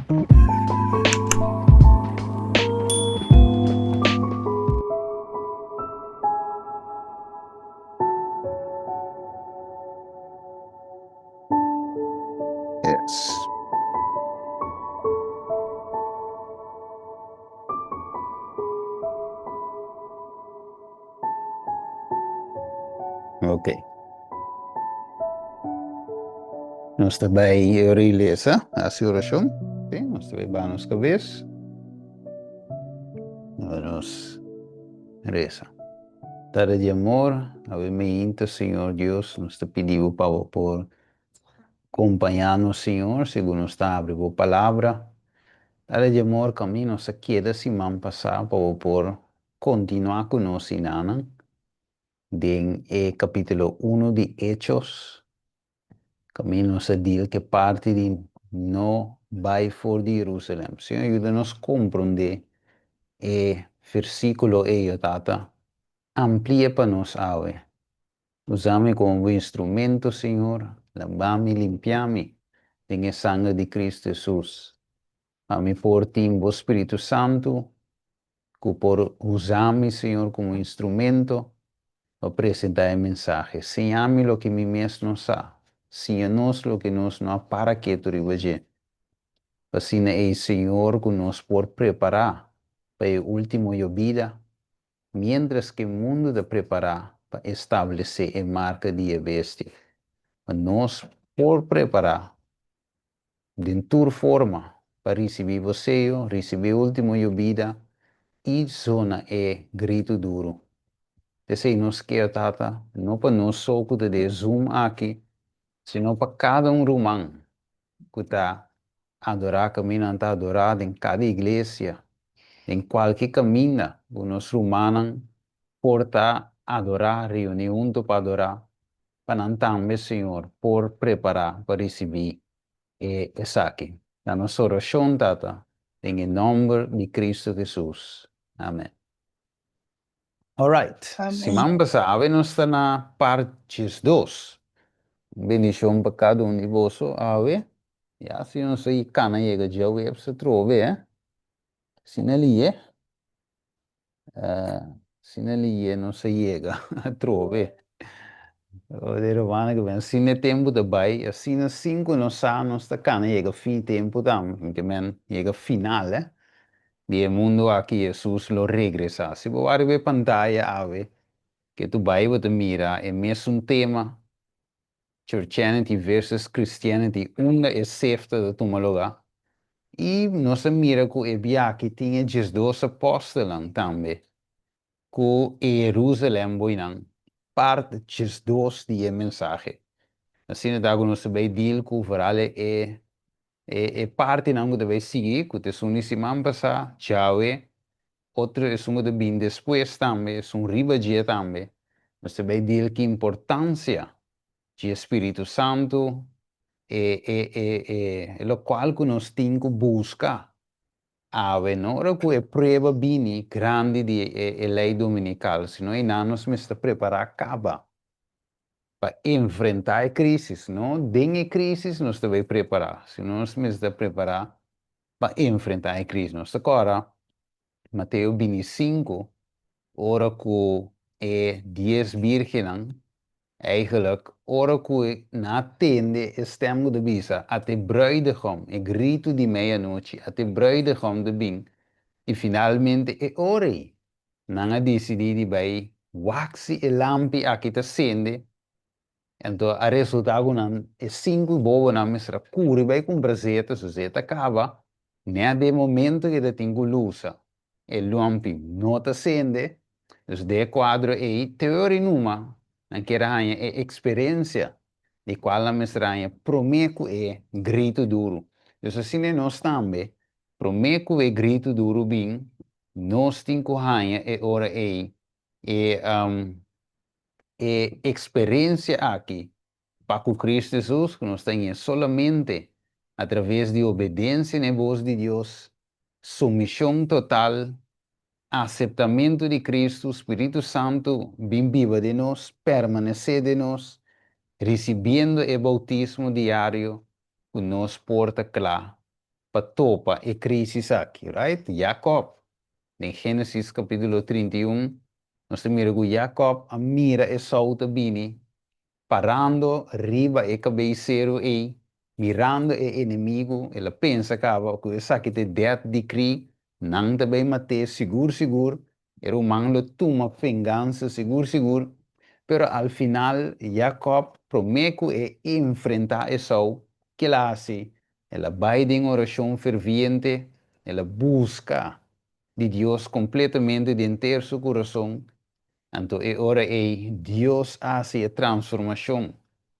Yes. Ok. Nos ta bai rilesa, hasi orashon. Sí, nos ta bai baha nos kabes. Nos resa. Tata di amor, awe meinta, Señor Dios, nos ta pidi bo pa bo por kompañá nos, Señor, segun nos ta abri bo palabra. Tata di amor, kaminda nos a keda siman pasá pa bo por kontinuá ku nos sinanan den e kapítulo uno di Hechos. Kaminda nos a deal ku e parti di no bai for di Jerusalem. Señor, yuda nos komprondé e versíkulo ei, o Tata. Ampli'e pa nos awe. Usa mi komo bo instrumento, Señor. Laba mi, limpia mi den e sanger di Cristo Hesus, pa mi por tin bo Spiritu Santu ku por usa mi, Señor, komo instrumento pa presentá e mensahe. Siña mi loke mi mes no sa. Siña nos loke nos no a para ketu riba dje. Pa asina ei, Señor, ku nos por prepará pa e último yobida, miéntras ku e mundu ta prepará pa establesé e marka di e bestia. Pa nos por prepará den tur forma pa risibí bo seyo, risibí e último yobida i zona e gritu duru. P'esei nos ke, Tata, no pa nos so ku ta den e Zoom aki, sino pa kada un ruman ku ta adorá kaminda nan ta adorá den kada iglesia, den kualke kaminda ku nos rumannan por ta adorá, reuní huntu pa adorá, pa nan tambe, Señor, por prepará pa risibí e esaki. Na nos orashon, Tata, den e nòmber di Cristo Jesus. Amen. Alright, Amen. siman pasá awe nos ta na part 12. Un bendishon pa kada un di boso awe. Ya, si nos a kana yega djaweps atrobe, eh? Asina liye. Asina liye nos a yega atrobe. De romana ku ben asina e tempu ta bai, asina sin ku nos sa nos ta kana yega fin tempu tambe, ke men yega final eh di e mundu aki Hesus lo regresá. Si bo wak riba e pantaya awe ke tu bai bo ta mira e mesun tema Churchianity versus Christianity unda e sefta ta tuma lugá. I nos a mira ku e biaha tin e 12 apòstelnan tambe ku e Jerusalèm boinan part 12 di e mensahe. Asina ta ku nos ta bai deal ku vooral e e partinan ku ta bai sigui ku ta esun di siman pasá, djawe, otro esun ku ta bin despues tambe, esun riba dje tambe. Nos ta bai deal ku importansia di e Spiritu Santu, e e e e lokual ku nos tin ku buska awe, no ora ku e prueba bini grandi di e e lei dominikal, sino einan nos mester prepará kaba pa enfrentá e krísis. No den e krísis nos ta bai prepará, sino nos mester prepará pa enfrentá e krísis. Nos ta kòrda Mateo 25, ora ku e dies bírgennan, eigenlijk ora ku nan a tende e stèm ku ta bisa, Ata e brùidegòm, e gritu di meianochi, ata e brùidegòm ta bin, i finalmente e ora ei nan a disidí di bai wak si e lampi aki ta sende. Anto a resultá ku nan e sinku bobonan mester a kuri bai kumpra zeta, su zeta kaba, nèt den e momento ku e ta tin ku lusa, e lòmpi no ta sende, dus den e kuadro ei te ora i numa nan kier a haña e eksperensia di kual nan mester a haña promé ku e gritu duru. Dus asina nos tambe, promé ku e gritu duru bin, nos tin ku haña e ora ei e E eksperensia aki pa ku Kristu Hesus ku nos ta ñe solamente a traves di obedensia na e bos di Dios, sumishon total, aseptamentu di Kristu, Spiritu Santu bin biba den nos, permanesé den nos, risibiendo e boutismo diario ku nos por ta kla. pa topa e krísis aki, right? Jakòb, den Génesis kapítulo 31, nos ta mira ku Jakòb a mira Esou ta bini, parando riba e kabei seru ei, mirando e enemigu, el a pensa kaba ku esaki ta e death decree, nan ta bai mat'é sigur sigur, e ruman lo tuma vengansa sigur sigur. Pero al final Jakòb promé ku e enfrentá Esou, ke el a hasi? El a bai den orashon ferviente, el a buska di Dios kompletamente den ter su kurason. Anto e ora ei Dios a hasi e transformashon,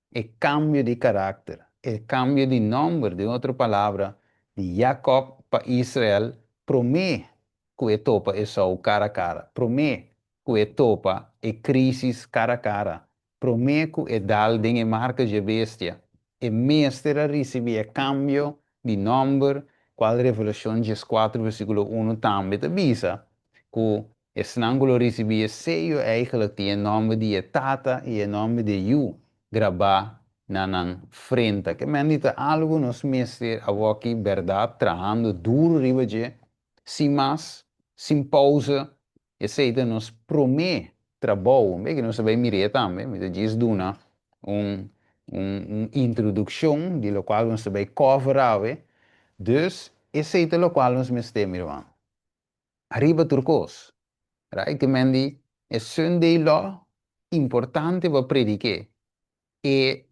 e kambio di karakter, e kambio di nòmber, den otro palabra, di Jakòb pa Israel, promé ku e topa Esou kara kara, promé ku e topa e krísis kara kara, promé ku e dal den e marka dje bestia, e mester a risibí e kambio di nòmber, kual Revelashon 14 versíkulo 1 tambe ta bisa ku esnan ku lo risibí e seyo eigentlik tin e nòmber di e Tata i e nòmber di e Yu grabá na nan frenta. Ke men di ta algu nos mester awoki bèrdat trahando duru riba dje, sin mas, sin pousa. Esei ta nos promé trabou. Un bes ku nos ta bai mir'é tambe, mi ta djis duna un un introdukshon di lokual nos ta bai cover awe. Dus, esei ta lokual nos mester, mi ruman. Ariba tur kos. Right? Ke men di e Sunday Law importante pa predik'é. E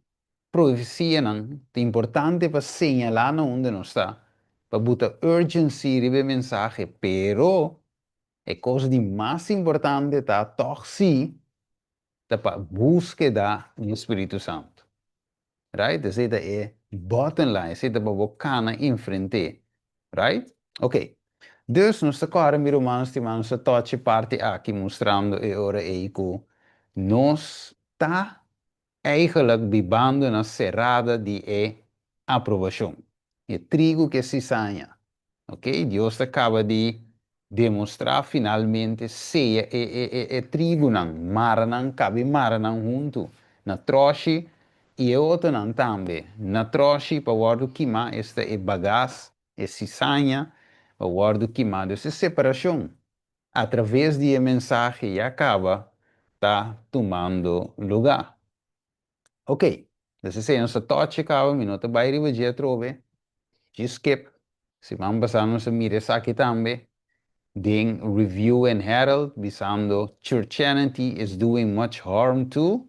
profesianan ta importante pa señalá na unda nos ta, pa buta urgency riba e mensahe, pero e kos di mas importante ta tòg sí ta pa búskeda di e Spiritu Santu. Right? Esei ta e bottom line, esei ta pa bo kana enfrent'é. Right? Ok. Dus nos ta kòrda mi ruman stimá, nos ta tòch e parti aki mustrando e ora ei ku nos ta eigenlijk bibando na serada di e aprobashon. E trigu ku e sisaña. Ok, Dios ta kaba di demostrá finalmente sea e e e e trigunan, mara nan, kabi mara nan huntu na tròshi i e otronan tambe na tròshi pa wòrdu kimá, esta e bagas, e sisaña pa wòrdu kimá. Dus e separashon atraves di e mensahe ya kaba ta tumando lugá. Ok, dus esei nos ta tòchi kaba, mi no ta bai riba dje atrobe, djis skip. Siman pasá nos a mira esaki tambe den Review and Herald bisando Churchianity is doing much harm to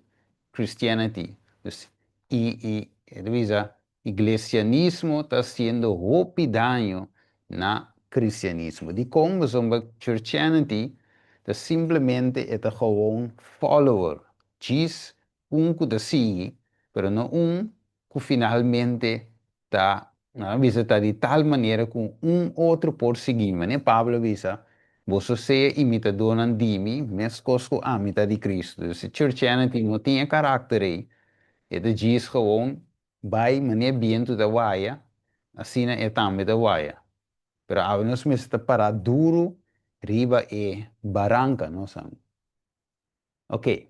Christianity. Dus i i e ta bisa Iglesianismo ta hasiendo hopi daño na cristianismo. Dikon? Pasobra churchianity ta simplemente e ta gewoon follower, djis un ku ta sigui, pero no un ku finalmente ta, nan a bisa, ta di tal manera ku un otro por sigui. Manera Pablo a bisa, Boso sea imitadónan di mi, meskos ku ami ta di Cristo. Dus e churchianity no tin e karakter ei. E ta djis gewoon bai manera bientu ta waya, asina e tambe ta waya. Pero awe nos mester ta pará duru riba e baranka, no sa? Ok,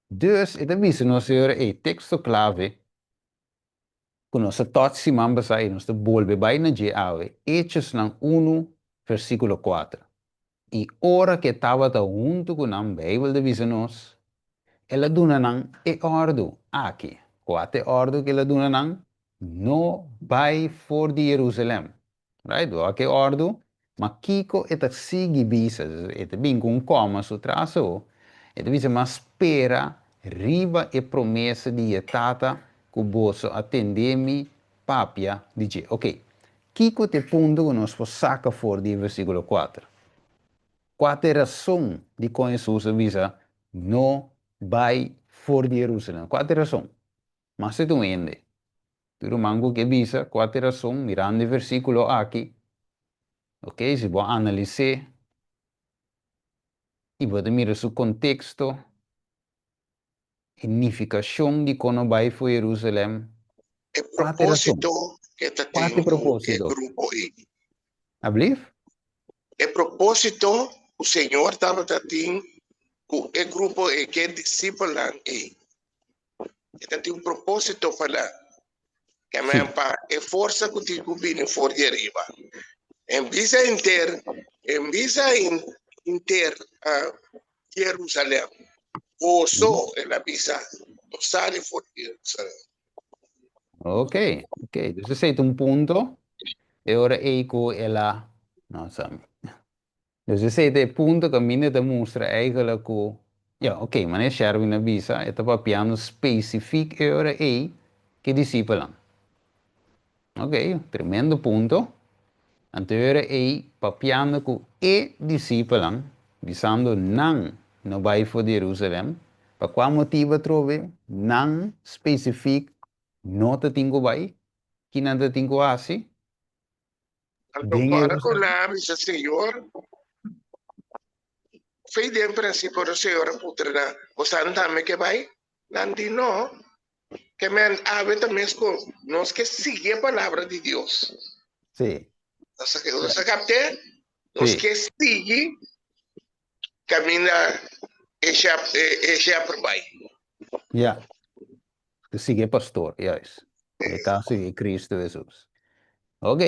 dus e ta bisa nos e ora ei teksto klave ku nos a tòch siman pasá i nos ta bolbe bai na dje awe, Hechosnan unu versíkulo kuater. I ora ku e tabata huntu ku nan, Beibel ta bisa nos, el a duna nan e òrdu aki. Kua ta e òrdu ku el a duna nan? No bai for di Jerusalèm. Right? Bo wak e òrdu, ma kiko e ta sigui bisa? E ta bin ku un kòma su tras o e ta bisa, Ma spera riba e promesa di e Tata ku boso a tende mi papia di dje. Oke, kiko ta e punto ku nos por saka for di e versíkulo kuater? Kua ta e rason dikon Hesus a bisa, No bai for di Jerusalèm? Kua ta e rason? Mas e ta un hende. Tur ruman ku ke bisa kua ta e rason mirando e versíkulo aki, oke, si bo analis'é i bo ta mira su konteksto, E nifikashon di kon no bai for Jerusalem? E Kua ta e rason? propósito ke ta Kua ta tin e ku e propósito? grupo ei. Ablief? E propósito ku Señor tabata tin ku e grupo ei, ku e disipelnan ei. E ta tin un propósito pa nan. Ke men pa e forsa ku tin ku bini for di ariba. En bisa henter, en bisa henter Jerusalem, boso, el a bisa, no sali for di Jerusalem. Ok, ok. Dus esei ta un punto. E ora ei ku el a, no sa. Dus esei ta e punto kaminda ta mustra eigenlijk ku, ya, ok, manera Sherwin a bisa, e ta papiando spesifik e ora ei ku e disipelnan. Ok, tremendo punto. Anto e ora ei papiando ku e disipelnan, bisando nan no bai for di Jerusalem, pa kua motibu atrobe nan spesifik no ta tin ku bai? Ki nan ta tin ku hasi? Anto Den ora ku Jerusalem? nan a bisa Señor, Fei den prinsipio ora Señor a puntra nan, Bosan tambe ke bai? Nan di, No. Ke men awe ta meskos, nos ke sigui e palabra di Dios. Sí. Nos a nos a kapt'é? Nos Sí. ke sigui kaminda e shep e shepherd bai. Ja. Ke sigui e pastor, juist. E kaso di Cristo Jesus. Ok.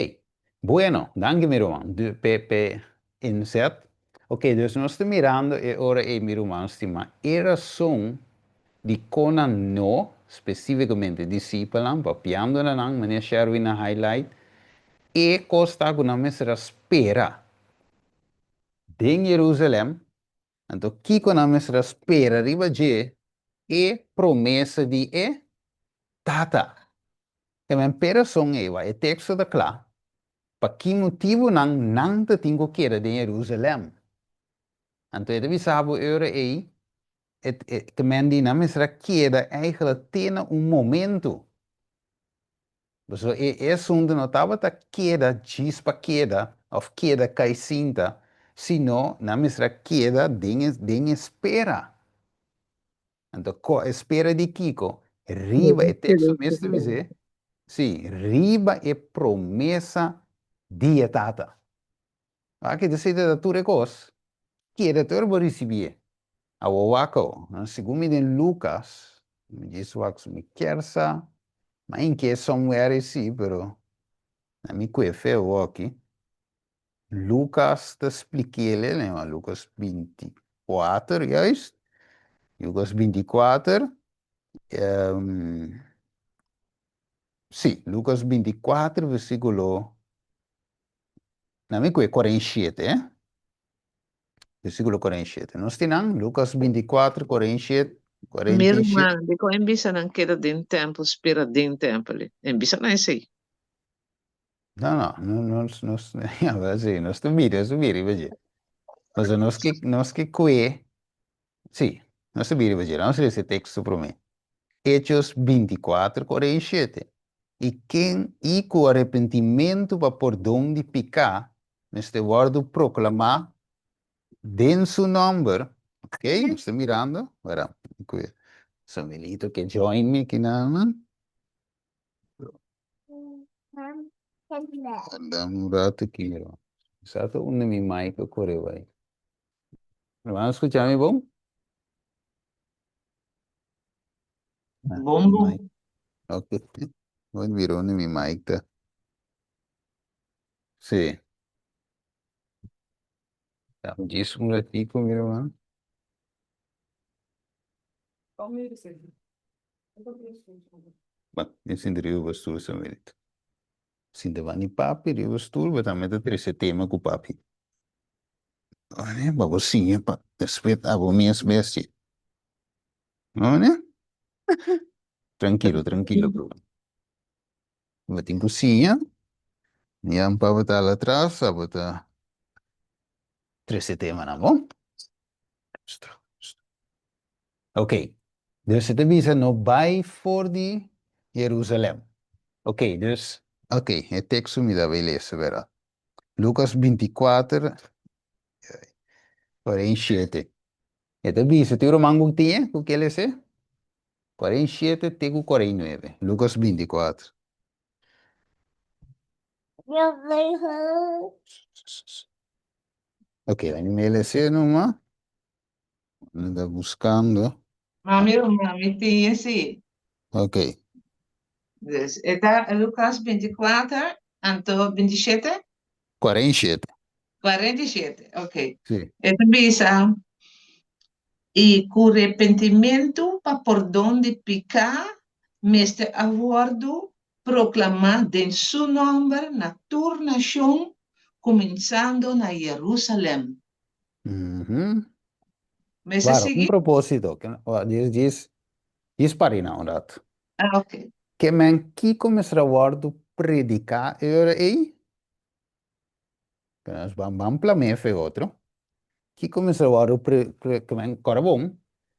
Bueno, danki mi ruman du p'e p'e inzet. Ok, dus nos ta mirando e ora ei mi ruman stima e rason di kon nan no, spesífikamente disipelnan, papiando na nan, manera Sherwin a highlight, e kos ta ku nan mester a spera den Jerusalem. Anto kiko nan mester a spera riba dje? E promesa di e Tata. E men p'e rason ei, wak e teksto ta kla, pa ki motibunan nan ta tin ku keda den Jerusalèm. Anto e ta bisa bo e ora ei, e e men di nan mester a keda eigentlik te na un momentu. Pasobra e e asuntu no tabata keda djis pa keda òf keda kai sinta, sino nan mester a keda den e den e spera. Anto ko e spera di kiko? Riba e teksto mes ta bis'é, sí, riba e promesa di e Tata. Aki ta sita ta tur e kos, keda tur bo risibié. Awor wak awo, segun mi den Lukas, mi djis wak su mi kier sa, ma inke somewhere esei, pero na mi kue fe awoki. Lukas ta splik'é el, Lukas 24, juist, Lukas 24, sí, Lukas 24 versíkulo, na mi kue 47, eh, versíkulo 47. Nos tin nan, Lukas 24, 47, Mi 47. ruman, dikon e bisa nan keda den tèmpel, spera den tèmpel? E bisa nan esei. No, no, no, nos, nos, ja, wel sí, nos ta mira, nos ta mira riba dje. Pasobra nos ke, nos ke kue, sí, nos ta mira riba dje. Laat nos lesa e teksto promé. Hechos 24, 47. I ken, i ku arepentimentu pa pordon di piká mester wòrdu proklamá den su nòmber. Ok, nos ta mirando. Wera, kue Samuelito ke join mi akinan. Dame un rato aki, mi hermano. Sa ta unda mi mic a kore bai. Hermano, skucha mi bon? Ah, Bon, mi bon. mic. Ok. Voy mira unda mi mic ta. Sí. Dame djis un ratico, mi hermano. Bueno, mi sinti riba stoel Samuelito. Sinti ban di papi riba stoel, bo tambe ta trese tema ku papi. One, pa bo siña pa despues abo mes bestia. One? Trankilo, trankilo, bro. Bo tin ku siña. Yan pa bo ta al atras, abo ta trese temanan, bon? Ok, dus e ta bisa no bai for di Jerusalem. Ok, dus. Ok, e teksto mi ta bai lesa bera. Lukas 24, 47. E ta bisa, tin ruman ku tin e ku ke lesa e? 47 te ku 49. Lukas 24. Ok, mi lesa numa. Mi ta buscando. Mami, mami, tin esi. Ok. Dus e ta Lucas 24, anto 27? 47. 47, ok. Sí. E ta bisa, I ku repentimentu pa pordon di piká mester a wòrdu proklamá den su nòmber na tur nashon, kuminsando na Jerusalèm. Mester Claro, un sigui? propósito. Djis, djis, djis pari na un rato. Ah, ok. Ke men kiko mester a wòrdu prediká e ora ei? Nos ban ban plam'é fe otro. Kiko mester wòrdu pre, pre, ke men kòrda bon.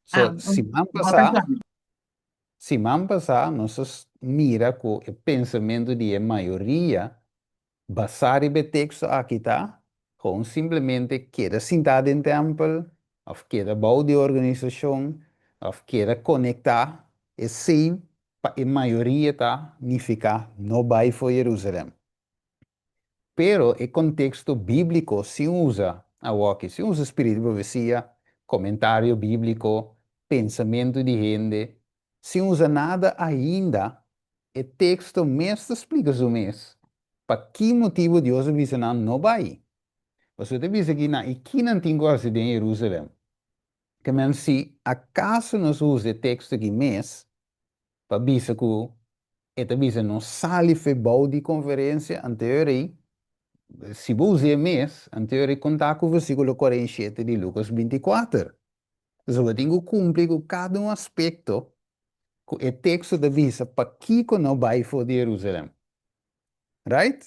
So, Ah, siman bo ta pasá, plama. siman pasá nos a mira ku e pensamentu di e mayoria basá riba e teksto aki ta gewoon simplemente keda sintá den tèmpel òf keda bou di organisashon òf keda konektá, esei pa e mayoria ta nifiká no bai for Jerusalèm. Pero e konteksto bíbliko sin usa awoki, sin usa spiritu di profesia, komentario bíbliko, pensamentu di hende, sin usa nada ainda, e teksto mes ta splika su mes pa ki motibu Dios a bisa nan no bai. Pasobra e ta bisa aki nan, i ki nan tin ku hasi den Jerusalèm? Ke men si akaso nos usa e teksto aki mes pa bisa ku e ta bisa no sali fe bou di konferensia anterior ei, si bo us'é mes, anterior ei kontá ku versíkulo 47 di Lukas 24. Pasobra bo tin ku kumpli ku kada un aspekto ku e teksto ta bisa pakiko no bai for di Jerusalèm. Right?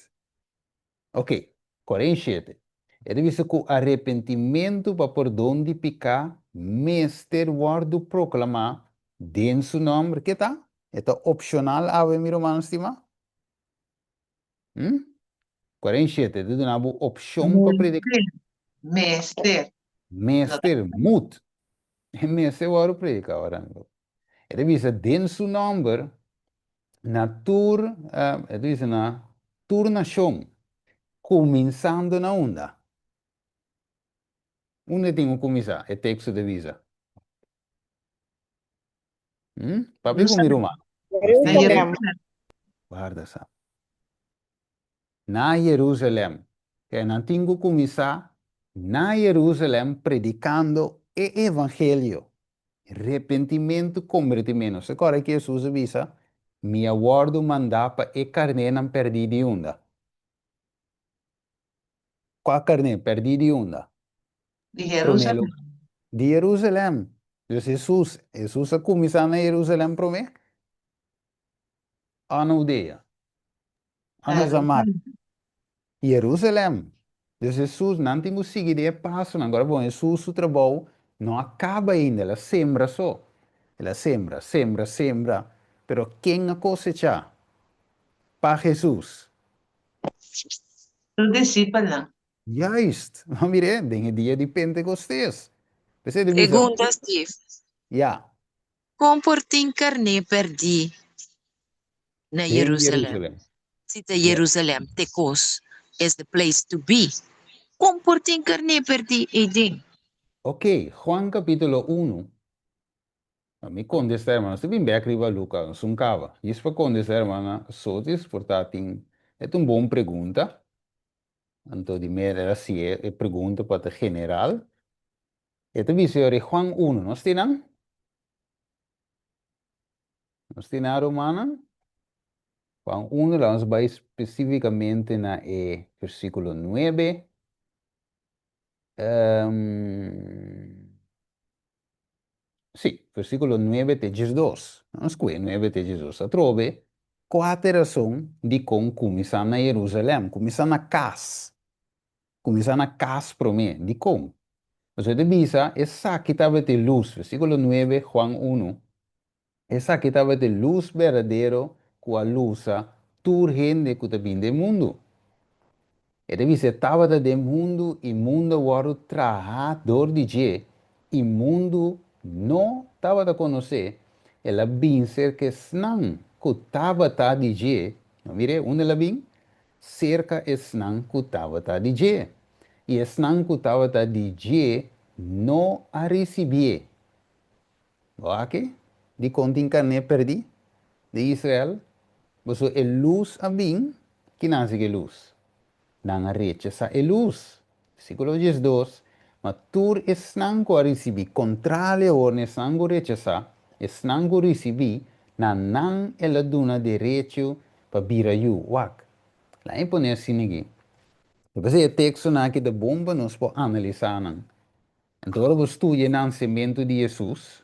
Ok, 47. E ta bisa ku arepentimentu pa pordon di piká mester wòrdu proklamá den su nòmber. Ke ta? E ta opshonal awe, mi ruman stimá? Hm? 47. E ta duna bo opshon pa prediká. Mester. Mester. Mut. E mester wòrdu prediká, ora. E ta bisa den su nòmber na tur, e ta bisa na tur nashon, kuminsando na unda? Unda e tin ku kuminsá? E teksto ta bisa. Hm? Papia ku mi ruman. Jerusalem. Warda sa. Na Jerusalem. Ke nan tin ku kuminsá na Jerusalem predikando e evangelio. Repentimentu, kombertimentu. Nos ta kòrda ki Hesus a bisa, Mi a wòrdu mandá pa e karnénan pèrdí di unda? Kua karné pèrdí di unda? Di Jerusalem. Di Jerusalem. Dus Hesus, Hesus a kuminsá na Jerusalem promé? Òf na Hudea? Òf na Samaria? Jerusalem. Dus Hesus, nan tin ku sigui den e pasonan. Gora bon, Hesus su trabou no a kaba ainda, el a sembra so. El a sembra, sembra, sembra, pero ken a kosechá pa Hesus? Su disipelnan. Juist! Bo mir'é den e dia di Pentekostes. P'esei ta bisa. Pregunta, Steve. Ya. Kon por tin karné pèrdí na Den Jerusalèm? Jerusalèm. Si ta Jerusalèm te kos es the place to be, kon por tin karné pèrdí eiden? Ok, Juan kapítulo unu. Pa mi kontestá hermano, nos ta bin bèk riba Luka, nos un kaba. Djis pa kontestá hermana Sotis por ta tin, e ta un bon pregunta. Anto di mera el a hasié e pregunta pa ta general. E ta bisa yori Juan unu, nos tin nan? Nos tin nan rumannan? Juan unu, la nos bai spesífikamente na e versíkulo nuebe. Um, sí, versíkulo nuebe te 12. Nos kue nuebe te 12. Atrobe, kua ta e rason dikon kuminsá na Jerusalèm? Kuminsá na kas. Kuminsá na kas promé. Dikon? Pasobra e ta bisa, Esaki tabata e lus, versíkulo nuebe, Juan unu, Esaki tabata e lus berdadero ku a lusa tur hende ku ta bin den mundu. E ta bisa, E tabata den mundu i mundu a wòrdu trahá dor di dje, i mundu no tabata konos'é. El a bin serka esnan ku tabata di dje. No mir'é, unda el a bin? Serka esnan ku tabata di dje, i esnan ku tabata di dje no a risibié. Bo aki? Dikon tin karné pèrdí di Israel? Boso e lus a bin, ki nan hasi ku e lus? Nan a rechasá e lus. Versíkulo 12, Ma tur esnan ku a risibí, kontrali awor na esnan ku rechasá, esnan ku risibí, na nan el a duna derecho pa bira yu. Wak, laat mi pone asina aki. P'esei e tekstonan aki ta bon pa nos por analisá nan. Anto ora bo studia e nansementu di Hesus,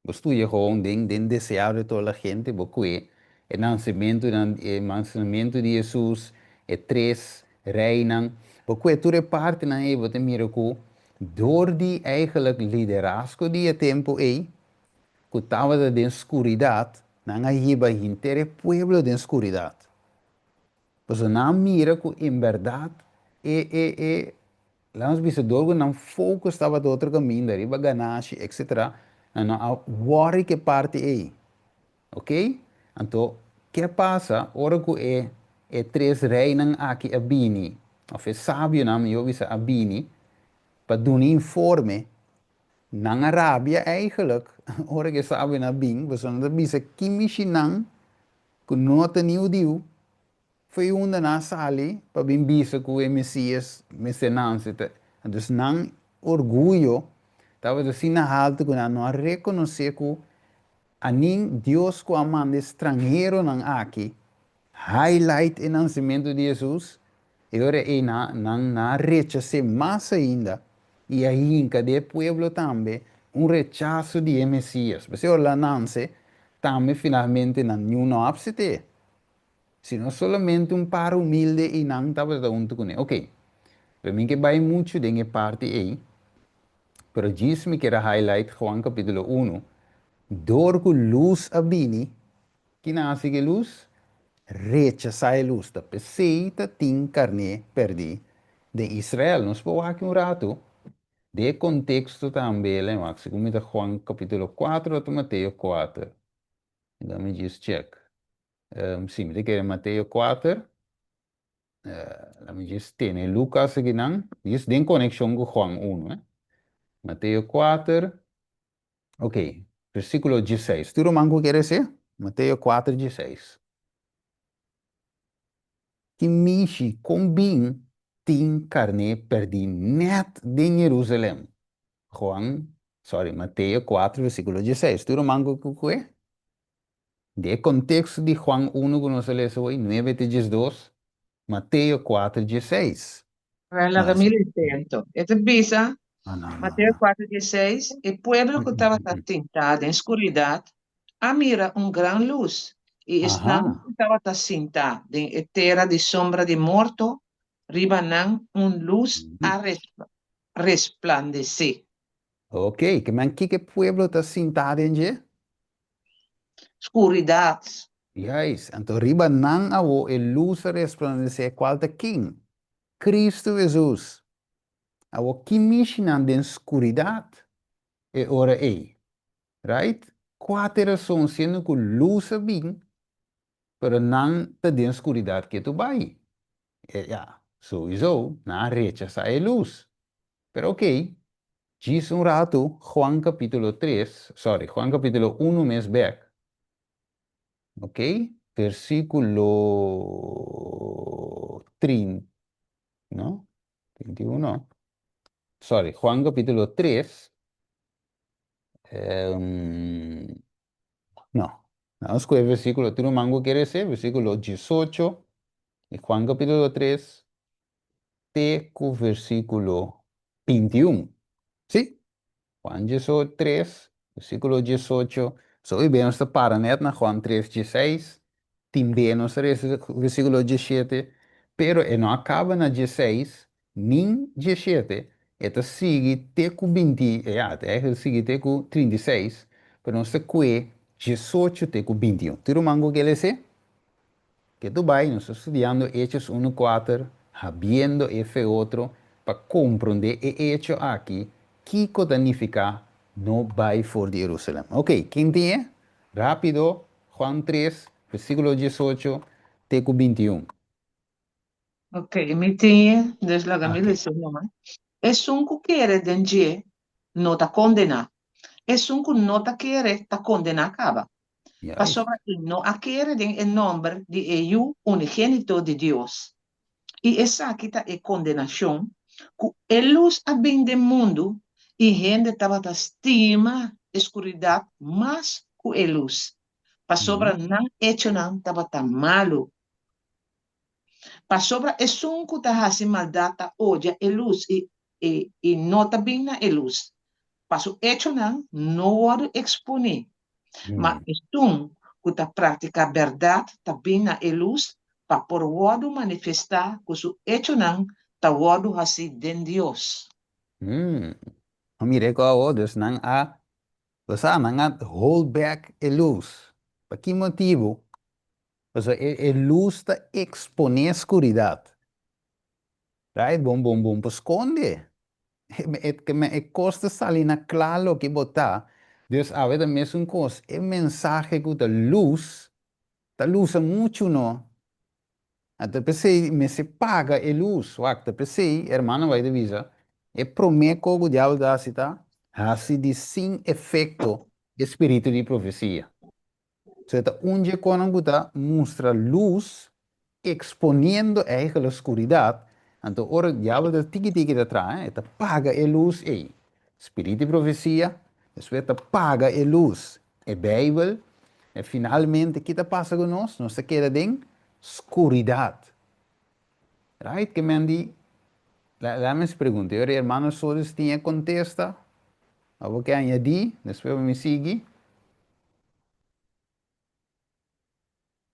Bo studia gewoon den den deseado de toda la gente, bo kue e nansementunan, e mansementu di Hesus, e tres reinan, bo kue tur e partinan ei, bo ta mira ku dor di eigenlijk liderazgo di e tempu ei, ku tabata den skuridat, nan a hiba hinter e pueblo den skuridat. Pasobra nan a mira ku en bèrdat e e e laga nos bisa dor ku nan focus tabata otro kaminda riba ganashi etcetera nan no a wòri ku e parti ei ok anto ke pasa ora ku e e tres reinan aki a bini òf e sabionan mihó bisa a bini pa duna informe nan a rabia eigenlijk ora ku e sabionan a bin pasobra nan ta bisa ki mishi nan Ku no ta ni hudiu, foi unda nan a sali pa bin bisa ku e Mesias mester nanse. Dus nan orguyo tabata asina haltu ku nan no a rekonosé ku anin Dios ku a manda e stranheronan aki highlight e nansementu di Hesus, e ora ei nan nan a rechas'é mas ainda i a hinka den e pueblo tambe un rechaso di e Mesias. P'esei ora el a nanse, tambe finalmente nan niun no a apsit'é, sino solamente un par humilde i nan tabata huntu kuné. Oke, pero mi ke bai muchu den e parti ei, pero djis mi kier a highlight Juan kapítulo unu, dor ku lus a bini, Ki nan hasi ku e lus? Rechasá e lus. Ta p'esei ta tin karné pèrdí den Israel. Nos por wak un ratu den e konteksto tambe. Lei wak segun mi ta Juan kapítulo kuater òf ta Mateo kuater. Let me just check. Sí, mi ta kere Mateo kuater. Let me just tene Lucas akinan. Just den konekshon ku Juan unu, eh. Mateo kuater. Ok, versíkulo dieseis. Tur ruman ku kere se? Mateo kuater dieseis. Ki mishi kon bin tin karné pèrdí nèt den Jerusalèm? Juan, sorry, Mateo kuater versíkulo dieseis. Tur ruman ku kue? Den e konteksto di Juan unu ku nos a lesa hoy, nuebe te diesdos, Mateo kuater dieseis. Laga mi lesa anto. E ta bisa, Mateo kuater dieseis, E pueblo ku tabata sintá den skuridat a mira un gran lus, i esnan ku tabata sintá den e tera di sombra di morto, riba nan un lus a resplandesé. Oké, ke men kiko e pueblo ta sintá den dje? Skuridat. Juist, anto riba nan awo e lus a resplandesé, kual ta ken? Kristu Hesus. Awo ki mishi nan den skuridat e ora ei? Right? Kua ta e rason siendo ku lus a bin, pero nan ta den skuridat ketu bai? Ya, souiso nan a rechasá e lus. Pero ok, djis un ratu, Juan capítulo tres, sorry, Juan capítulo uno mes bek, ok, versículo trin, no, 31, sorry, Juan capítulo tres, um, no, nos scoge versículo, tur ruman cu kere ser, versículo 18 di Juan capítulo tres, te ku versíkulo 21. Sí, Juan 3, versíkulo 18. So hoy nos ta para net na Juan 3, 16. Tin be nos ta resa versíkulo 17, pero e no a kaba na 16 nin 17, e ta sigui te ku 20, ja, e ta sigui te ku 36, pero nos ta kue 18 te ku 21. Tur ruman ku ke lese? Ketu bai nos ta studiando Hechos unu kuater, habiendo e fe otro, pa komprondé e echo aki, kiko ta nifiká no bai for di Jerusalèm. Oke, ken tin e? Rápido, Juan tres, versíkulo 18 te ku 21. Oke, mi tin e, dus laga mi lesa numa. Esun ku kere den dje no ta kondená. Esun ku no ta kere ta kondená kaba. Pasobra e no a kere den e nòmber di e Yu unigénito di Dios. I esaki ta e kondenashon, ku e lus a bin den mundu, i hende tabata stima e skuridat mas ku e lus, pasobra nan echonan tabata malu. Pasobra esun ku ta hasi maldat ta odia e lus i i no ta bin na e lus, pa su echonan no wòrdu eksponé. Ma esun ku ta praktiká bèrdat ta bin na e lus, pa por wòrdu manifestá ku su echonan ta wòrdu hasí den Dios. Mira e kos awor, dus nan a, bo sa, nan a hold back e lus. Pa ki motibu? Pasobra e lus ta eksponé skuridat. Right? Bon bon bon por skonde. E e kos ta sali na kla loke bo ta. Dus awe ta mesun kos. E mensahe ku ta lus, ta lusa muchu no. Anto p'esei mester paga e lus. Wak, ta p'esei hermano bai ta bisa, e promé kos ku diabel ta hasi ta hasi di sin efekto e spiritu di profesia. So e ta un dje konan ku ta mustra lus eksponiendo eigenlijk skuridat, anto ora diabel ta tiki tiki ta traha e ta paga e lus ei. Spiritu di profesia, despues ta paga e lus, e Beibel, e finalmente ki ta pasa ku nos? Nos ta keda den skuridat. Right? Ke men di, laga mi pregunta, e ora e hermano Solis tin e kontesta, abo ke añadí, despues mi sigui.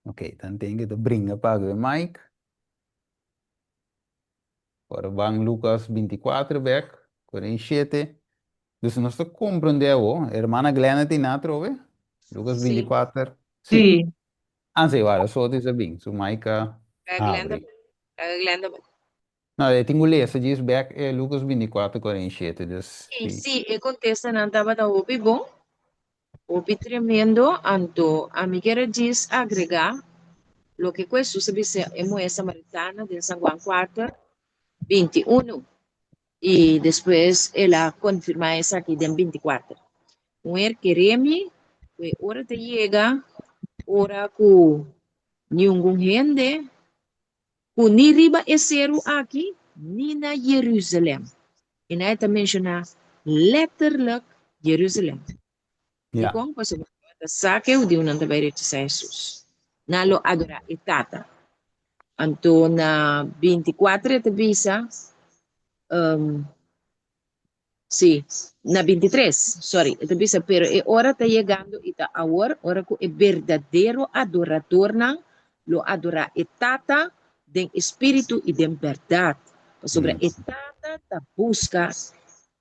Ok, dan ten ke ta bringa pa e mic. Ora ban Lucas 24 bek, 47. Dus nos ta comprende awo, hermana Glenda tin na atrobe? Lucas 24. Sí. Sí. Anse, wara, so ti sa bin, su mic a Glenda, habri. Glenda. No, e tin ku lesa djis bek e Lucas 24, 47, dus Sí, sí. sí, e kontestanan tabata hopi bon, hopi tremendo, anto ami kier a djis agregá loke ku Hesus a bisa e muhé samaritana den San Juan kuater, 21, i despues el a konfirmá esaki den 24. Muher kere mi ku e ora ta yega ora ku niungun hende ku ni riba e seru aki ni na Jerusalem. I nan e ta menshoná letterlijk Jerusalem. Ja. Dikon? Pasobra nan ta sa ku e hudiunan ta bai rechasá Hesus. Nan lo adorá e Tata. Anto na 24 e ta bisa, um, Sí, na 23, sorry, e ta bisa, pero e ora ta yegando i ta awor, ora ku e berdadero adoradornan lo adorá e Tata den espíritu i den bèrdat, pasobra e Tata ta buska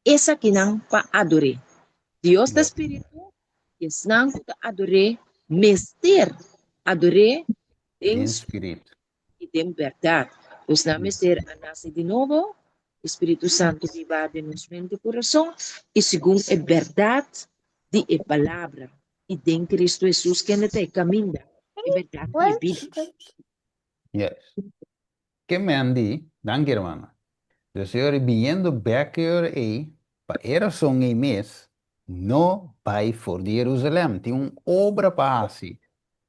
esakinan pa ador'é. Dios ta spiritu, i esnan ku ta ador'é mester ador'é den Den spiritu. i den bèrdat. Pues nan mester a nase di nobo, e Spiritu Santu biba den nos mente i kurason, i segun e bèrdat di e Palabra, i den Kristu Hesus kende ta e kaminda, e bèrdat i e bida. Yes. Ke men di, danki hermana. Dus e ora biniendo bek e ora ei, pa e rason ei mes, no bai for di Jerusalem. Tin un obra pa hasi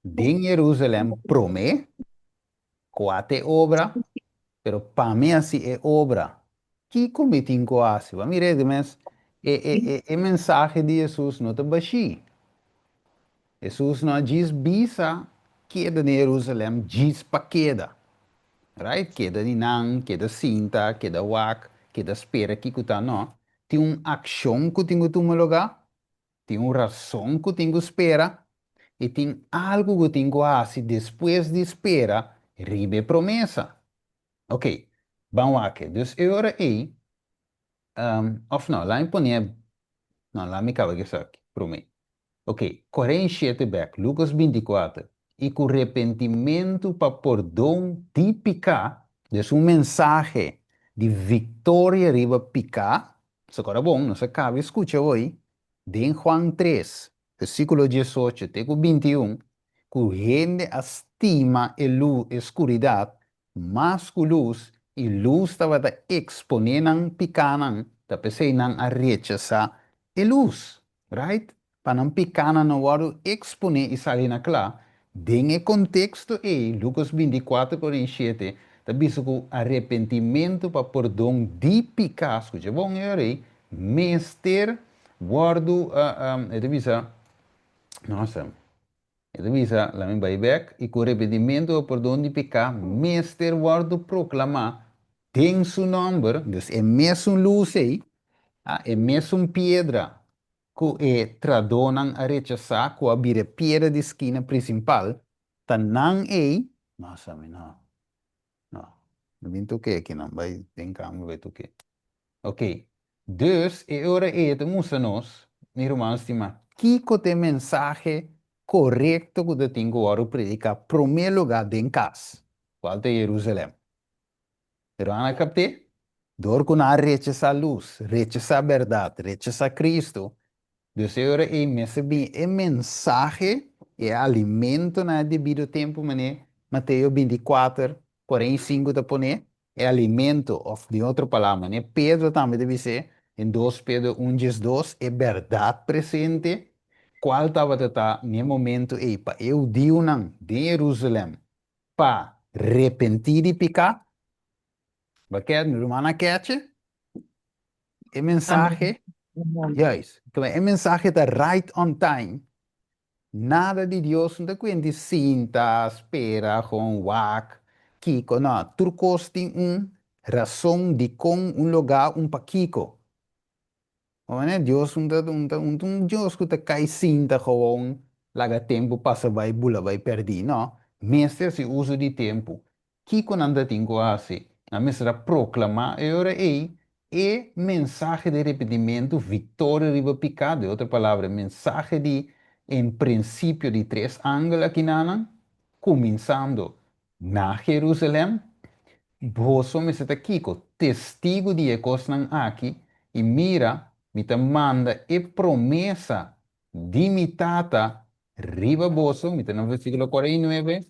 den Jerusalem promé, kua ta e obra? Pero pa mi hasi e obra, kiko mi tin ku hasi? Bo a mira e mes, e, e, e, e mensahe di Hesus no ta bashí. Hesus no a djis bisa keda den Jerusalem djis pa keda. Right? Keda di nan, keda sinta, keda wak, keda spera kiko ta, no. Tin un akshon ku tin ku tuma lugá, Tin un rason ku tin ku spera i tin algu ku tin ku hasi despues di spera riba e promesa. Ok, ban wak. Dus e ora ei, òf no, laat mi pone, no, laat mi kaba ku esaki promé. Ok, 47 bèk, Lukas 24, i ku repentimentu pa pordon di piká, dus un mensahe di viktoria riba piká, Sokora bon, nos a kaba e skucha hoy den Juan 3, versíkulo 18 te ku 21, ku hende a stima e lu e skuridat mas ku lus, i lus tabata eksponé nan pikánan, ta p'esei nan a rechasá e lus. Right? pa nan pikánan no wòrdu eksponé i sali na kla. Den e konteksto ei, Lukas 24, 47 ta bisa ku arepentimentu pa pordon di piká, skucha bon e ora ei, mester wòrdu, e ta bisa, nossa, e ta bisa, laat mi bai bèk, i ku arepentimentu pa pordon di piká mester wòrdu proklamá den su nòmber, dus e mesun lus ei, e mesun piedra ku e tradónan a rechasá, ku a bira e piedra di skina prinsipal, ta nan ei, nossa, mi no, no, no bin toke aki nan, bai den kamer bai toke. Ok, dus e ora ei e ta mustra nos, mi ruman stimá, kiko ta e mensahe korekto ku ta tin ku wòrdu prediká promé lugá den kas, kual ta Jerusalèm. Pero nan a kapt'é. Dor ku nan a rechasá lus, rechasá bèrdat, rechasá Kristu, dus e ora ei mester bini e mensahe, e alimento na e debido tempu, manera Mateo 24, 45 ta pon'é, e alimento, òf den otro palabra, manera Pedro tambe ta bis'é den 2 Pedro 1, 12, e bèrdat presente, kual tabata ta n'e momento ei pa e hudiunan den Jerusalèm pa repentí di piká? Bo ke mi ruman a keche e mensahe? Juist. E mensahe ta right on time. Nada di Dios no ta kuenti sinta, spera, gewoon wak, kiko. No, tur kos tin un rason dikon, un lugá, un pakiko. Oe, Dios un ta un ta un ta un Dios ku ta kai sinta gewoon laga tempu pasa bai bula bai pèrdí. No, mester hasi uso di tempu. Kiko nan ta tin ku hasi? Nan mester a proklamá e ora ei e mensahe di repentimentu, viktoria riba piká, den otro palabra, e mensahe di en prinsipio di tres angel akinanan, kuminsando Na Jerusalèm, boso mester ta kiko? Testigu di e kosnan aki, i mira, mi ta manda e promesa di mi Tata riba boso, mi ta na versíkulo 49,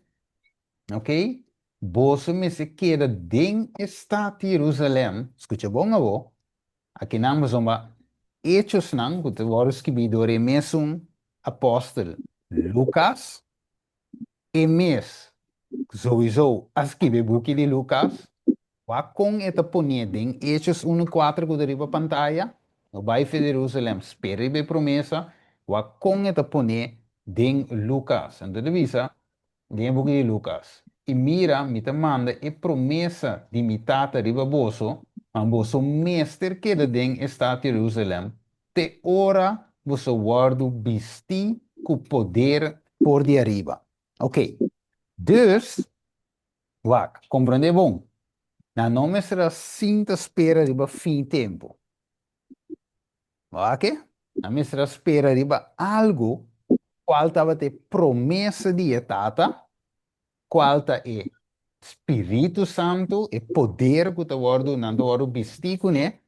ok? Boso mester keda den e stat Jerusalèm, skucha bon awor, akinan pasobra Hechosnan ku ta wòrdu skibí dor e mesun apòstel Lukas, E mes souiso a skibi e buki di Lukas. Wak kon e ta pon'é den Hechos unu kuater ku ta riba pantaya. No bai fe Jerusalem, spera riba e promesa. Wak kon e ta pon'é den Lukas. Anto e ta bisa den e buki di Lukas, I mira, mi ta manda e promesa di mi Tata riba boso, ma boso mester keda den e stat Jerusalem te ora boso wòrdu bistí ku poder for di ariba. Oké, dus, wak, komprondé bon, nan no mester a sinta spera riba fin tempu. Wak e? Nan mester a spera riba algu kual tabata e promesa di e Tata, kual ta e Spiritu Santu, e poder ku ta wòrdu, nan ta wòrdu bistí kuné.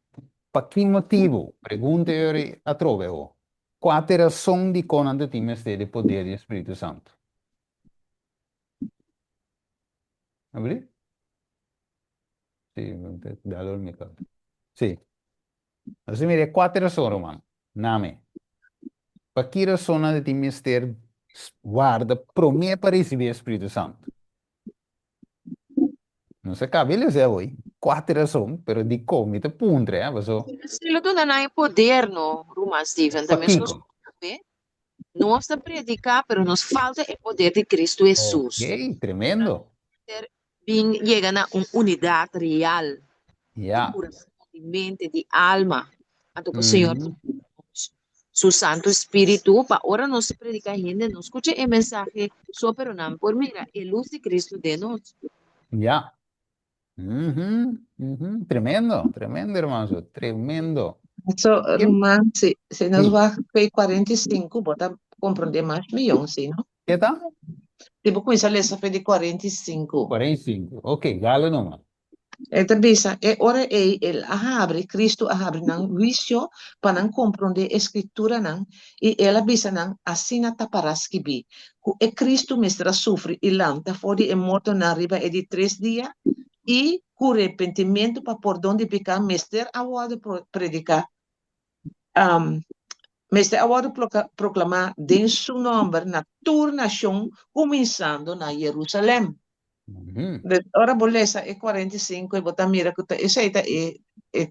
Pa ki motibu? Pregunta e ora atrobe awor. Kua ta e rason dikon nan ta tin mester di poder di e Spiritu Santu? Abrí? Sí, dal mi Sí. Nos a mira e kuater rason, ruman. Name. Pa ki rasonnan ta tin mester warda promé pa risibí e Spiritu Santu? Nos a kaba e lesa awor, kuater rason, pero dikon mi ta puntra, eh, paso. Si lo duna nan e poder, no, ruman Steven, ta meskos Pakiko? ku awe nos ta prediká, pero nos falta e poder di Kristu Hesus. Ok, tremendo. Bin yega na un unidat real di Ya. kurason, di mente, di alma. Anto ku Señor ta duna nos su Santu Spiritu pa ora nos ta prediká hende no skucha e mensahe so pero nan por mira e lus di Kristu den nos. Ya. Mhm, mhm. Tremendo, tremendo hermano, tremendo. So, Ke- ruman, si, si nos Sí. wak pe 45, bo ta comprende mas miyon, si, no? Ke ta? Si bo kuminsá lesa fe di 45. 45. Ok, dale nomás. E ta bisa, E ora ei el a habri, Kristu a habri nan huisio pa nan komprondé e Skrituranan, i el a bisa nan, Asina ta pará skibí, ku e Kristu mester a sufri i lanta for di e mortonan riba e di tres dia, i ku repentimentu pa pordon di piká mester a wòrdu prediká. Mester a wòrdu proklamá den su nòmber na tur nashon, kuminsando na Jerusalèm. Dus ora bo lesa e 45 bo ta mira ku ta esei ta e e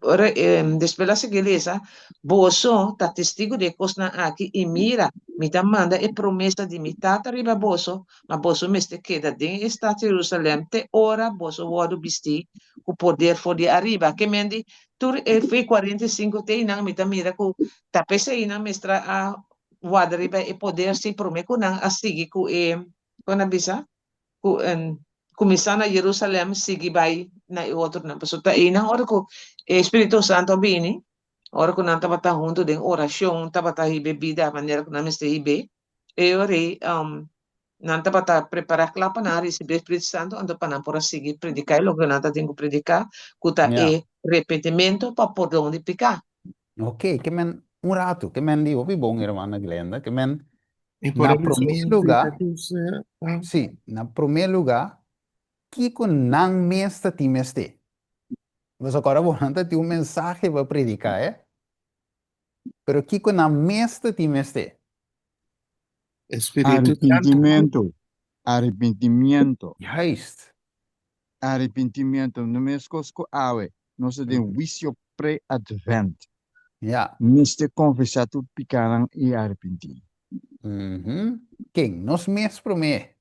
ora despues la sigui lesa, Boso ta testigu di e kosnan aki, i mira, mi ta manda e promesa di mi Tata riba boso, ma boso mester keda den e stat Jerusalèm te ora boso wòrdu bistí ku poder for di ariba. Ke men di Tur e fe 45 te einan mi ta mira ku ta p'esei nan mester a warda riba e poder si promé ku nan a sigui ku e kon a bisa ku kuminsá na Jerusalèm sigui bai na e otronan pasobra ta einan ora ku e Spiritu Santu a bini ora ku nan tabata huntu den orashon tabata hiba e bida manera ku nan mester hib'é E ora ei, nan tabata prepará kla pa nan a risibí e Spiritu Santu, anto pa nan por a sigui prediká e loke nan ta tin ku prediká, ku ta e repentimentu pa pordon di piká. Oké, ke men un ratu, ke men di hopi bon, hermana Glenda, ke men na promé lugá, sí, na promé lugá, kiko nan mes ta tin mester? Boso kòrda bo, nan ta tin un mensahe pa prediká, eh? Pero kiko nan mes ta tin mester? Espíritu Santu. Arepintimiento, arepintimiento. Juist. Arepintimiento, no meskos ku awe, nos ta den huisio pre-advent. Ja. Mester konfesá tur pikánan i arepintí. Ken? Nos mes promé.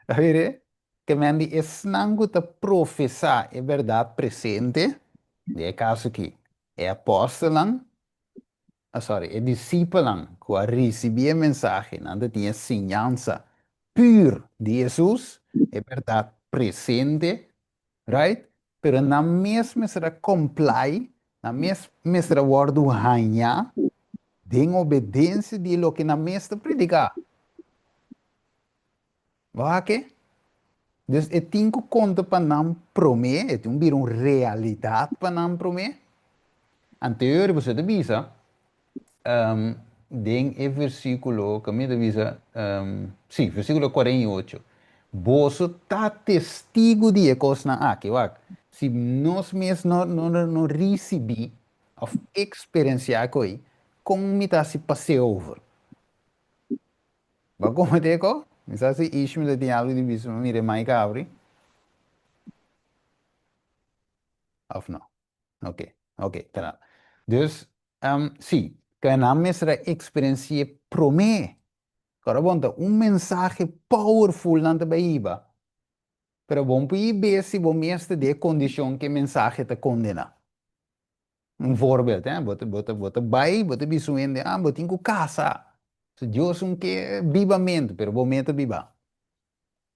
Ta mira? Ke men di esnan ku ta profesá e bèrdat presente, den e kaso akí, e apòstelnan, ah sorry, e disipelnan ku a risibí e mensahe, nan ta tin e siñansa pur di Hesus, e bèrdat presente, right? Pero nan mes mester a comply, nan mes mester a wòrdu hañá den obedensia di loke nan mes ta prediká. Bo a ke? Dus e tin ku konta pa nan promé, e tin bira un realidat pa nan promé. Anterior boso ta bisa, den e versíkulo, kami ta bisa, sí, versíkulo 48, Boso ta testigu di e kosnan aki. Wak, si nos mes no no risibí òf eksperensiá ko'i, kon mi ta hasi pas'é over? Bo a kometé ko? Mi sa si Ishmael ta tin algu di bisa, mi mira e mic a abri. Of no? Ok, ok, ta nada. Dus, um, si, ke nan mester a eksperensi'é promé. Kòrda bon, ta un mensahe powerful nan ta bai hiba. Pero bon por hib'é si bo mes ta den e kondishon ku e mensahe ta kondená. Un voorbeeld, hè, bo ta, bo ta, bo ta bai, bo ta bisa un hende, ah, bo tin ku kasa. So Dios un ke bibamentu, pero bo meta biba.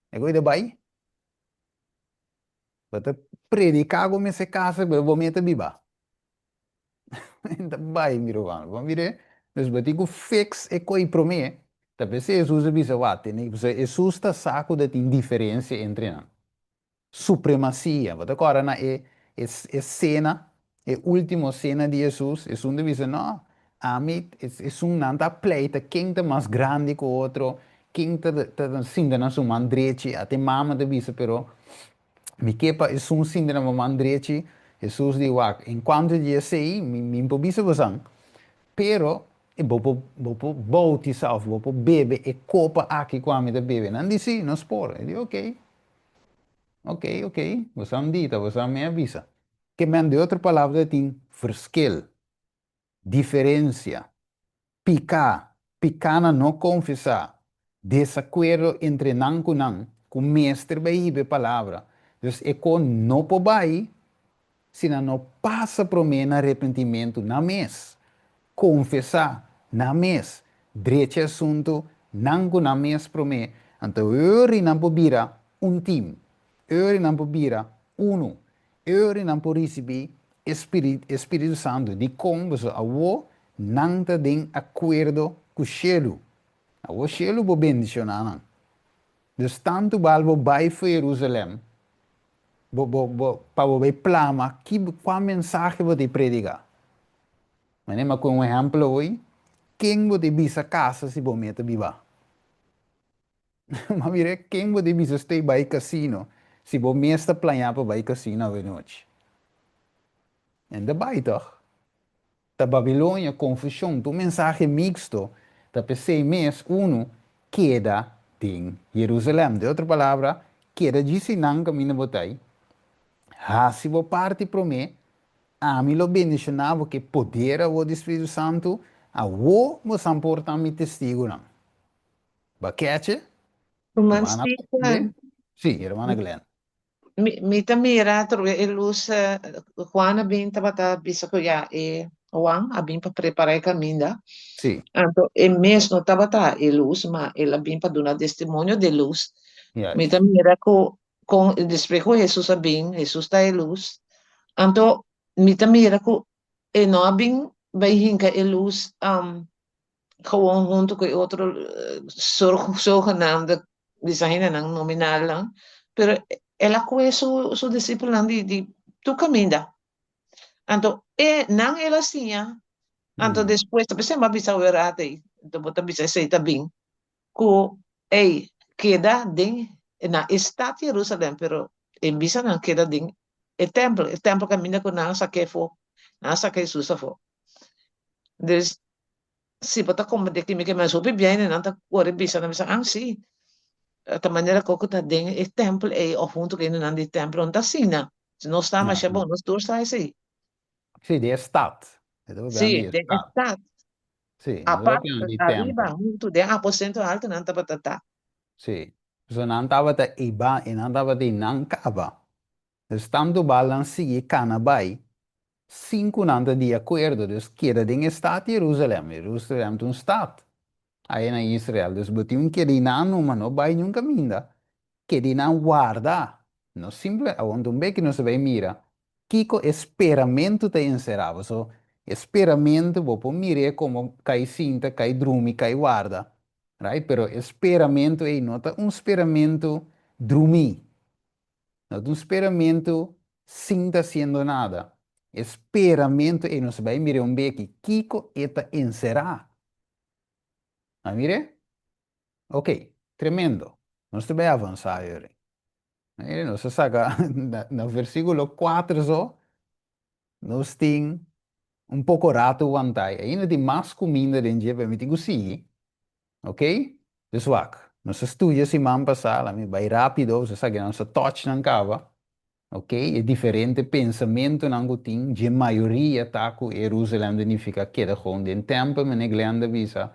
E koe ta bai. Bo ta prediká ku mester kasa, pero bo meta biba. Ta bai, mi ruman. Bo mira, dus bo tin ku fix e koe promé. Ta p'esei Hesus a bisa, wak, tene, pasobra Hesus ta sa ku ta tin diferensia entre nan. Supremasia. Bo ta kòrda na e e sena, e último sena di Hesus? Esun ta bisa, No, ami, esun nan ta pleita ken ta mas grandi ku otro, ken ta ta sinta na su man drechi. Ata e mama ta bisa, Pero mi ke pa esun sinta na bo man drechi. Hesus di, Wak, en kuantu di esei, mi mi por bisa bosan, pero bo por bo por boutisá òf bo por bebe e kopa aki ku ami ta bebe. Nan di, Sí, nos por. E di, Oké. Ok, ok, boso a dita, boso a me a bisa. Ke men di otro palabra tin verschil, diferencia, piká, pikánan no konfesá, desakuerdo entre nan ku nan, ku mester bai hiba e palabra. Dus e kon no por bai si nan no pasa promé na arepentimentu nan mes, konfesá nan mes, drecha e asuntu nan ku nan mes promé, anto ori nan por bira un tim, ori nan por bira unu, ori nan por risibí e e Spiritu Santu. Dikon? Pasobra awor nan ta den akuerdo ku shelu. Awor shelu por bendishoná nan. Dus tantu bal bo bai for Jerusalèm, bo, bo, bo, pa bo bai plama, ki, kua mensahe bo ta prediká? Manera mi a kohe un ehèmpel awor, ken bo ta bisa kasa si bo meta biba? Ma mira, ken bo ta bisa stay bai kasino si bo mes ta plañá pa bai kasino awenochi? En ta bai tòg? Ta Babilonia, konfushon, ta un mensahe miksto, ta p'esei mes unu keda den Jerusalèm. Den otro palabra, keda djis einan kaminda bo ta ei, hasi bo parti promé, ami lo bendishoná bo ku e poder awor di Spiritu Santu, awor bo san por ta mi testigunan. Bo a keche? Ruman Hermana Stephen. Sí, hermana Glenn. Mi ta mira atrobe e lus, Juan a bin tabata bisa ku ya e Juan a bin pa prepará e kaminda. Sí. Anto e mes no tabata e lus, ma el a bin pa duna testimonio di e lus. Juist. Mi ta mira ku kon despues ku Hesus a bin, Hesus ta e lus, anto mi ta mira ku e no a bin bai hinka e lus gewoon hunto ku e otro zogenaamde desainanan nominalnan, pero el a kue su su disipelnan di di tur kaminda. Anto e nan el a siña, anto despues ta p'esei mi a bisa wera ei, anto bo ta bisa esei ta bin ku ei keda den na e stat Jerusalem, pero e bisa nan keda den e tèmpel, e tèmpel kaminda ku nan a sak'é afó, nan a saka Hesus afó. Dus si bo ta komprendé kimi ke mas hopi biaha nan ta kore bisa nan bisa an si ta manera ku ku ta den e tèmpel ei òf huntu ku hendenan di tèmpel no ta asina si nos ta masha bon nos tur sa esei. Sí, den e stat. E ta papia Sí, di e den e stat. stat. Sí, no ta Apart papia di ariba tèmpel. huntu den aposento alto nan tabata ta. Sí. So nan tabata ei ba i nan tabata ei nan kaba. Dus tantu bal nan sigui kana bai sin ku nan ta di akuerdo, dus keda den e stat Jerusalèm. Jerusalèm ta un stat aya na Israel, dus bo tin un keda einan numa, no bai niun kaminda, keda einan warda. No simple, awor un beki nos ta bai mira kiko e speramentu ta enserá. Pasobra e speramentu bo por mir'é komo kai sinta, kai drumi, kai warda, right? Pero e speramentu ei no ta un speramentu drumí. No ta un speramentu sin ta hasiendo nada. E speramentu ei nos bai mira un beki kiko e ta enserá. A mir'é? Ok, tremendo. Nos ta bai avansá yori. Mira, nos a saka na versíkulo kuater so, nos tin un poko ratu wantá. Ainda tin mas kuminda den dje, pero mi tin ku sigui. Ok? Dus wak, nos a studia siman pasá, laat mi bai rápido, nos a sa ke nos a touch nan kaba, ok, e diferente pensamentunan ku tin, dje mayoria ta ku Jerusalem ta nifiká keda gewoon den tèmpel, meneer Glenn ta bisa,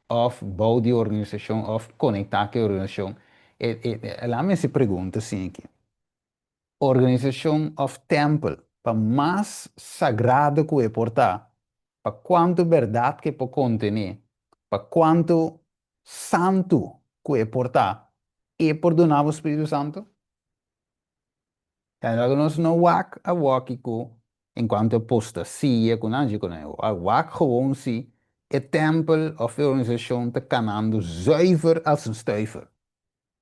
òf bou di organisashon, òf konektá ku e organisashon. E, e, laat mi hasi pregunta asin aki. Organisashon òf tèmpel, pa mas sagrado ku e por ta, pa kuantu bèrdat ku e por kontené, pa kuantu santu ku e por ta, e por duna bo Spiritu Santu? Laga nos no wak awoki ku enkuanto apostasia ku nan dje ku nan wak gewoon si e tèmpel òf e organisashon ta kanando zuiver als een stuiver.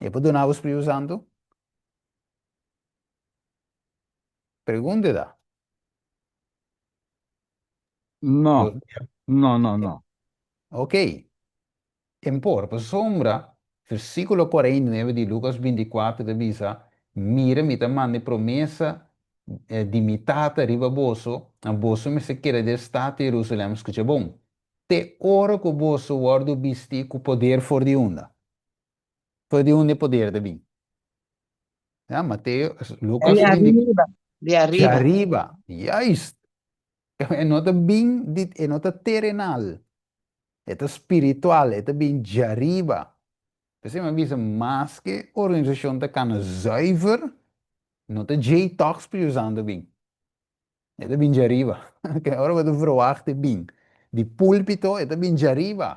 E por duna bo Spiritu Santu? Pregunta ta. No, no, no, no. Ok. En por, pasobra, versíkulo 49 di Lukas 24 ta bisa, Mira, mi ta manda e promesa di mi Tata riba boso, ma boso mester keda den stat di Jerusalèm, skucha bon, te ora ku boso wòrdu bistí ku poder for di unda? For di unda e poder ta bin? Ya, Mateo, Lucas Di 24. ariba, di ariba. Di ariba, juist. E no ta bin di, e no ta terenal. E ta spiritual, e ta bin djariba. P'esei mi a bisa, maske organisashon ta kana zuiver, no ta djei tòg Spiritu Santu bin. E ta bin djariba. Ora bo ta verwagt e bin di púlpito, e ta bin djariba.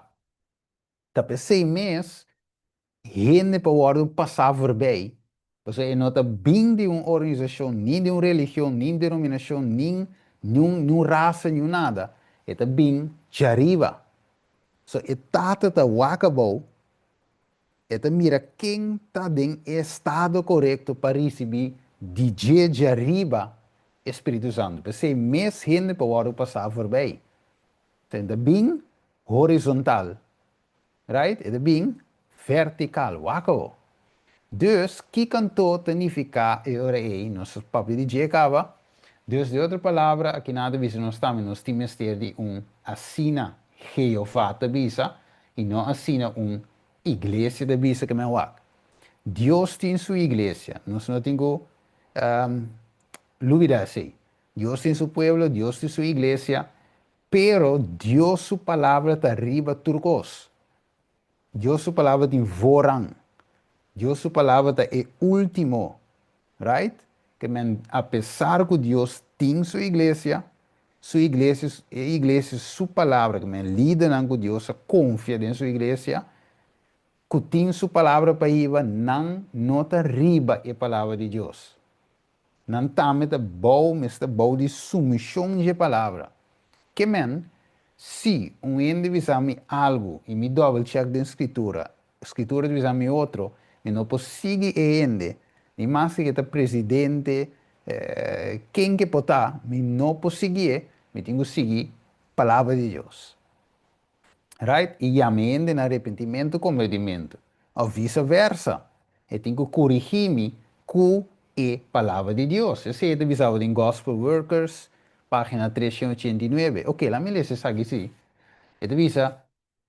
Ta p'esei mes hende por wòrdu pasá voorbij, pasobra e no ta bin di un organisashon, ni di un religion, ni denominashon, ni niun niun rasa, niun nada. E ta bin djariba. So e Tata ta wak abou, e ta mira ken ta den e estado korekto pa risibí di dje djariba e Spiritu Santu. P'esei mes hende por wòrdu pasá voorbij. E ta bin horizontal, right? E ta bin vertical, wak awo. Dus, kiko anto ta nifiká e ora ei? Nos a papia di dje kaba. Dus di otro palabra, aki nan ta bisa nos tambe nos tin mester di un asina Jehová ta bisa i no asina un iglesia ta bisa ke men wak. Dios tin su iglesia, nos no tin ku lubida esei. Dios tin su pueblo, Dios tin su iglesia, pero Dios su palabra ta riba tur kos. Dios su palabra tin voorrang. Dios su palabra ta e último, right? Ke men apesar ku Dios tin su iglesia, su iglesia, e iglesia su palabra, ke men lidernan ku Dios a konfia den su iglesia, ku tin su palabra pa hiba, nan no ta riba e palabra di Dios. Nan tambe ta bou, mester bou di sumishon dje palabra. Ke men, si un hende bisa mi algu i mi dòbel chèk den Skritura, Skritura ta bisa mi otro, mi no por sigui e hende, ni maske ke ta presidente, ken ke por ta, mi no por siguié, mi tin ku sigui Palabra di Dios. Right? I yama e hende na arepentimentu, konvertimentu. Òf visa versa. E tin ku korigí mi ku e Palabra di Dios. Esei e ta bisa bo den Gospel Workers, página 389. Oke, laat mi lesa esaki sí. E ta bisa,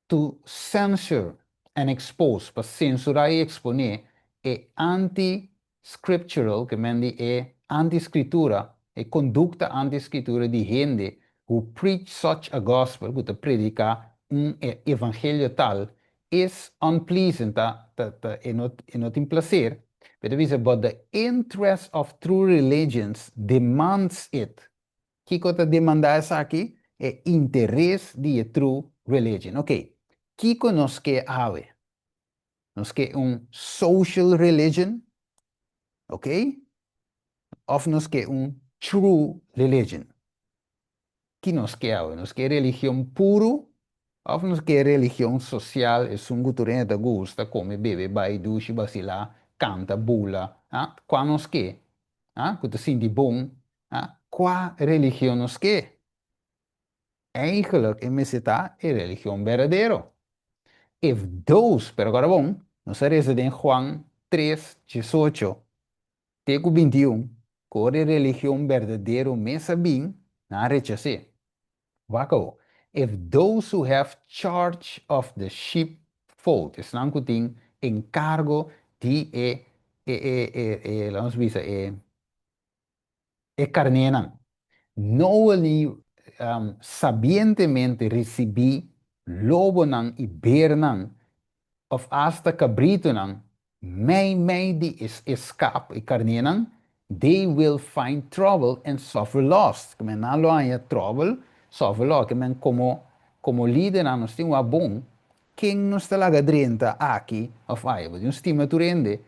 To censure and expose, pa sensurá i eksponé, e anti-scriptural, ke men di e anti-skritura, e kondukta anti-skritura di hende who preach such a gospel, ku ta prediká un evangelio tal, is unpleasant, ta, ta, ta, e no, e no tin plaser, pero ta bisa, but the interest of true religions demands it. Kiko ta demandá esaki? E interes di e true religion. Ok, kiko nos ke awe? Nos ke un social religion? Ok? Of nos ke un true religion? Ki nos ke awe? Nos ke religion puru of nos ke religion sosial, esun ku tur hende ta gusta, kome, bebe, bai, dushi, basilá, kanta, bula? Ha? Kua nos ke? Ha? Ku ta sinti bon? Ha? Kua religion nos ke? Eigenlijk e mester ta e religion berdadero. If those, pero agora bon, nos a reza den Juan 3, 18 te ku 21, ku ora e religion berdadero mes a bin, nan a rechas'é. Wak awo, If those who have charge of the sheepfold, esnan ku tin enkargo di e, e, e, e, e, laat nos bisa, e, e karnénan, knowingly, sabientemente risibí lobonan i bernan òf asta kabritunan mei mei di e e skap, e karnénan, they will find trouble and suffer loss. Ke men nan lo haña trouble, suffer loss. Ke men komo komo lidernan nos tin wak bon ken nos ta laga drenta aki òf aya. Bo tin un stima tur hende,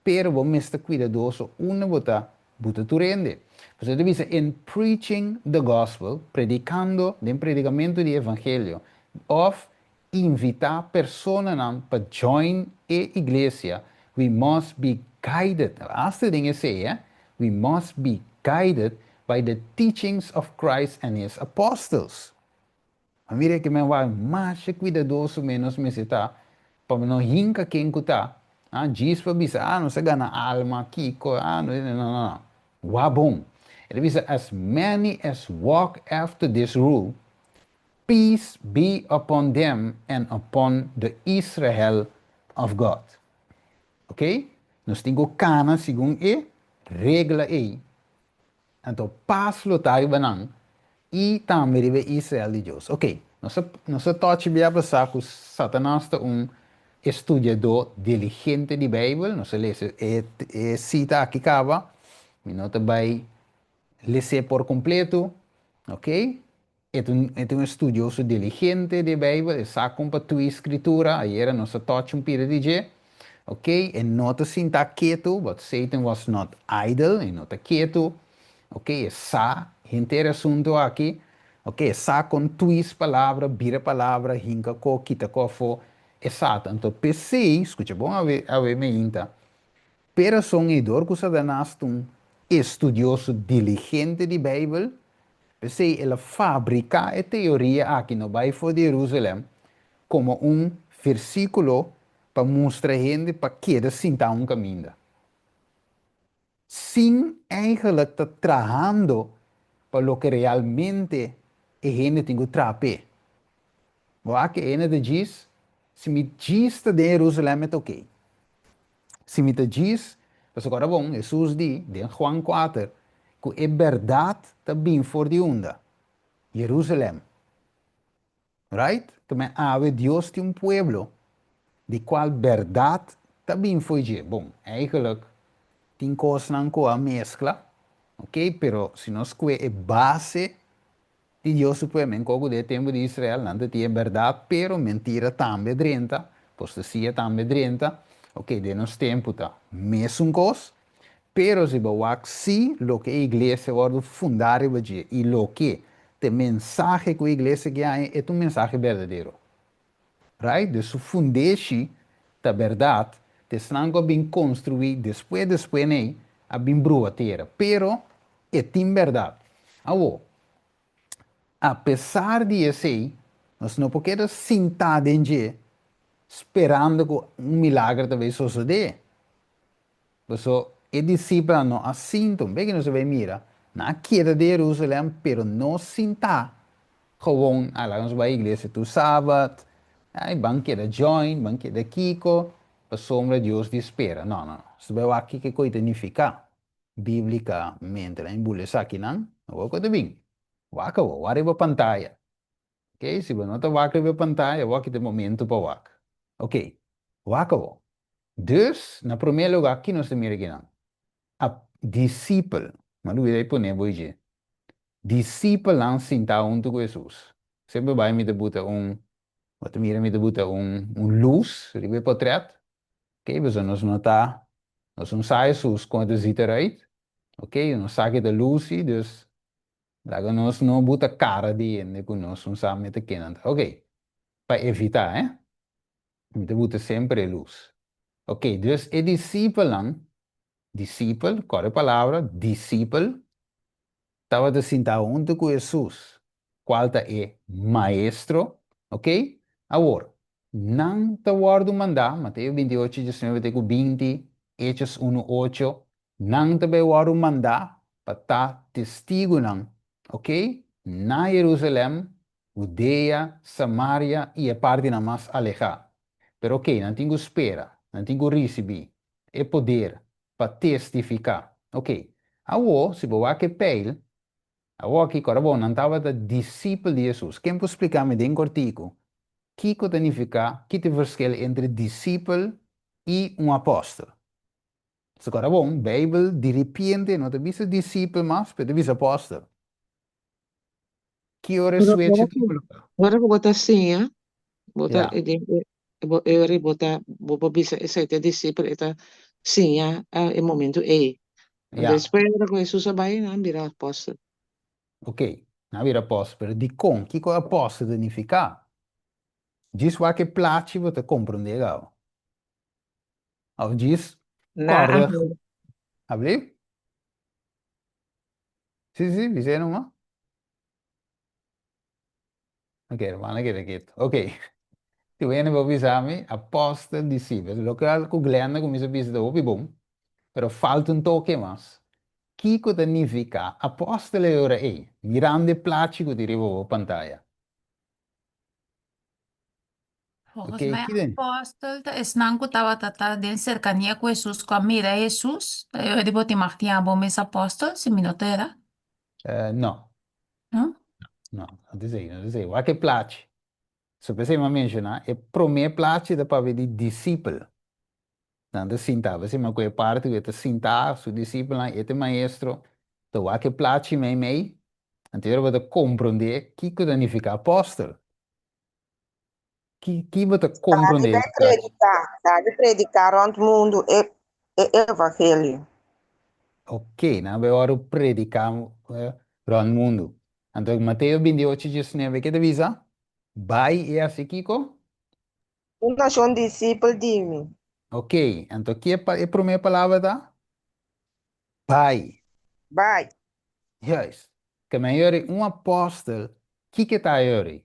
pero bo mester kuidadoso unda bo ta buta tur hende. Pasobra ta bisa in preaching the gospel, predikando, den predikamentu di evangelio, òf invitá personanan pa join e iglesia, we must be guided, hasta den esei, eh, we must be guided by the teachings of Christ and His apostles. A mira ke men wak masha kuidadoso men nos mester ta pa no hinka ken ku ta, ah, djis pa bisa, ah, nos a gana alma, kiko, ah, no, no, no, no. Wak bon. E ta bisa, as many as walk after this rule, Peace be upon them and upon the Israel of God. Ok? Nos tin ku kana segun e regla ei. Anto pas lo ta riba nan i tambe riba e Israel di Dios. Ok, nos a nos a tòchi bia pasá ku Satanas ta un estudiadó diligente di Beibel. Nos a lesa e e sita aki kaba. Mi no ta bai les'é por kompleto. Ok? E ta un, e ta un estudioso diligente di e Bijbel, e sa kon pa tui Scritura, ayera nos a touch un pida di dje, ok, e no ta sinta ketu, but Satan was not idle, e no ta ketu, ok, e sa henter e asunto aki, ok, e sa kon twist palabra, bira palabra, hinka ko, kita ko afó, e sa ta. Anto p'esei, skucha bon awe, awe meinta, P'e rason ei, dor ku Satanas ta un estudioso diligente di Beibel, p'esei el a fabriká e teoria aki no bai for di Herusalèm komo un versíkulo pa mustra hende pa keda sintá un kaminda, sin eigenlik ta trahando. pa loke realmente e hende tin ku traha p'e. Bo wak e hende ta djis, Si mi djis ta den Jerusalèm e ta oké. Si mi ta djis, pasobra ora bon, Hesus di den Juan kuater ku e bèrdat ta bin for di unda? Jerusalèm. Right? Keme awe Dios tin un pueblo di cual berdad ta bin fo'i dje. Bon, eigenlijk tin cosnan cu a mezcla, ok, pero si nos cue e base di Dios su pueblo, men cu den e tempo di Israel nan ta tin e berdad, pero mentira tambe a drenta, apostasia tambe a drenta, ok, den nos tempo ta mesun cos, Pero si bo wak si loke e iglesia wòrdu fundá riba dje i loke ta e mensahe ku e iglesia ke haña, e ta un mensahe berdadero. Right? Dus su fundeshi ta bèrdat, ta esnan ku a bin konstruí despues despues n'ei a bin brua tera. Pero e tin bèrdat. Awor, apesar di esei, nos no por keda sintá den dje sperando ku un milager ta bai sosodé. Paso e disipelnan no a sinta, un bes ku nos a bai mira, nan a keda den Jerusalèm, pero no sintá gewoon, a laga nos bai iglesia tur sabat, ai ban keda join, ban keda kiko, pasobra Dios di spera. No, no, no. Nos ta bai wak kiko e koi ta nifiká bíblikamente. Nan bula esakinan, awor ku ta bin. Wak awor, wak riba pantaya. Ok, si bo no ta wak riba e pantaya, awor aki ta e momento pa wak. Ok, wak awor. Dus, na promé lugá, ki nos ta mira akinan? A disipel, mi a lubida di pone bo dje. Disipelnan sintá huntu ku Hesus. Semper bai mi ta buta un, bo ta mira mi ta buta un, un lus riba e potrèt. Ok, pasobra nos no ta, nos no sa Hesus kon e ta zita eruit. Ok, nos sa ku e ta lusi, dus Laga nos no buta cara di hende cu nos no sa mete kenan ta. Ok, pa evita, eh. Mi ta buta semper e luz. Ok, dus e discipelnan, discipel, core e palabra, discipel, tabata sinta hunto cu Jesus, cual ta e Maestro, ok. Awor, nan ta wordo manda, Mateo 28, 19 te cu 20, Hechos 1, 8, Nan ta bai wòrdu mandá pa ta testigunan, ok, na Jerusalèm, Hudea, Samaria i e partinan mas alehá. Pero ok, nan tin ku spera, nan tin ku risibí e poder pa testifiká. Ok, awor, si bo wak e peil, awor aki, kòrda bo, nan tabata disipel di Hesus. Ken por splika mi den kòrtiku kiko ta nifiká, ki ta e verschil entre disipel i un apòstel? So kòrda bon, Beibel diripiente no ta bisa disipel mas, pero ta bisa apòstel. Ki ora e Pero switch ora a ku tuma lugá? ora ku bo ta siña, bo ta Ja. e den e bo e ora bo ta bo por bisa esei ta disipel e ta siña e momento ei. Ja. Despues ora ku Hesus a bai nan bira apòstel. Ok, nan a bira apòstel, pero dikon? Kiko apòstel ta nifiká? Djis wak e plachi bo ta komprondé gau. Of djis Na kòrda. a Abli? Sí, sí, bis'é numa. Ok, hermana keda ketu. Ok. Ti wende bo bisa mi, apòstel, disipel. Loke ku Glenda kuminsá bisa ta hopi bon, pero falta un toke mas. Kiko ta nifiká apòstel e ora ei, mirando e plachi ku tin riba bo pantaya? Volgens Oké, mij ki den? apòstel ta esnan ku tabata ta den serkania ku Hesus ku a mira Hesus. Ta e ora di bo tin mag tin abo mes apòstel, si mi no ta era. Eh, no. No? No, no ta esei, no ta esei. Wak e plachi. So p'esei mi a menshoná, e promé plachi ta papia di disipel. Nan ta sintá, p'esei mi a kohe parti ku e ta sintá, su disipelnan, e ta e maestro. Ta wak e plachi meimei, anto e ora bo ta komprondé kiko ta nifiká apòstel. Ki ki bo ta Sa di komprondé bai prediká, sa di prediká rònt mundu e e evangelio. Ok, nan bai wòrdu prediká rònt mundu. Anto Mateo 28, 19 ke ta bisa? Bai i hasi kiko? Un nashon disipel di mi. Ok, anto ki e e promé palabra ta? Bai. Bai. Juist. Ke men yori un apòstel, kiko ta yori?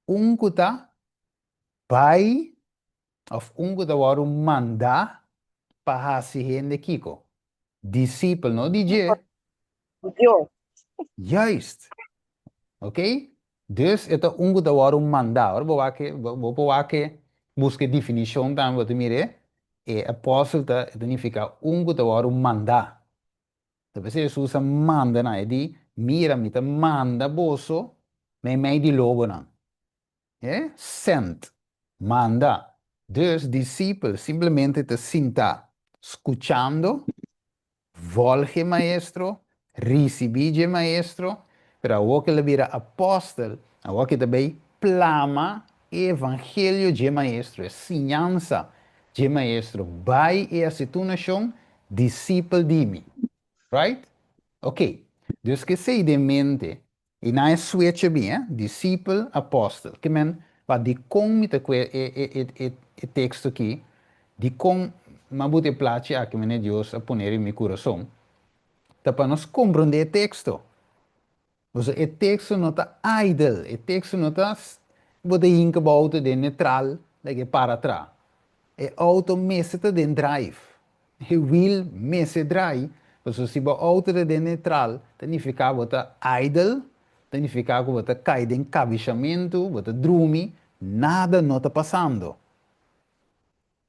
Un ku ta bai òf un ku ta wòrdu mandá pa hasi hende kiko? Disipel, no di dje. Di Dios. Juist. Ok? Dus e ta un ku ta wòrdu mandá. Ora bo wak e, bo por wak e, buska e definishon tambe, bo ta mira e, e apòstel ta, e ta nifiká un ku ta wòrdu mandá. Ta p'esei Hesus a manda nan, e di, Mira, mi ta manda boso meimei di lobonan. E sent, manda. Dus disipel simplemente ta sintá skuchando, volg e maestro, risibí dje maestro, pero awor ku el a bira apòstel, awor ku e ta bai plama e evangelio dje maestro, e siñansa dje maestro, bai i hasi tur nashon disipel di mi. Right? Ok. Dus ku esei den mente, I nan e switch a bin, eh, disipel, apostel. Ke men, pa dikon mi ta kue e, e, e, e, e teksto aki? Dikon m'a buta e plachi aki manera Dios a pone riba mi kurason? Ta pa nos komprondé e teksto. Pasobra e teksto no ta idle, e teksto no ta bo ta hinka bo outo den netral, lag'e para tra. E auto mester ta den drive. E wiel mester draai, pasobra si bo auto ta den neutral, ta nifiká bo ta idle, ta nifiká ku bo ta kai den kabishamentu, bo ta drumi, nada no ta pasando.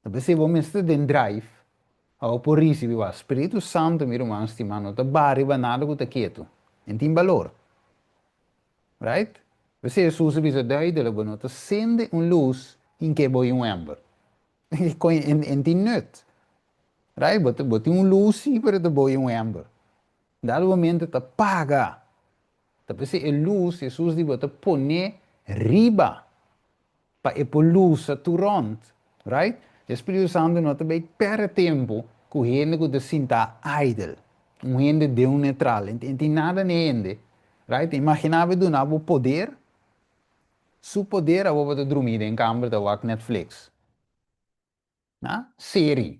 Ta p'esei bo mester ta den drive pa bo por risibí wak. Spiritu Santu, mi ruman stimá, no ta baha riba nada ku ta ketu. E tin balor. Right? P'esei Hesus a bisa duidelijk, bo no ta sende un lus inke bo i un ember. En tin nut. Right? Bo, bo tin un lus sí, pero ta bo i un ember. Dado momento ta paga. Ta p'esei e lus, Hesus di bo ta pone riba pa e por lusa tur rond. Right? E Spiritu Santu no ta bay perde tempu ku hende ku ta sinta idle. Un hende den un netral. En tin nada n'e hende. Right? Imagina bo e duna bo poder. Su poder abo bo ta drumi den kamber ta wak Netflix. Na? Seri.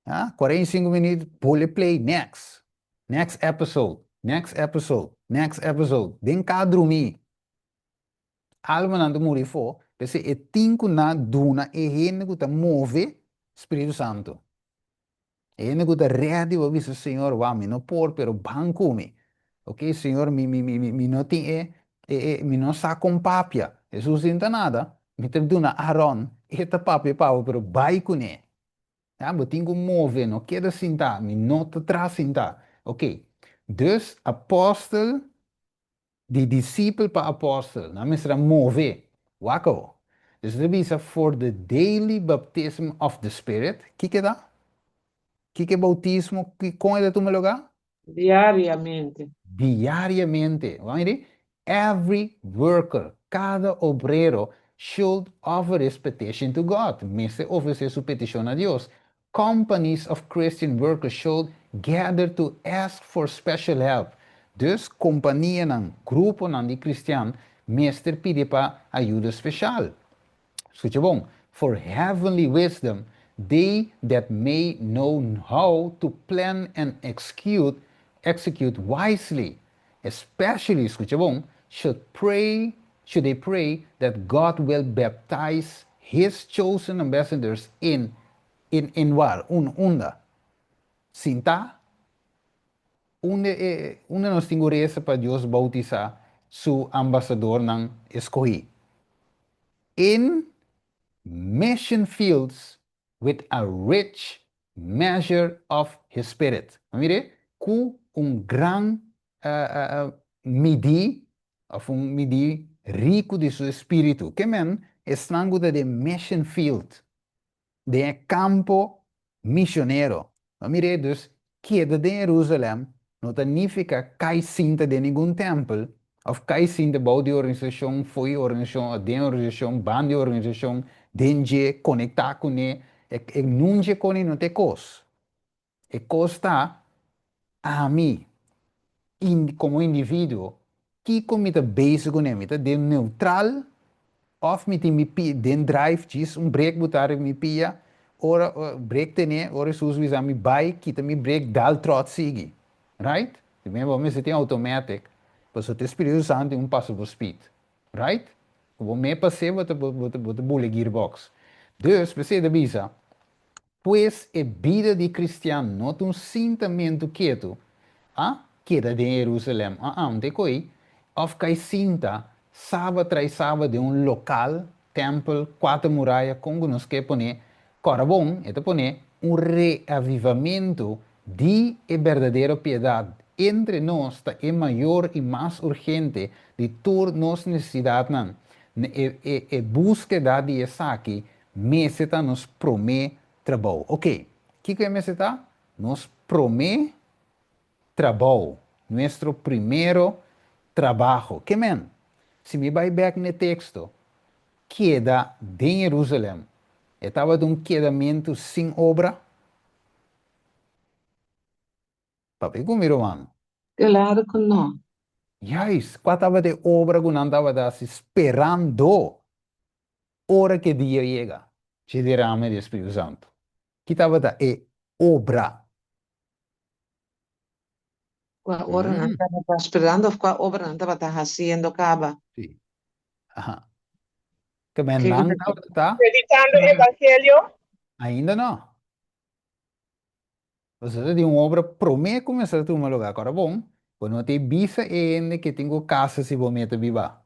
Na? 45 minuut, bole play, next. Next episode, next episode, next episode. Den ka drumi. Almanan ta muri afó, p'esei e tin ku nan duna e hende ku ta move Spiritu Santu. E hende ku ta ready pa bisa, Señor, wak, mi no por, pero ban ku mi. Ok, Señor, mi, mi, mi, mi no tin e, e, e, mi no sa kon papia. Hesus di, N ta nada, mi ta duna Aaron, e ta papia pa bo, pero bai kuné. Ya, bo tin ku move, no keda sintá, mi no ta traha sintá. Ok, dus apòstel Di disipel pa apòstel, nan mester a move. Wak awo. Dus e ta bisa, For the daily baptism of the Spirit. Kiko e ta? Kiko e boutismo, kon e ta tuma lugá? Diariamente. Diariamente. Wak mira, Every worker, kada obrero, should offer his petition to God, mester ofresé su petishon na Dios. Companies of Christian workers should gather to ask for special help. Dus kompanianan, gruponan di kristian mester pidi pa ayuda speshal. Skucha bon, For heavenly wisdom, they that may know how to plan and execute, execute wisely, especially, skucha bon, should pray, should they pray that God will baptize His chosen ambassadors in In in war? Un unda? Sintá? Unda e unda nos tin ku resa pa Dios boutisá su ambasadornan eskohí? In mission fields with a rich measure of His Spirit. Mire, ku un gran midí òf un midí riku di su Espíritu. Ke men esnan ku ta den mission field den e kampo misionero. No mir'é dus, keda den Jerusalèm no ta nifiká kai sinta den ningun tèmpel òf kai sinta bou di organisashon, fo'i organisashon òf den organisashon, ban di organisashon, den dje, konektá kuné. E nun dje koni no ta e kos. E kos ta, ami, in, komo individuo, kiko mi ta bezig kuné? Mi ta den neutral òf mi tin mi pia den drive djis un brek botá riba mi pia, ora brek tené, ora Hesus bisa mi bai, kita mi brek, dal tròt sigui. Right? Primer bo mester tin automatic, pasobra te Spiritu Santu tin un pasa bo speed. Right? Ku bo me pas'é bo ta bo ta bo ta bula e gearbox. Dus, p'esei ta bisa, Pues e bida di cristian no ta un sintamentu ketu, a? keda den Jerusalem. Ah, ah, te koi, of kai sinta, saba trai saba den un lokal, tempel, kuater muraya, kon ku nos ke pone, kòrda bon, e ta pone un reavivamentu di e berdadero piedat entre nos ta e mayor i mas urgente di tur nos nesesidatnan. E, e, e búskeda di esaki mester ta nos promé trabou. Oké, kiko e mester ta? Nos promé trabou, nuestro primero trabajo. Ke men? Si mi bai bek n'e teksto, keda den Jerusalem, e tabata un kedamentu sin obra? Papia ku mi, ruman? Klaru ku no. Juist, kua tabata e obra ku nan tabata hasi sperando ora ku e dia yega dje derame di e Spiritu Santu? Ki tabata e obra? Kua ora nan tabata sperando of kua obra nan tabata hasiendo kaba? Sí. Aha. Ke men nan tabata. Predicando evangelio. Ainda no. Pasobra ta di un obra promé ku mester tuma lugá. Kòrda bon, bo no ta e bisa e hende ke tin ku kasa si bo mete biba.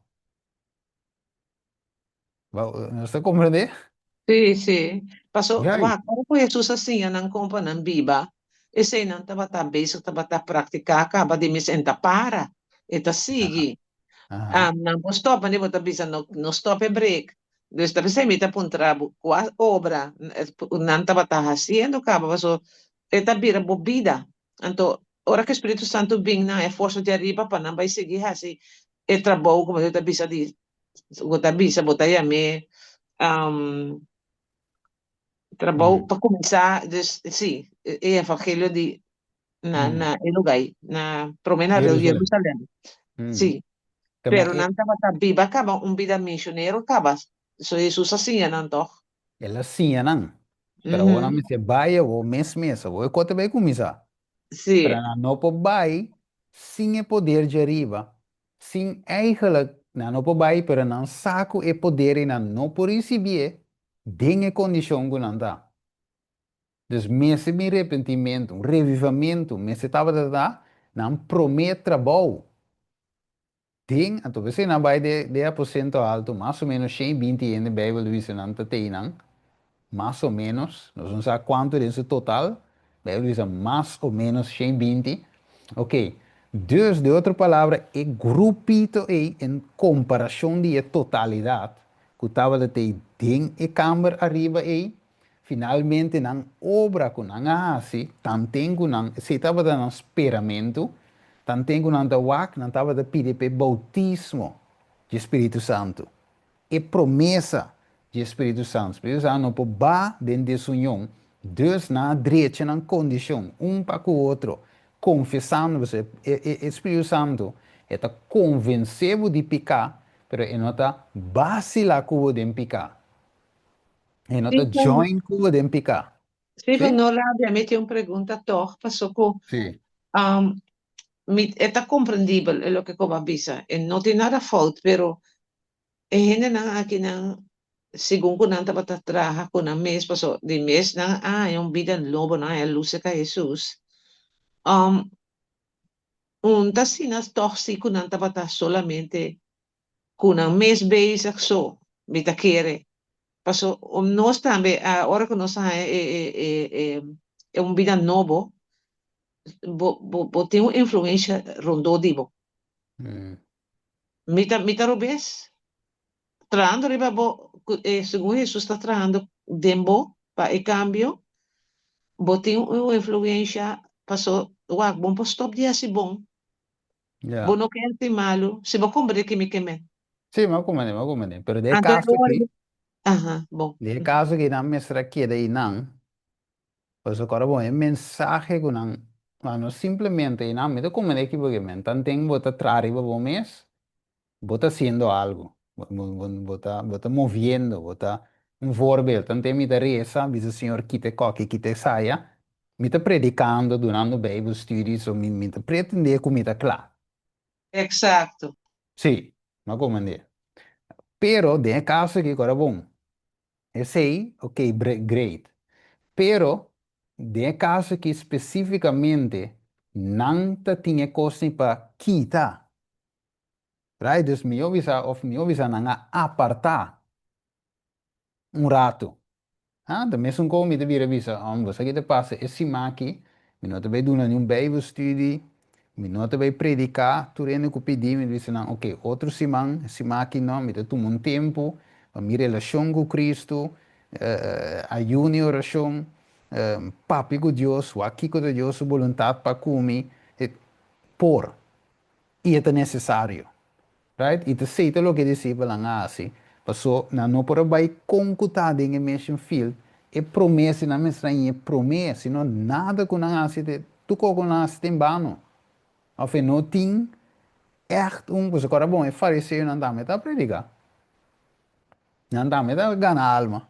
Nos ta komprendé? Sí, sí. Paso, wak, ora ku Hesus a siña nan kon pa nan biba, esei nan tabata bezig, tabata praktiká kaba di mes, en ta para, e ta sigui. Nan por stòp, manera bo ta bisa, no, no stòp e brek. Dus ta p'esei mi ta puntra bo, kua obra nan tabata hasiendo kaba, paso e ta bira bo bida. Anto, ora ku e Spiritu Santu bin nan e forsa di ariba pa nan bai sigui hasi e trabou, komo ta bisa di bo ta bisa, bo ta yam'é trabou pa kuminsá, dus sí, e evangelio di na na e lugá ei, na promé na Jerusalèm. Sí. Pero nan tabata biba kaba un bida misionero kaba, so Hesus a siña nan tòg. El a siña nan. Pero awor nan mester bai awor mes mes, awor e kos ta bai kuminsá. Sí. Pero nan no por bai sin e poder djariba, sin eigenlijk, nan no por bai pero nan sa ku e poder ei nan no por risibié den e kondishon ku nan ta. Dus mester bin repentimentu, un revivamentu, mester tabata ta nan promé trabou. Den, anto p'esei nan bai den den aposento alto, mas o ménos 120 hende Beibel ta bisa nan ta tei nan, mas o ménos, nos no sa kuantu den su total, Beibel ta bisa mas o ménos 120. Ok, dus den otro palabra e grupito ei en komparashon di e totalidat ku tabata tei den e kamber ariba ei, Finalmente nan obra ku nan a hasi, tanten ku nan, esei tabata nan speramentu, tanten ku nan ta wak, nan tabata pidi pa e boutismo dje Spiritu Santu. E promesa dje Spiritu Santu. Spiritu Santu no por ba den desunion, dus nan a drecha nan kondishon un pa ku otro, konfesando, pasobra e e Spiritu Santu e ta konvensé bo di piká, pero e no ta basila ku bo den piká. E no ta join ku bo den piká. Steven, no rabia, mi tin un pregunta tòg, paso ku Sí. mi e ta komprendibel e loke ku bo a bisa, e no tin nada fout, pero e hendenan akinan segun ku nan tabata traha ku nan mes, paso di mes nan a haña un bida nobo, nan a haña lus serka Hesus, un ta asina tòg si ku nan tabata solamente ku nan mes bezig so, mi ta kere. Paso nos tambe ora ku nos a haña e e e e un bida nobo, bo bo bo tin un influensha rondó di bo. Mi ta mi ta robes, trahando riba bo ku e segun Hesus ta trahando den bo pa e kambio, bo tin un influensha paso wak bo no por stòp di hasi bon. Ya. Bo no ke hasi malu. Si bo komprende ke mi ke men. Sí, mi a komprende, mi a komprende. Pero den e Anto e kaso ora aki, Aha, bon. den e kaso aki nan mester a keda einan, pasobra kòrda bon, e mensahe ku nan, nan no simplemente einan, mi ta komprende aki porque men tanten bo ta traha riba bo mes, Bo ta haciendo algo, bo ta bo ta moviendo, bo ta un voorbeeld. Tanten mi ta reza, bisa Señor kita e koki, kita e saya, mi ta predicando, dunando bijbelstudie, so mi mi ta pretende cu mi ta cla. Exacto. Sí, mi a comprende. Pero den e caso aki, ora bon, Esei, ok, great. Pero, den e kaso aki spesífikamente, Nan ta tin e kosnan pa kita. Right? Dus mihó bisa òf mihó bisa nan a apartá un ratu. Ha, ta mesun kon mi ta bira bisa, Om, bo sa ki ta pasa e siman aki, mi no ta bai duna niun Bijbelstudie, mi no ta bai prediká, tur hende ku pidi mi ta bisa nan, oke, otro siman, e siman aki no, mi ta tuma un tempu pa mi relashon ku Kristu, ayuno i orashon, papia ku Dios, wak kiko ta Dios su boluntat pa ku mi, por. I e ta nesesario. Right? I ta esei ta loke e disipelnan a hasi, paso nan no por a bai kon ku ta den e mission field, e promé si nan mester a ñe promé, sino nada ku nan hasi te, tur kos ku nan hasi ta en bano. Òf e no tin ègt un, pasobra kòrda bon, e fariseonan tambe ta prediká. Nan tambe ta gana alma.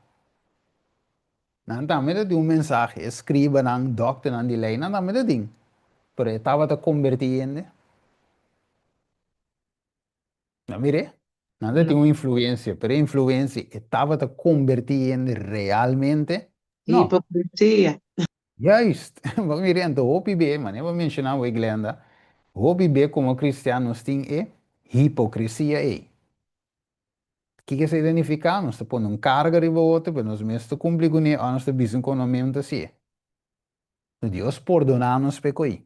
Nan tambe ta tin un mensahe, e skribanan, dòkternan di lei, nan tambe ta tin. Pero e tabata kombertí hende? Nan mir'é? Nan ta tin un influensia, pero e influensia e tabata kombertí hende realmente? No. Hipokresia. Juist! Bo mir'é? Anto hopi be, manera bo menshoná awor Glenda, hopi be komo kristian nos tin e hipokresia ei. Kiko esei ta nifiká? Nos ta pone un karga riba otro, pero nos mes ta kumpli kuné òf nos ta bisa ku nos mes ta hasié. No Dios pordoná nos p'e koi.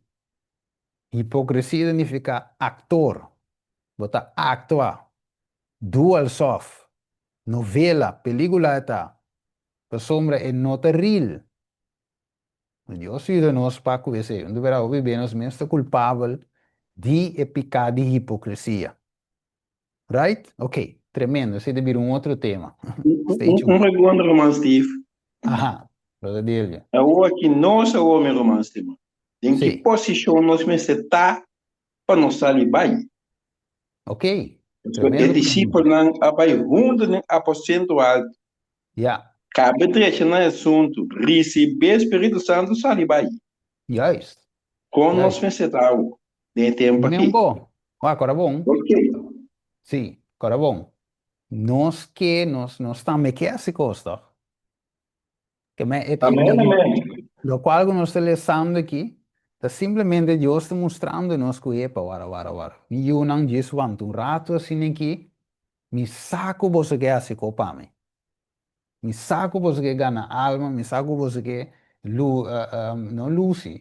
Hipokresia ta nifiká aktor. Bo ta aktua. Du alsof. Novela, pelíkula e ta. Pasobra e no ta real. No Dios yuda nos pa ku esei. Un ta hopi be nos mes ta kulpabel di e piká di hipokresia. Right? Ok, tremendo. Esei ta bira un otro tema. Stay Un tuned. pregunta, ruman Steve. Aha, brother Delio. Awor ki nos awor, mi ruman stima, den ki Sí. posishon nos mester ta pa nos sali bai? Ok, Pasobra e tremendo pregunta. disipelnan a bai huntu den aposento altu. Ja. Kabe drecha nan asuntu, risibé Spiritu Santu, sali bai. Juist. Kon nos Juist. mester ta awor den e tempu Dime aki? un ko. Wak, kora bon. Ok. Sí, kora bon. Nos ke, nos, nos tambe ke hasi kos, tòg? Ke men, e, e, Amèn, amèn. Lokual ku nos ta lesando aki, ta simplemente Dios ta mustrando nos ku, epa, wara, wara, wara, mi yunan djis wanta un ratu asina aki, mi sa ku boso ke hasi ko pa mi. Mi sa ku boso ke gana alma, mi sa ku boso ke lu, no lusi,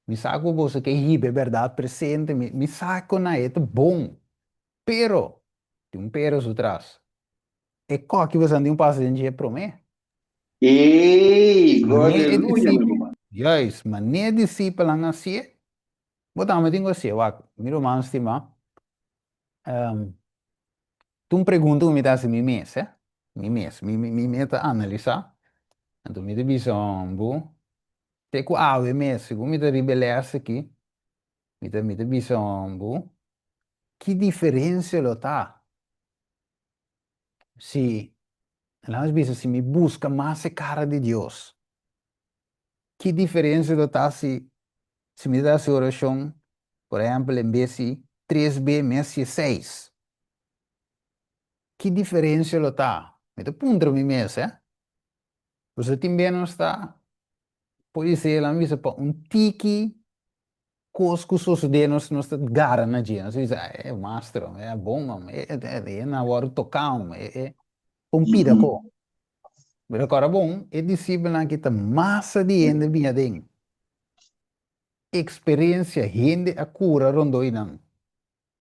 mi sa ku boso ke hiba e bèrdat presente, mi, mi sa ku na e ta bon. Pero, tin un pero su tras, e kòki boso a tin un pasa den dje promé. Ey, Mané e gloria aleluya, mi disipel, ruman. juist, mané e disipelnan a hasié, bo tambe tin ku hasié. Wak, mi ruman stimá, Ta un pregunta ku mi ta hasi mi mes, eh, mi mes, mi mi mi ta analisá, anto mi ta bisa bo, te ku awe mes, segun mi ta riba e lès aki, mi ta mi ta bisa bo, ki diferensia lo ta si, laga nos bisa si mi buska mas e kara di Dios, Ki diferensia lo ta si si mi ta hasi orashon, por ehèmpel, en bes di tres be mi hasié seis? Ki diferensia lo ta? Mi ta puntra mi mes, eh. Pasobra tin be nos ta podisé, laga mi bisa, pa un tiki kos ku sosodé nos nos ta gara na dje. Nos ta bisa, e mastro, e bon man, e e na wòrdu toká man, e e un pida ko. Pero kòrda bon, e disipelnan aki ta masa di hende bini aden. Eksperensia, hende a kura rondó i nan.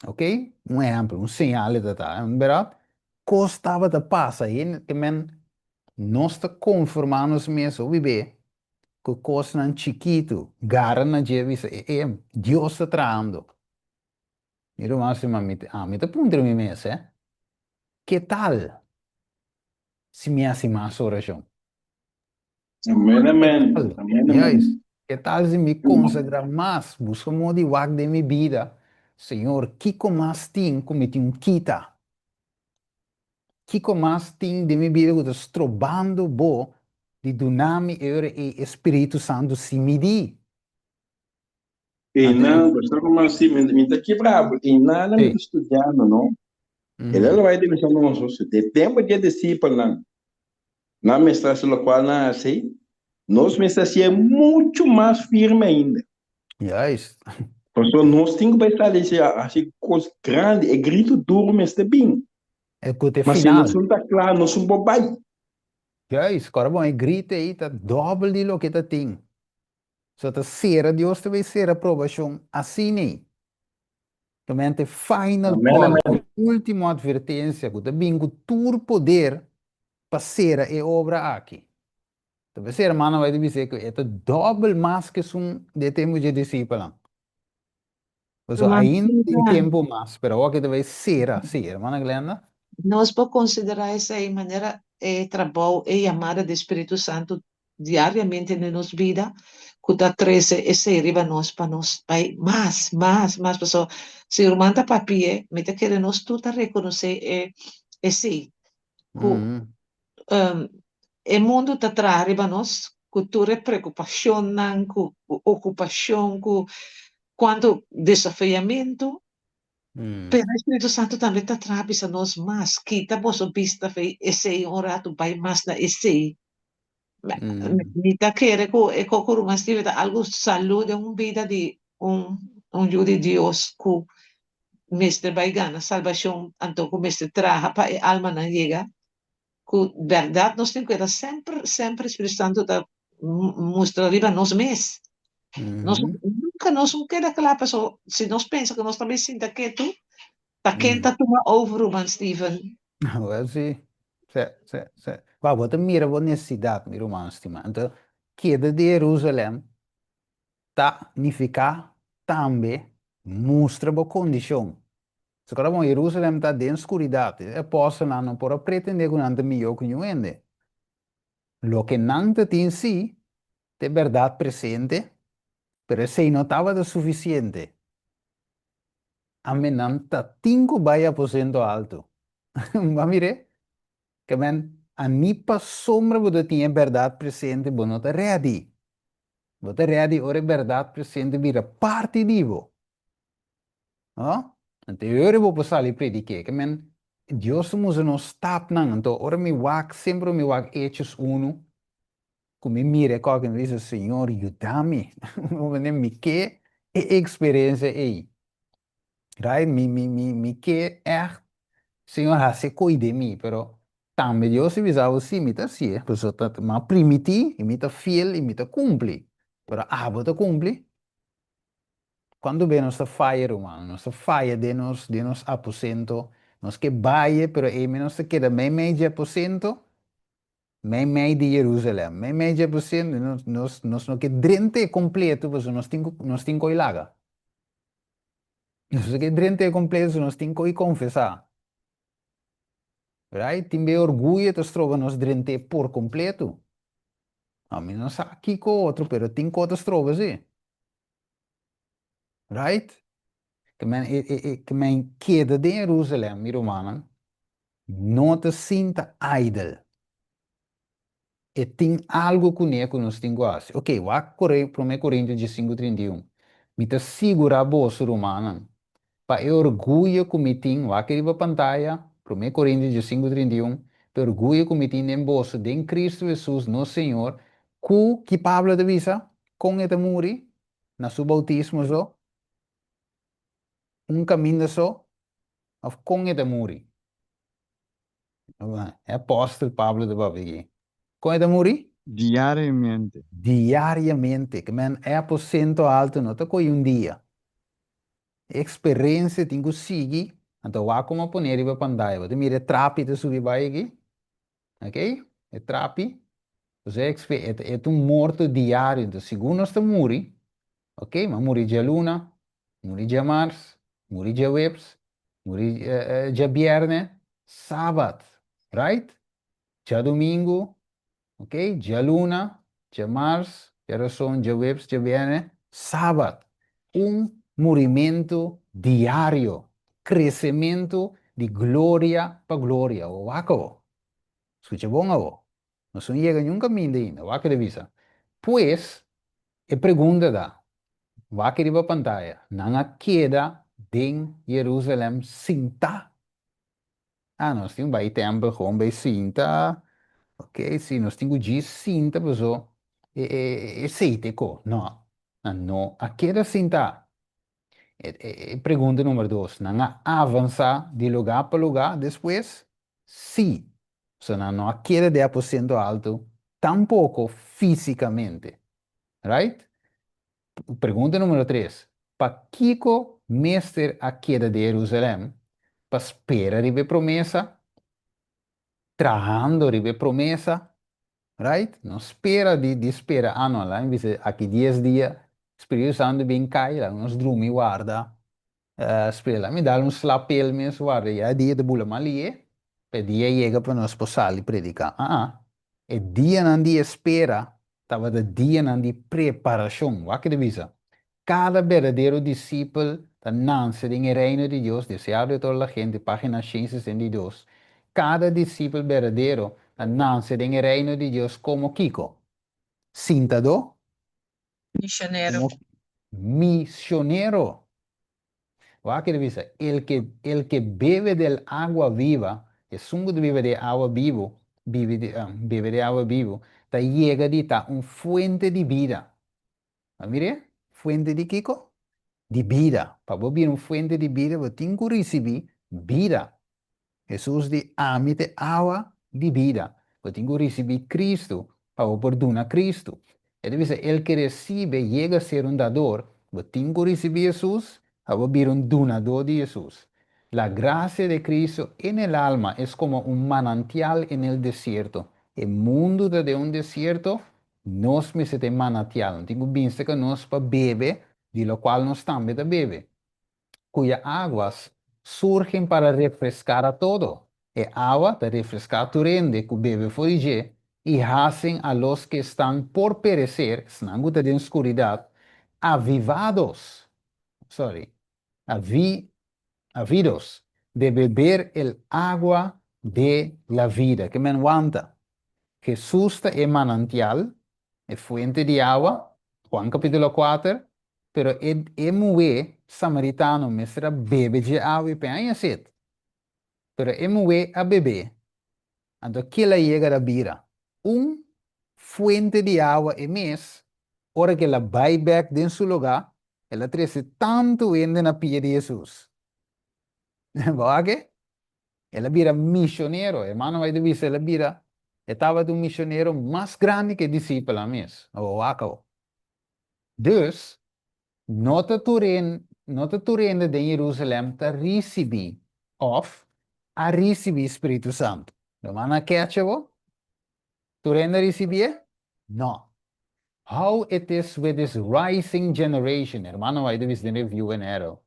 Ok? Un ehèmpel, un señal e ta ta. Bèrdat? Kos tabata pasa, hende ke men nos ta konformá nos mes hopi be ku kosnan chikitu, gara na dje bisa, e e, Dios ta trahando. Mi ruman stima, mi ami ta puntra mi mes, eh, ke tal si mi hasi mas orashon? Amen, Ke amen. tal? Amen, amen. Juist. Ke tal si mi konsagrá mas, buska modo di wak den mi bida, Señor, kiko mas tin ku mi tin un kita? Kiko mas tin den mi bida ku ta strobando Bo di duna mi e ora ei e Spiritu Santu sin midí? Einan, pastor Roman, si, mi, mi ta kibra bo. Einan mi ta studiando, no? El a bai ta bisa nos, de tempo di e disipelnan, nan mester hasi lokual nan hasi, nos mester hasié muchu mas firme ainda. Juist. Pasobra nos tin ku bai sali hasi kos grandi, e gritu duru mester bin. E ku ta e Ma si final. nos no ta kla, nos no por bai. Juist, kòrda bon, e gritu ei ta dòbel di loke ta tin. So ta sera, Dios ta bai sera probashon asina ei. Tomente final Amen, call, amen. ultimo advertensia ku ta bin ku tur poder pa sera e obra aki. Ta p'esei hermano bai ta bis'é ku e ta dòbel mas ku esun di e tempu dje disipelnan. Pasobra Ruman ainda tin Glenda, tempu mas, pero awor ke ta bai sera, sí, hermana Glenda. nos por konsiderá esei manera e trabou, e yamada di Spiritu Santu diariamente den nos bida, ku ta trese esei riba nos pa nos bai mas, mas, mas. Pasobra si ruman ta papia, mi ta kere nos tur ta rekonosé e esei, ku E mundu ta traha riba nos ku tur e preokupashonnan, ku okupashon, ku kuantu desafiamentu, pero e Spiritu Santu tambe ta traha bisa nos mas, kita boso bista fei esei un ratu bai mas na esei. Mi ta kere ku e koko ruman Steven ta algu salu den un bida di un un yu di Dios ku mester bai gana salbashon anto ku mester traha pa e almanan yega ku bèrdat nos tin kueda semper semper Spiritu Santu ta mustra riba nos mes. Nos nunka nos no keda kla paso si nos pensa ku nos ta bin sinta ketu ta ken ta tuma over ruman Steven. Wel si, si, si, si. Wou bo ta mira bo nesesidat mi ruman stima. Anto keda di Jerusalem ta nifiká tambe mustra bo kondishon. So kòrda bon, Jerusalem ta den skuridat. E apòstelnan no por a pretendé ku nan ta mihó ku niun hende. Loke nan ta tin sí ta e bèrdat presente, pero esei no tabata sufisiente. Ame nan ta tin ku bai aposento altu. Bo a mir'é? Ke men, a ni pasobra bo ta tin e bèrdat presente bo no ta rèdi. Bo ta rèdi ora e bèrdat presente bira parti di bo. No? Anto e ora bo por sali predik'é. Ke men, Dios ta mustra nos stapnan. Anto ora mi wak, semper mi wak Hechos unu, ku mi mira e kòke mi bisa, Señor, yuda mi. Mi ke e eksperensia ei. Right? Mi, mi, mi, mi ke ègt, Señor hasi koi den mi, pero tambe Dios ta bisa bo, sí, mi ta hasié, pasobra ta, mi a primití i mi ta fiel i mi ta kumpli. Pero abo ta kumpli? Kuantu be nos ta faya, ruman? Nos ta faya den nos, den nos aposento. Nos ke bai, pero ei nos ta keda meimei dje aposento, meimei di Jerusalem. Meimei dje aposento, nos, nos, nos no ke drent'é kompleto, pasobra nos tin ku, nos tin koi laga. Nos no ke drent'é kompleto, pasobra nos tin koi konfesá. Right? Tin be orguyo ta stroba nos drent'é por kompleto. Ami no sa kiko otro, pero tin kos ta stroba si. Right? Ke men, e, e, e, ke men keda den Jerusalem, mi rumannan, no ta sinta idle. E tin algu kuné ku nos tin ku hasi. Oké, wak kore Promé Korintio diesinku 31. Mi ta sigurá boso, rumannan, pa e orguyo ku mi tin, wak riba pantaya, Promé Korintio diesinku 31, pa e orguyo ku mi tin den boso, den Kristu Hesus, nos Señor, ku, ki Pablo ta bisa? Kon e ta muri? Na su boutismo so? Un kaminda so? Òf kon e ta muri? E apòstel Pablo ta papia aki. Kon e ta muri? Diariamente. Diariamente. Ke men e aposento alto no ta ko'i un dia. E eksperensia tin ku sigui. Anto wak komo a pone riba pantaya. Bo ta mira e trapi ta subi bai aki. Ok? E trapi. Entonces e ekspe e ta e ta un morto diario. Entonces segun nos ta muri, ok, m'a muri djaluna, muri djamars, muri djaweps, muri djabierne, sabat, right? Djadumingu, ok, djaluna, djamars, djarason, djaweps, djabierne, sabat. Un murimentu diario, kresementu di gloria pa gloria. Wak awo. Skucha bon awo. Nos no yega niun kaminda ainda. Wak e ta bisa. Pues, e pregunta ta, wak riba pantaya, nan a keda den Jerusalem sintá? Ah, nos tin bai tempel gewoon bai sinta. Ok, si nos tin ku djis sinta paso e esei te ko. No. Nan no a keda sintá. E, e, e pregunta number dos, nan a avansá di lugá pa lugá despues? Sí. So nan no a keda den aposento alto tampoko físikamente. Right? Pregunta numero tres, Pakiko mester a keda den Jerusalèm pa spera riba e promesa? Trahando riba e promesa? Right? No spera di di spera, ah no, laga mi bisa aki dies dia Spiritu Santu bin kai, laga nos drumi warda. Spera, laga mi dal un slapel mes warda, ya e dia ta bula mal lié, pa e dia yega pa nos por sali prediká. Ah ah, e dianan di espera tabata dianan di preparashon. Wak ke ta bisa? Kada berdadero disipel ta nanse den e Reino di Dios, Deseado de toda la gente, página 162. Kada disipel berdadero ta nanse den e Reino di Dios komo kiko? Sintadó? Misionero. Komo misionero. Wak ke ta bisa, El ke, el ke bebe del agua viva, esun ku ta biba di e awa bibu, bibi di, bebe di e awa bibu, ta yega di ta un fuente di bida. A mir'é? Fuente di kiko? Di bida. Pa bo bira un fuente di bida, bo tin ku risibí bida. Hesus di, Ami ta e awa di bida. Bo tin ku risibí Kristu pa bo por duna Kristu. E ta bisa, El ke resibe yega a ser un dador. Bo tin ku risibí Hesus pa bo bira un dunadó di Hesus. La gracia de Cristo en el alma es como un manantial en el desierto. E mundu ta den un desierto, Nos mester ta e manatial, no tin ku bin serka nos pa bebe di lokual nos tambe ta bebe, kuya aguas surgen para refreskar a todo. E awa ta refreská tur hende ku bebe for di dje i hasen a los ke estan por pereser, esnan ku ta den skuridat, avivados, sorry, avi, avidos, de beber el agua de la vida. Ke men wanta? Hesus ta e manantial, e fuente di awa, Juan capítulo kuater, pero e e muhé samaritano mester a bebe dje awa i p'e haña set. Pero e muhé a bebé, anto kila yega ta bira un fuente di awa e mes, ora ku el a bai bèk den su lugá, el a trese tantu hende na pia di Hesus. Bo wak e? El a bira misionero. Hermano White a bisa el a bira, e tabata un misionero mas grandi ku e disipelnan mes. Bo wak awo. Dus, no ta tur no ta tur hende den Jerusalem ta risibí òf a risibí spiritu santu. Ruman a kecha bo? Tur hende a risibié? No. How it is with this rising generation, hermano White a bisa den Review and Herald,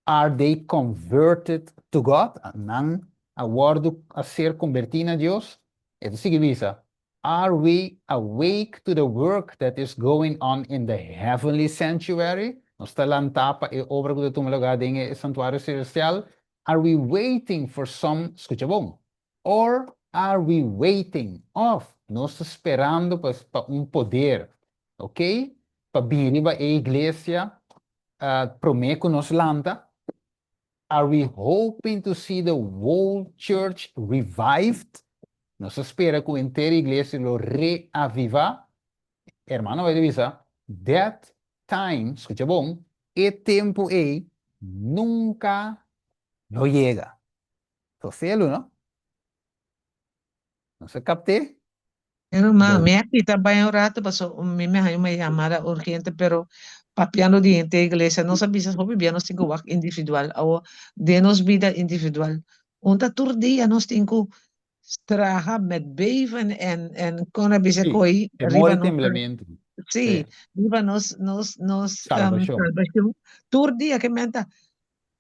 are they converted to God? Nan a wòrdu a ser kombertí na Dios? E ta sigui bisa, Are we awake to the work that is going on in the heavenly sanctuary? Nos ta lantá pa e obra ku ta tuma lugá den e santuario selestial? Are we waiting for some, skucha bon, Or are we waiting, òf nos ta sperando pa pa un poder, ok, pa bin riba e iglesia promé ku nos lanta? Are we hoping to see the whole church revived? Nos ta spera ku henter iglesia lo reavivá? Hermano White a bisa, That time, skucha bon, e tempu ei nunka lo yega. Soselu, no? Nos a kapt'é? Ruman, mi a kita bai un rato paso mi me haña un yamada urgente, pero papiando di henter iglesia, nos a bisa hopi bia nos tin ku wak individual. Awor, den nos bida individual, un ta tur dia nos tin ku traha met beven en en kon a bisa Sí, ko'i temor riba i nos temblamentu. sí, Sí. riba nos nos nos Salbashon. salbashon. Tur dia ke men ta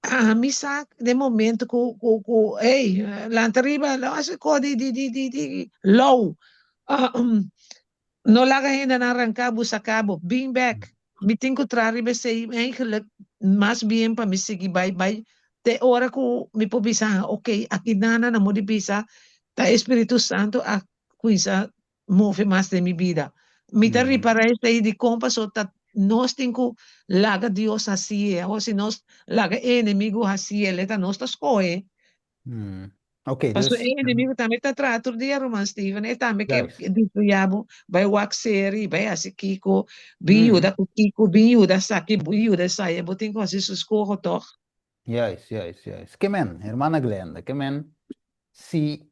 Ami sa den momento ku ku ku ey lanta riba lo hasi ko di di di di di lou no laga hendenan ranka bo saka bo bin bek mi tin ku traha riba esei eigenlijk mas bien pa mi sigui bai bai te ora ku mi por bisa ok aki nana na modi bisa ta e spiritu santo a kuinsa move mas den mi bida. Mi ta ripará esei dikon pasobra ta nos tin ku laga Dios hasié. Awor si nos laga e enemigu hasié, el e ta nos ta skohe. Ok, Paso dus. e enemigo tambe ta traha tur dia, ruman Steven. E tambe ke Juist. destruya bo, bai wak seri, bai hasi kiko, bin yuda ku kiko, bin yuda esaki, bin yuda esaya. Bo tin ku hasi su skoho tòg. Juist, juist, juist. Ke men, hermana Glenda, ke men si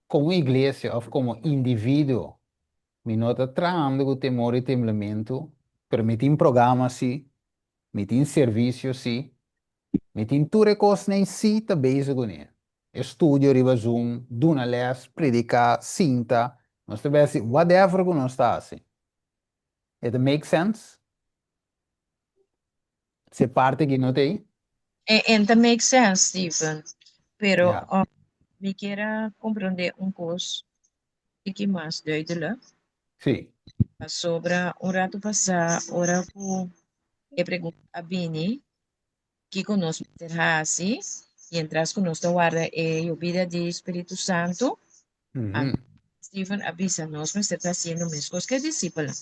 komo iglesia òf komo individuo mi no ta trahando ku temor i temblementu, pero mi tin programa si, mi tin servisio si, Mi tin tur e kosnan sí ta bezig kuné. E studio riba Zoom, duna lès, prediká, sinta, nos ta besi whatever ku nos ta hasi. E ta make sense? Si e parti aki no ta ei? E en ta make sense, Steven. Pero Ja. um, mi kier a comprende un kos tiki mas duidelijk. Sí. Pasobra un ratu pasá ora ku e pregunta a bini, kiko nos mester hasi mientras ku nos ta warda e yobida di Spiritu Santu, anto Steven a bisa nos mester ta hasiendo meskos ku e disipelnan.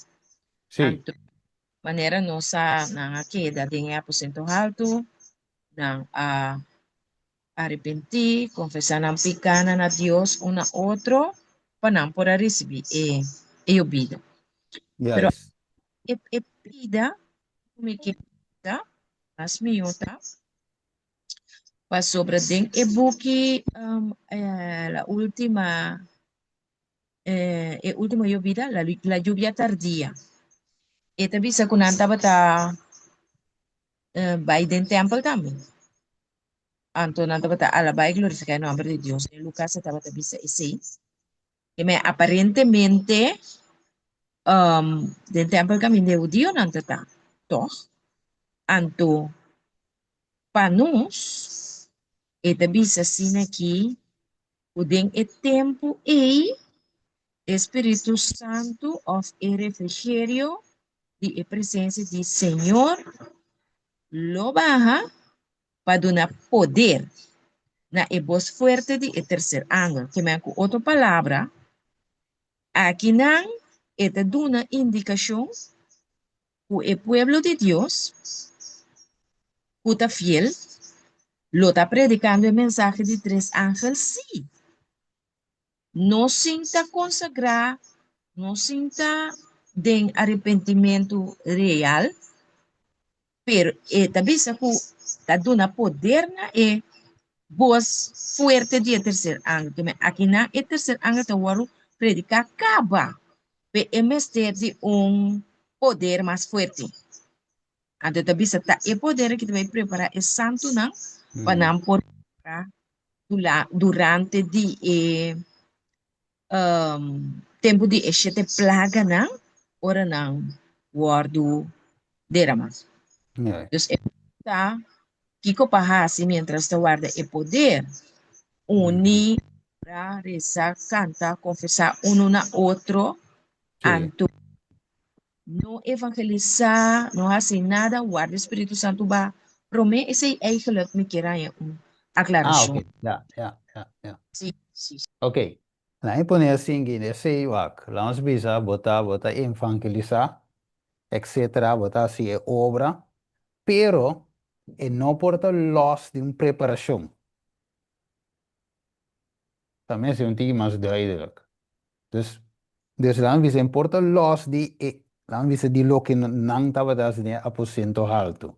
Sí. Anto manera nos sa nan a keda den e aposento haltu, nan a arepentí, konfesá nan pikánan na Dios un na otro pa nan por a risibí e e yobida. Pero Juist. e e pida ku mi ke bisa mas mihó ta pasobra den e buki La última e último yobida, la, la lluvia tardía. E ta bisa ku nan tabata bai den tèmpel tambe. Anto nan tabata alabá i glorifiká e nòmber di Dios. Den Lukas e tabata bisa esei. I me aparentemente den tèmpel kaminda e hudionan ta ta, tòg? Anto pa nos e ta bisa asina aki ku den e tempu ei e Spiritu Santu òf e refrigerio di e presensia di Señor lo baha pa duna poder na e bos fuerte di e terser angel. Ke men ku otro palabra, akinan e ta duna indikashon ku e pueblo di Dios ku ta fiel lo ta predikando e mensahe di tres angel? Sí! No sin ta konsagrá, no sin ta den arepentimentu real, pero e ta bisa ku ta duna poder na e bos fuerte di e terser angel. Keme akinan e terser angel ta wòrdu prediká kaba, pe e mester di un poder mas fuerte. Anto e ta bisa ta e poder aki ta bai prepará e santunan pa nan por durante di e tempu di e shete plaganan ora nan wòrdu deramá. Dus e ta kiko pa hasi mientras ta warda e poder? Uni, ora, resa, kanta, konfesá unu na otro, anto no evangelisá, no hasi nada, warda e Spiritu Santu ba promé. Esei eigenlijk mi kier haña un Ah, aklarashon. ok. Ja, ja, ja, ja. Sí, sí. Ok. Laat mi pone asin ki esei wak. Laat ons bisa bo ta bo ta evangelisá, etcetera, bo ta hasi e obra, pero e no por ta lòs di un preparashon. Ta mester un tiki mas duidelijk. Dus, dus laat mi bisa e por ta lòs di e, laat mi bisa di loke nan tabata hasi den e aposento haltu.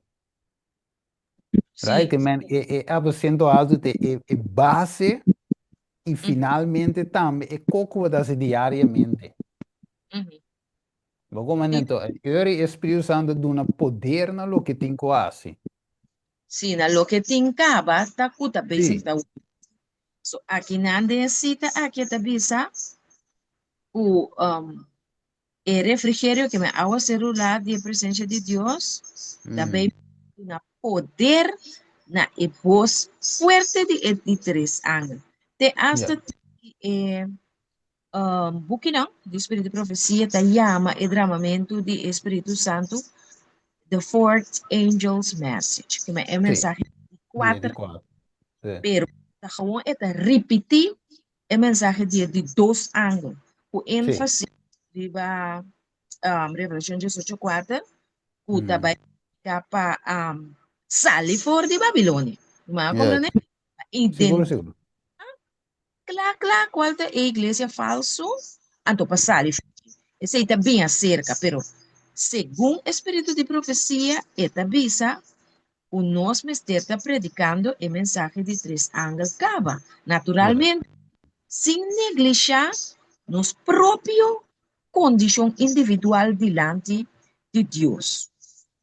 Right? Sí. Ke men e e aposento haltu te e e base i finalmente tambe e koko ku bo ta hasi diariamente. Bo komo Sí. anto, e e Spiritu Santu duna poder na loke tin ku hasi. Sí, na loke tin kaba ta ku ta bezig Sí. ta So akinan den e sita aki e ta bisa ku um, e refrigerio ke men awa ser rulá di e presencia di Dios ta bay duna poder na e bos fuerte di e di tres angel. Te hasta e um, bukinan di Spiritu di Profesia ta yama e dramamentu di e Spiritu Santu The Fourth Angel's Message. Ke men e Sí. mensahe di Di e di kuater kuater. Sí. pero ta gewoon e ta ripití e mensahe di e di dos angel, ku Sí. énfasis riba um, Revelashon 18 kuater, ku ta bai ka pa um, sali for di Babilonia. Ma Yes. komprendé? Pa Sigur, sigur. Kla kla kual ta e iglesia falsu, anto pa sali for dje. Esei ta bin aserka, pero segun e spiritu di profesia e ta bisa ku nos mester ta predikando e mensahe di tres angel kaba, naturalmente sin neglishá nos propio kondishon individual dilanti di Dios.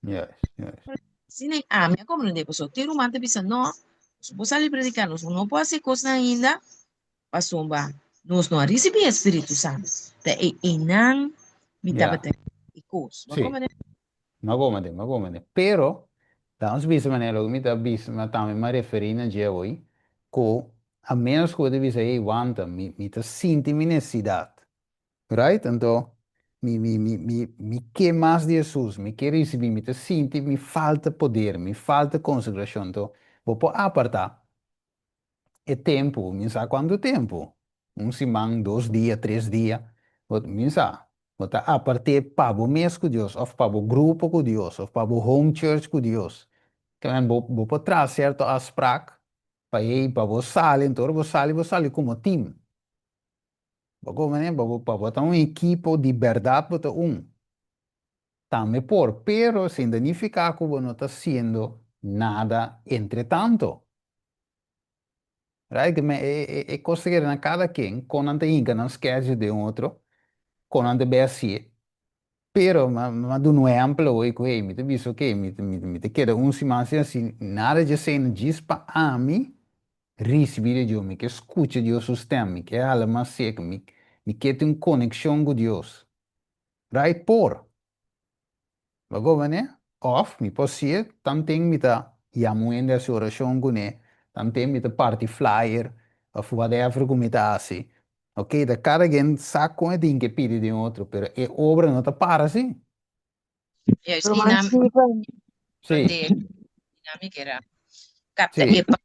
Juist, juist. Asina ei ami a komprendé pasobra tin ruman ta bisa no, nos no por sali prediká, nos no por hasi kosnan ainda pasobra nos no a risibí e Spiritu Santu. Ta e einan mi Ja. tabata e kos. Bo a Sí. komprendé? Mi a komprendé, mi a komprendé. Pero, ta nos bisa manera loke mi ta bisa, ma tambe mi a referí na dje awor, ku a ménos ku bo ta bisa, hey, wanta, mi mi ta sinti mi nesesidat. Right? Anto, mi, mi, mi, mi, mi ke mas di Hesus, mi ke risibí, mi ta sinti mi falta poder, mi falta konsagrashon. Anto, bo por apartá e tempu, mi sa kuantu tempu, un siman, dos dia, tres dia, bo, mi sa, bo ta apart'é pa bo mes ku Dios, òf pa bo grupo ku Dios, òf pa bo home church ku Dios. Kimen bo, bo por traha sierto afsprak pa ei, pa bo sali, anto ora bo sali, bo sali komo team. Bo komprende? Pa bo, pa bo ta un ekipo di bèrdat bo ta un. Tambe por, pero sin ta nifiká ku bo no ta hasiendo nada entretanto. Right? Me, e, e, e kos ta keda na kada ken, kon nan ta hinka nan schedule den otro, kon nan ta bai hasié. Pero, mi a, mi a duna un ehèmpel awor ku, hey, mi ta bisa, oké, mi, mi, mi ta keda un siman sin hasi nada dje esei, djis pa ami risibí di Dios, mi ke skucha Dios su stèm, mi ke hala mas serka, mi, mi ke tin un konekshon ku Dios. Right? Por. Bo komprendé? Òf mi por sié, tanten mi ta yama un hende hasi orashon kuné, tanten mi ta parti flyer òf whatever ku mi ta hasi. Oké, ta kada ken sa kon e tin ke pidi den otro, pero e obra no ta para si. Juist, Ruman i nan Steven. Sí. de dinámica era capta Sí. e pa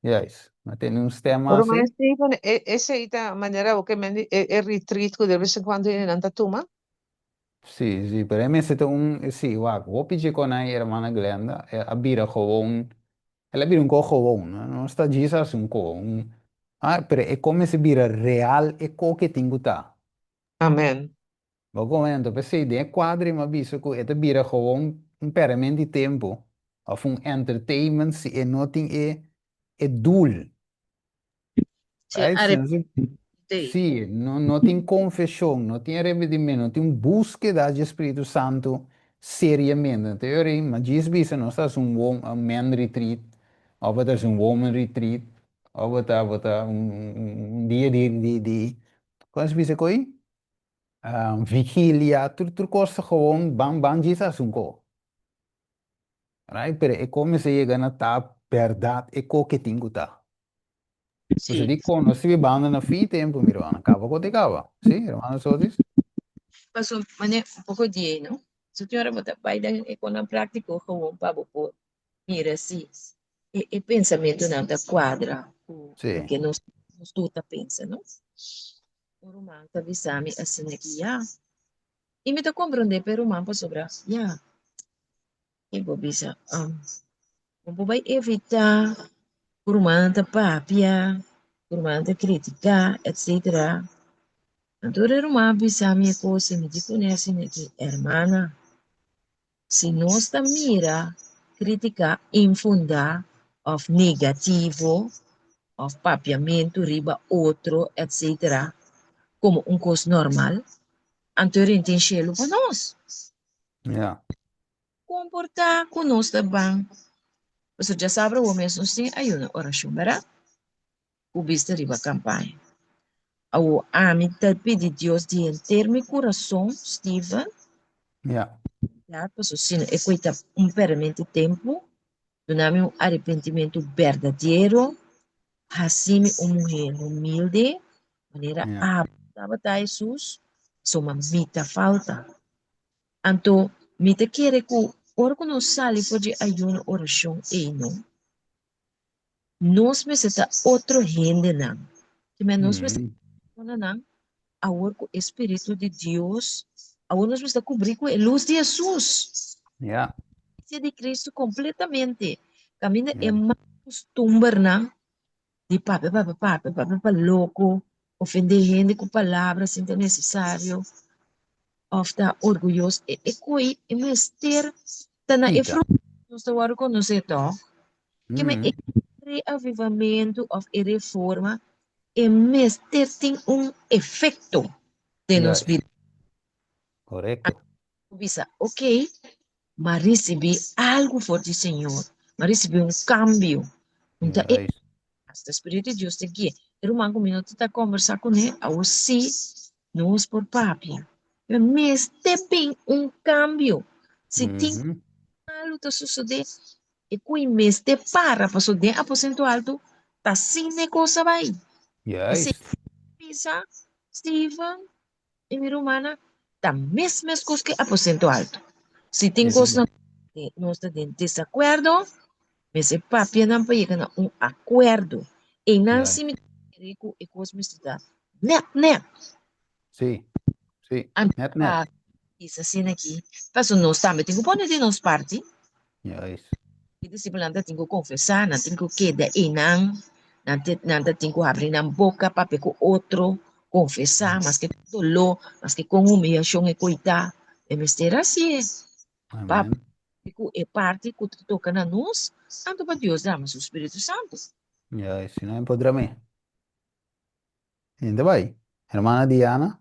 Juist. Ma tene un stem hasi. Ruman Steven, e esei ta manera bo ke men di e e retreat ku de bes en kuando hendenan ta tuma? Sí, sí, pero e mester ta un, sí, wak, hopi dje kon ai hermana Glenda, e a bira gewoon, el a bira un ko gewoon, no, no sta djis hasi un ko, un, ah, pero e ko mester bira real e ko ke tin ku ta. Amen. Bo komento, p'esei den e kuadro mi a bisa ku e ta bira gewoon un pèrdimentu di tempu òf un entertainment si e no tin e e doel. Sí, Right? Si no si, arepentí. sí, no, no tin konfeshon, no tin arepentimentu, no tin un búskeda dje Spiritu Santu seriamente. Anto e ora ei, ma djis bisa nos ta hasi un wo un men retreat òf bo ta hasi un woman retreat òf bo ta bo ta un un dia di di di kon se bisa ko'i? Vigilia, tur tur kos ta gewoon ban ban djis hasi un ko. Right? Pero e ko mester yega na ta bèrdat e ko ke tin ku ta. Sí. Pasobra di kon nos ta bibando na fin tempu mi rumannan, kaba ku te kaba. Sí, hermana Sotis? Paso mane un poko di ei, no? So tin ora bo ta bai den e konan práktiko gewoon pa bo por mira si e e pensamentunan ta kuadra ku Sí. loke nos nos tur ta pensa, no? Un ruman ta bisa mi asina ki ya. I mi ta komprondé pa e ruman pasobra ya, i bo bisa, bo por bai evitá ku rumannan ta papia, ku rumannan ta kritiká, etsetera. Anto ora e ruman a bisa mi e kos ei, mi di kuné asina ki, Hermana, Si nos ta mira krítika infundá òf negativo òf papiamentu riba otro etc. Komo un kos normal, anto e rintin shelu pa nos. Ja. Komportá ku nos ta ban. Pasobra djasabra awor mes nos tin ayuno orashon, bèrdat? Ku bista riba kampaña. Awor ami ta pidi Dios di henter mi kurason, Steven. Ja. Ja, paso sino e koe ta un pèrdimento di tempu, duna mi un arepentimentu berdadero, hasi mi un muhé humilde, manera Ja. abo tabata, Hesus, pasobra mi ta falta. Anto mi ta kere ku ora ku nos sali for di ayuno orashon ei no, Nos mester ta otro hendenan. Kimen nos mester ta personanan awor ku e Spiritu di Dios, awor nos mester kubrí ku e lus di Hesus. Ja. Iglesia di Cristo kompletamente. Kaminda e mal kustumbernan. Di papia, papia, papia, papia pa loko, ofendé hende ku palabra sin ta nesesario, òf ta orguyoso. E, e koi e mester ta na e Kita. fruta nos ta wòrdu konosé tòg. Ke men e reavivamentu òf e reforma e mester tin un efekto den nos Juist. bida. Korekto. Bisa, ok, m'a risibí algu for di Señor, m'a risibí un kambio. Un ta e Juist. hasta Spiritu di Dios ta guia. E ruman ku mi no ta ta kombersá kuné, awor sí nos por papia. Pero mester bin un kambio. Si tin malu ta sosodé, e ku i mester para, pasobra den aposento alto ta asina e kos a bai. Esei Juist. bisa Steven I mi rumannan, ta mes meskos ku e aposento alto. Si tin kosnan ku nos ta den desakuerdo, mester papia nan pa yega na un akuerdo. Einan si mi ta kere ku e kos mester ta nèt nèt. Sí, sí, Anto nèt nèt. pa bisa asina aki, pasobra nos tambe tin ku pone di nos parti. Juist. E disipelnan ta tin ku konfesá, nan tin ku keda einan, nan te, nan ta tin ku habri nan boka, papia ku otro, konfesá, maske kon doló, maske kon humiyashon e koitá, e mester hasié. Pa Amen. ku e parti ku ta toka na nos, anto pa Dios drama su Spiritu Santu. Juist, si no e por dram'é. Hende bai. Hermana Diana.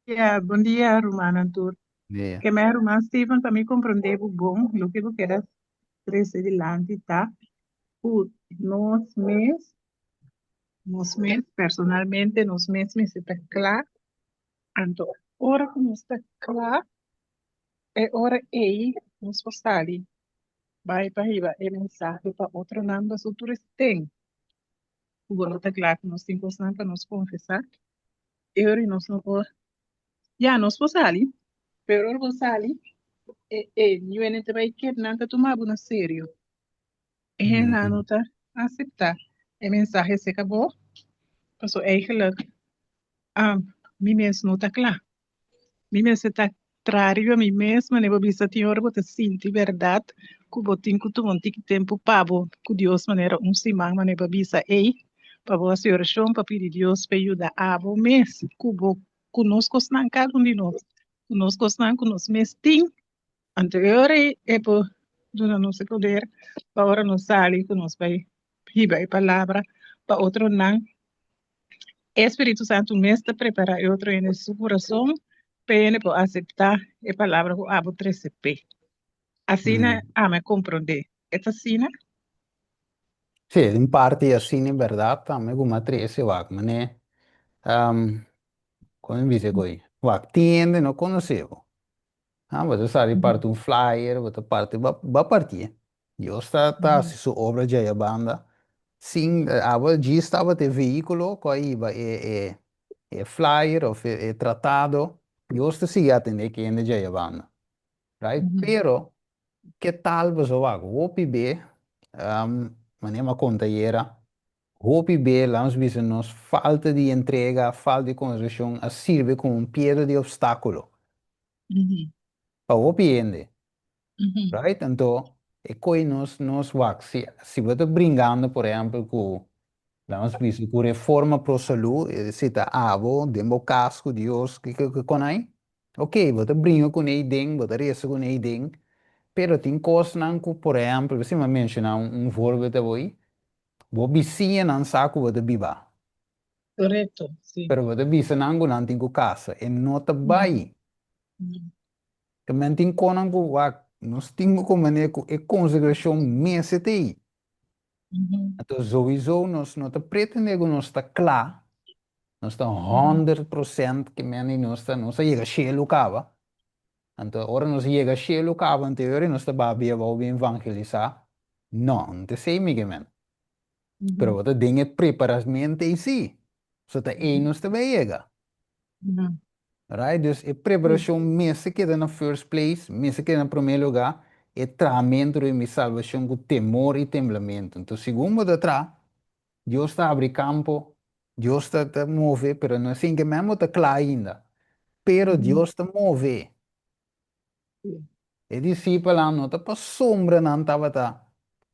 Ya, bon dia rumannan tur. Dia. Ke men ruman Steven, pa mi komprondé bo bon, loke bo keda trese dilanti ta ku nos mes, nos mes personalmente, nos mes mester ta kla. Anto ora ku nos ta kla, e ora ei nos por sali bai pa hiba e mensahe pa otronan, pasobra tur esten ku bo no ta kla ku nos tin kosnan pa nos konfesá. E ora nos no por, ya nos por sali, pero ora bo sali, e e ñuene ta bai kere nan ta tuma bo na serio. E hendenan no ta aseptá e mensahe aserka bo, pasobra eigenlijk mi mes no ta kla. Mi mester ta traha riba mi mes manera bo bisa tin ora bo ta sinti bèrdat ku bo tin ku tuma un tiki tempu pa bo ku Dios manera un siman manera bo a bisa ei pa bo hasi orashon pa pidi Dios pa e yuda abo mes ku bo ku nos kosnan kada un di nos ku nos kosnan ku nos mes tin anto e ora ei e por duna nos e poder pa ora nos sali ku nos bai hiba e palabra pa otronan. E Spiritu Santu mes ta prepará e otro hende su kurason pa e hende por aseptá e palabra ku abo trese p'e. Asina ami a komprondé. E ta asina? Sí, den parti asina e bèrdat tambe ku mi a trese wak manera kon mi bisa ku ei? Wak tin hende no konosé bo. Ah, bo ta sali parti un flyer, bo ta parti, ba, ba partié. Dios ta, ta hasi su obra djaya banda. Sin, abo djis tabata e vehículo ku a hiba e, e, e flyer of e, e tratado. Dios ta sigui atendé kende djaya banda. Right? Pero, ke tal boso wak? Hopi be, um, manera mi a konta ayera, hopi be, laat nos bisa, nos falta di entrega, falta di konsentrashon a sirbi komo un piedra di opstákulo. Pa hopi hende. Right? Anto, e koe nos, nos wak, si, si bo ta bringando, por ehempel, ku, laat nos bisa, ku Reforma Pro Salú, si ta abo, den bo kas ku Dios, kiko ku konai, ok, bo ta bringa kuné ei den, bo ta resa kuné ei den, pero tin kosnan ku, por ehempel, si mi a menshoná un, un voorbeeld awor, bo bisiñanan sa ku bo ta biba. Correcto, sí. Pero bo ta bisa nan ku nan tin ku kasa, e no ta bai. Ke men tin konan ku wak, nos tin ku komprendé ku e konsegrashon mester ta ei. Anto souiso nos no ta pretendé ku nos ta kla, nos ta 100% ke men di nos ta, nos a yega shelu kaba. Anto ora nos yega shelu kaba anto e ora nos ta babia abou bin evangelisá. No, no ta esei mi ke men. Pero bo ta den e preparasmento ei sí. So ta ei nos ta bai yega. Right? Dus e preparashon mester keda na first place, mester keda na promé lugá, e trahamentu riba mi salbashon ku temor i temblamentu. Enton segun bo ta traha, Dios ta habri kampo, Dios ta ta move, pero no sin ke men bo ta kla ainda. Pero Dios ta move. E disipelnan no ta pasobra nan tabata.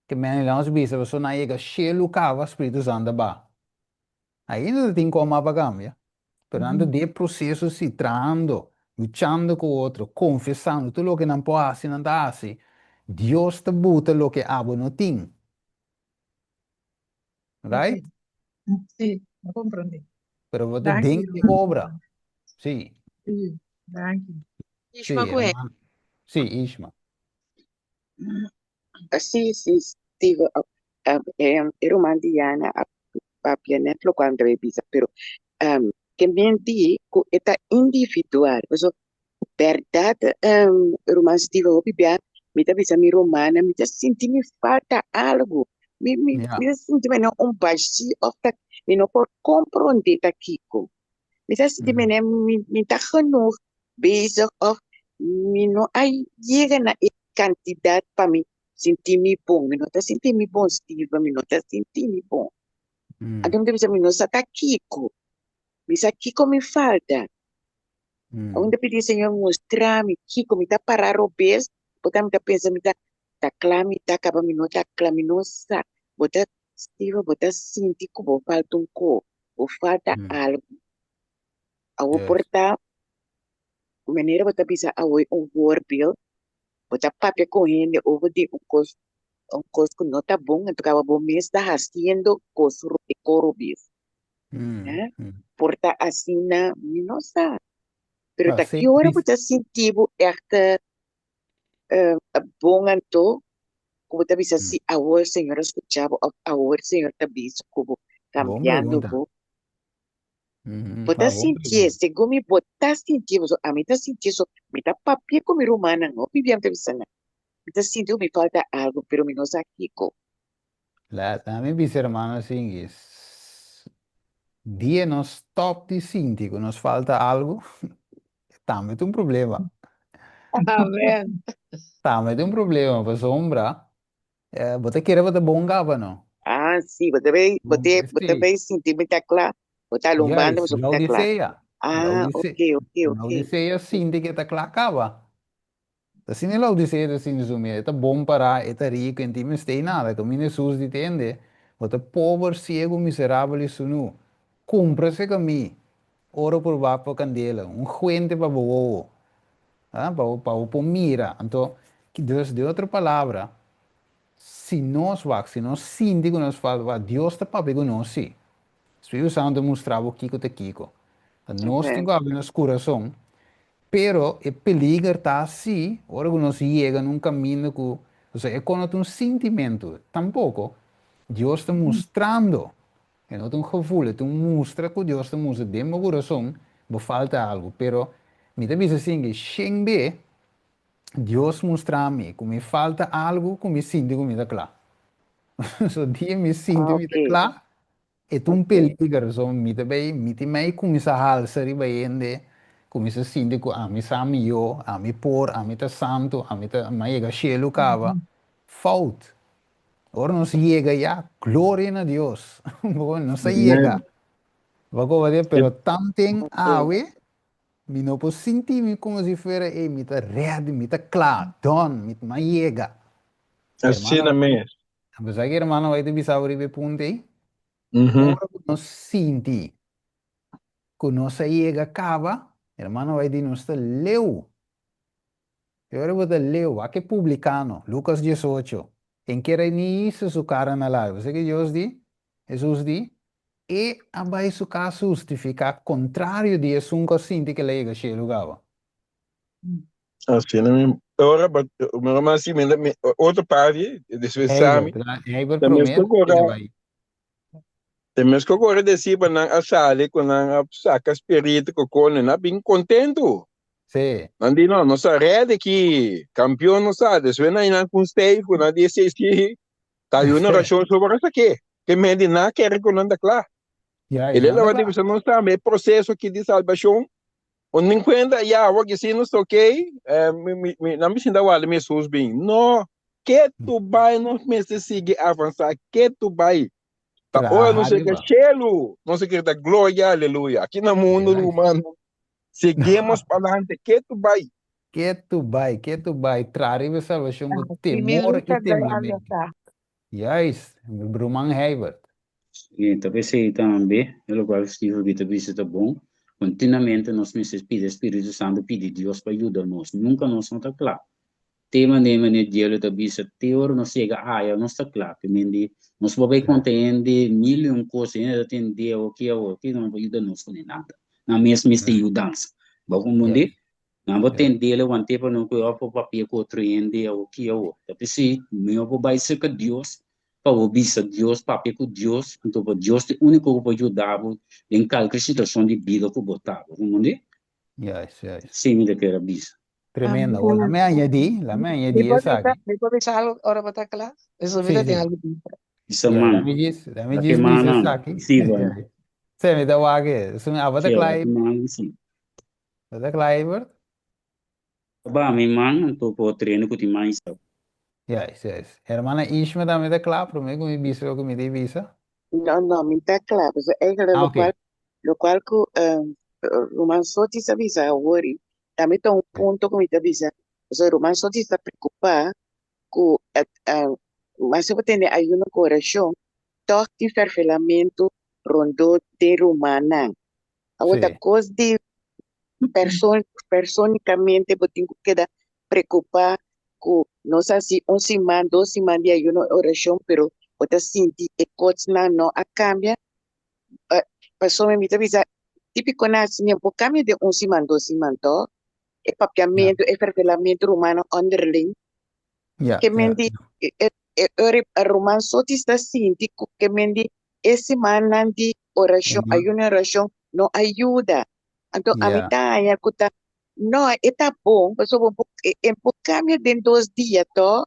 Ke men nos bisa pasobra nan a yega shelu kaba Spiritu Santu a baha. Ainda ta tin koma pa kambia, pero nan ta den e proseso si, trahando, luchando ku otro, konfesando tur loke nan por hasi nan ta hasi. Dios ta buta loke abo no tin. Right? Sí, mi a komprondé. Pero bo ta den e obra. Sí. Sí, danki. Ishma, ku e. Sí, Ishma. Sí, sí, Steve, e ruman Diana a papia net lokual mi ta bay bisa, pero ke men di ku e ta individual, pasobra bèrdat ruman Steve hopi bia mi ta bisa mi rumannan mi ta sinti mi falta algu, mi mi mi ta sinti manera un bashí òf ta mi no por komprondé ta kiko, mi ta sinti manera mi mi ta genoeg bezig òf mi no a yega na e kantidat pa mi sinti mi bon, mi no ta sinti mi bon Steve, mi no ta sinti mi bon. Anto mi ta bisa mi no sa ta kiko, mi sa kiko mi falta. Awor mi ta pidi Señor mustra mi kiko mi ta para robes, por ta mi ta pensa mi ta ta kla mi ta kaba mi no ta kla mi no sa. Bo ta Steve bo ta sinti ku bo falta un ko, bo falta algu. Awor por ta manera bo ta bisa awor un voorbeeld, bo ta papia ku hende over di un kos un kos ku no ta bon, anto kaba bo mes ta hasiendo kos e kos robes. Eh? Por ta asina, mi no sa. Pero ta ki ora bo ta sinti bo ègt bon anto ku bo ta bisa si awor Señor a skucha bo òf awor Señor ta bisa ku bo kambiando bo. Bo ta sintié, segun mi bo ta sintié, pasobra ami ta sintié so, mi ta papia ku mi rumannan, hopi bia mi ta bisa nan, mi ta sinti ku mi falta algu, pero mi no sa kiko. Laat mi bisa hermano Singi, dia nos stop di sinti ku nos falta algu, tambe ta un problema. Amen. Tambe ta un problema, pasobra bo ta kere bo ta bon kaba no. Ah, si, bo ta bay, bo te, bo ta bay sinti mi ta kla, bo ta lumbando Juist, pasobra mi ta kla. Laodicea. Ah, Laodice- ok, ok, ok. Laodicea sinti ke ta kla kaba. Asina e Laodicea ta sinti su mes, e ta bon pará, e ta riku, e no tin mester nada. Kaminda Hesus di tende, Bo ta pober, siegu, miserabel i sunú. Kumpra serka mi oro probá pa kandela, un huente pa bo wowo, pa bo pa bo por mira. Anto, dus den otro palabra, si nos wak, si nos sinti ku nos falta wak, Dios ta papia ku nos sí. Spiritu Santu ta mustra bo kiko ta kiko. Ta nos tin ku abri nos kurason Pero e peliger ta si ora ku nos yega na un kaminda ku, osea, e kono ta un sintimentu, tampoko. Dios ta mustrando, e no ta un gevoel, e ta un mustra ku Dios ta mustra den bo kurason, bo falta algu. Pero mi ta bisa asin ke shen be Dios mustra mi ku mi falta algu ku mi sinti ku mi ta kla. So dia mi sinti mi ta kla, E ta un peliger, so mi ta bay, mi tin mei cuminsa halsa riba hende, cuminsa sinti cu ami sa miyo, ami por, ami ta santo, ami ta, mi a yega cielo caba. Fout! Ora nos yega ya, gloria na Dios! Nos a yega. Bo a coba de, pero tanten awe, mi no por sinti mi como si fuera, ey, mi ta ready, mi ta cla, done, mi a yega. Asina mes. Apesar ku hermano bai ta bisa bo riba e punto ei, ora ku nos sinti ku nos a yega kaba, hermano bai di nos ta leu. E ora bo ta leu, wak e publikano, Lukas diesocho, ken kier a ni hisa su kara na laria. Bo sa ke Dios di? Hesus di, E a bai su kas hustifiká kontrario di esun ku a sinti ku el a yega shelu kaba. Asina mi ora but mi ruman si mi mi otro parti despues Heibert, Sami Heibert ta mes promé ku keda ora bai. ta mes ku ora disipelnan a sali ku nan a saka spiritu ku kone nan a bin kontentu Sí. nan di no nos a ready aki kampion nos a despues nan nan ku un stijf ku nan di esei si ta yu una orashon sobre esaki ke men di nan a kere ku nan ta kla Ya, e i nan ta laba di kla. bisa nos tambe e proseso aki di salbashon Un nin cuenta ya awor ki si nos ta ok, eh, mi, mi, mi, nan mi sinta warda mi Hesus bin. No, ke tu bai nos mester sigui avansa, ke tu bai. Pa ora nos Traha yega riba. cielo, nos a grita gloria, aleluya. Aki na mundo, Juist. ruman, seguimos palante, ke tu bai. Ke tu bai, ke tu bai, traha riba e salvacion ku Aki mi temor i lucha temblamento. grandi ta. Juist, mi ruman Heibert. Sí, ta p'esei tambe, e lokual Steve a ta bisa ta bon. Kontinuamente nos mester pidi e Spiritu Santu, pidi Dios pa yuda nos. Nunka nos no ta kla. Te manera manera Dielo ta bisa, te ora nos yega aya nos ta kla. Te men di, nos por bai konta hende mil i un kos, hende ta tende awoki awoki, no por yuda nos ku nada. Nan mes mester yudansa. Bo a komprendé? Nan bo tende lewant'é pa no ku e por papia ku otro hende awo ki awo. Ta p'esei mihó bo bai serka Dios pa bo bisa Dios, papia ku Dios, anto pa Dios ta e úniko ku por yuda bo den kalker situashon di bida ku bo ta. Bo komprendé? Juist, juist. Esei mi ta kere a bisa. Tremendo. Awor lame añadí, lame Mi añadí por bisa, esaki. mi por bisa algo ora bo ta kla? Eso mi Sí, ta tin sí. algo di bisa. Bisa Ya, man. lame djis, lame Lake djis bisa manan. esaki. Sí, bueno. Sí, mi ta wak e. Su mi abo ta Sí, kla lake manan, sí. Bo ta kla, Evert? Ba mi man, anto por trene ku tin man isa. Juist, juist. Hermana Ishma tambe ta kla, promé ku mi bisa loke mi ta bisa? No, no, mi ta kla. Pasobra eigenlijk Ah, lokual, oké. lokual ku Ruman Sotis a bisa awor, tambe ta un punto ku mi ta bisa. Pasobra Ruman Sotis ta preokupá ku mas bo tende ayuno ku orashon, tòg tin ferfelamentu rondó den rumannan. Awor ta Sí. kos di person, personicamente bo tin ku keda preokupá ku nos hasi un siman, dos siman di ayuno i orashon, pero bo ta sinti e kosnan no a kambia. Pasobra mi ta bisa, típiko nan hasi no por kambia den un siman, dos siman, tòg? E Ja. papiamentu, e fervelamentu rumano onderling. Ja, Ke men ja. di, e, e, e, e ruman sotis ta sinti ku ke men di E simannan di orashon, Amen. ayuno i orashon no a yuda. Anto ami Ja. ta haña ku ta, no, e ta bon, pasobra bo por, e, e por kambia den dos dia tò?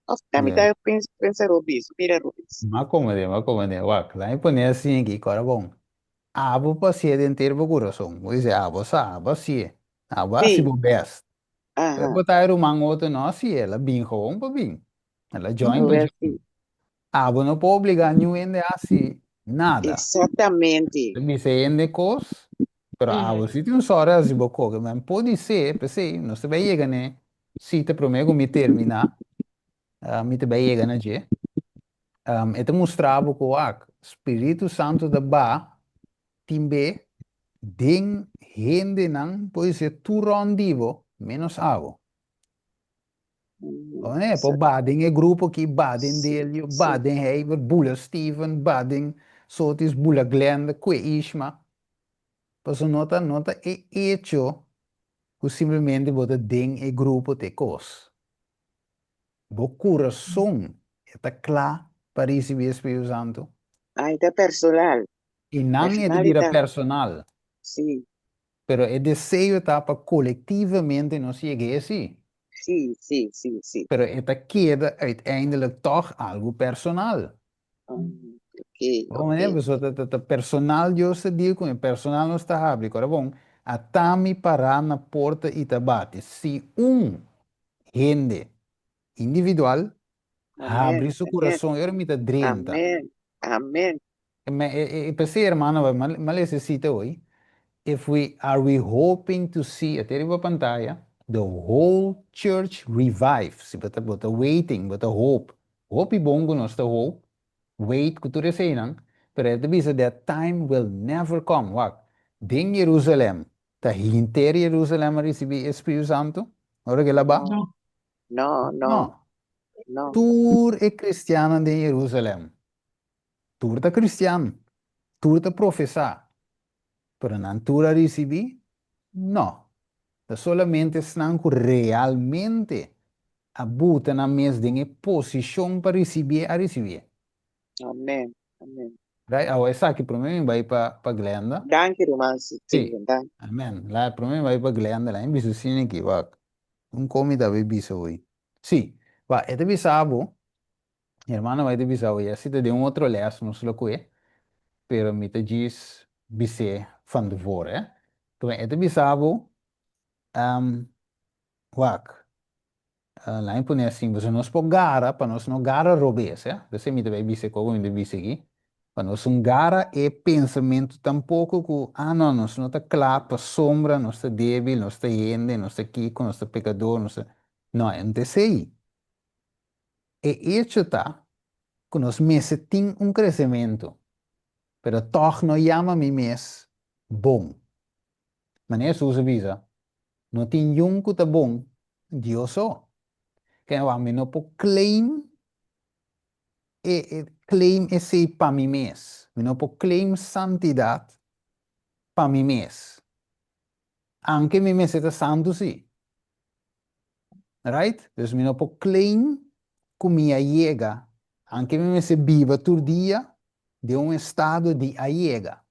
Òf ta mi Ja. ta pens, pensa robes, mira robes. M'a komende, m'a komende. Wak, laat mi pone asin aki, kòrda bon. Abo por hasié den ter bo kurason. Bo dice, abo sa, abo hasié. Abo a hasi Sí, bo bèst. Pero aha. bo ta e ruman otro no hasié, el a bin gewoon pa bin. El a join pa Awel join. sí. Abo no por obligá niun hende hasi nada. Exactamente. Ta bisa hende kos, pero abo si tin un sòri hasi bo koke. Men podisé, p'esei nos ta bai yega n'e sita promé ku mi terminá, mi ta bai yega na dje. E ta mustra bo ku wak, Spiritu Santu ta ba tin be den hendenan, podisé tur rònt di bo, ménos abo. Oh, nee, por ba den e grupo aki, ba den Delio, ba den Heibert, bula Steven, ba den Sotis, bula Glenda, kue Ishma. Pasobra no ta, no ta e hecho ku simplemente bo ta den e grupo ta e kos. Bo kurason e ta kla pa risibí e Spiritu Santu? Ai, ta personal. I nan e ta bira personal. Sí. Pero e deseo ta pa kolektivamente nos yega esi. Sí, sí, sí, sí. Pero e ta keda uiteindelijk tòg algu personal. Ok, Bon, manera, ok. pasobra ta, ta, ta personal Dios ta deal ku e, personal nos ta habri. Kora bon, ata mi pará na porta i ta bati. Si un hende individual Amen, habri su amen, kurason, e ora mi ta drenta. amen, amen. E p'esei, hermano, m'a lesa e sita hoy, If we are we hoping to see, e ta riba pantaya, the whole church revived, si bo ta bo ta waiting, bo ta hope, hopi bon ku nos ta hope, wait ku tur eseinan, pero e ta bisa that time will never come, wak, den Jerusalem, ta hinter Jerusalem a risibi e Spiritu Santu ora ku el a ba? No, no, no, No. no. Tur e kristiannan den Jerusalem Tur ta cristian, tur ta profesá, pero nan tur a ricibí? No. Ta solamente esnan cu realmente a buta nan mes den e posicion pa ricibié a ricibié. Amen, amen. Right, awo esaki prome mi bai pa pa Glenda. Danki ruman Sí, Steven, danki. amen. La prome mi bai pa Glenda, la mi bisa asina aki, wak. Un komi ta bai bisa hoy. Sí, wak, e ta bisa bo Mi hermano bai ta bisa oye si ta den un otro les nos lo kue, pero mi ta djis bis'é van tevore. Enton e ta bisa bo, wak, laat mi pone asin, pasobra nos por gara pa nos no gara robes, eh. P'esei mi ta bai bisa e kos ku mi ta bisa aki, pa nos no gara e pensamentu tampoko ku, ah no, nos no ta kla pasobra nos ta debil, nos ta hende, nos ta kiko, nos ta pekador, nos ta, no, e no ta esei. E echo ta. ku nos mester tin un kresementu, pero tòg no yama mi mes bon. Manera Hesus a bisa, No tin yun ku ta bon, Dios so. Kende wak mi no por claim e e claim esei pa mi mes. Mi no por claim santidat pa mi mes. Anke mi mester ta santu si. Right? Dus mi no por claim ku mi a yega, anke mi mester biba tur dia den un estado di a yega.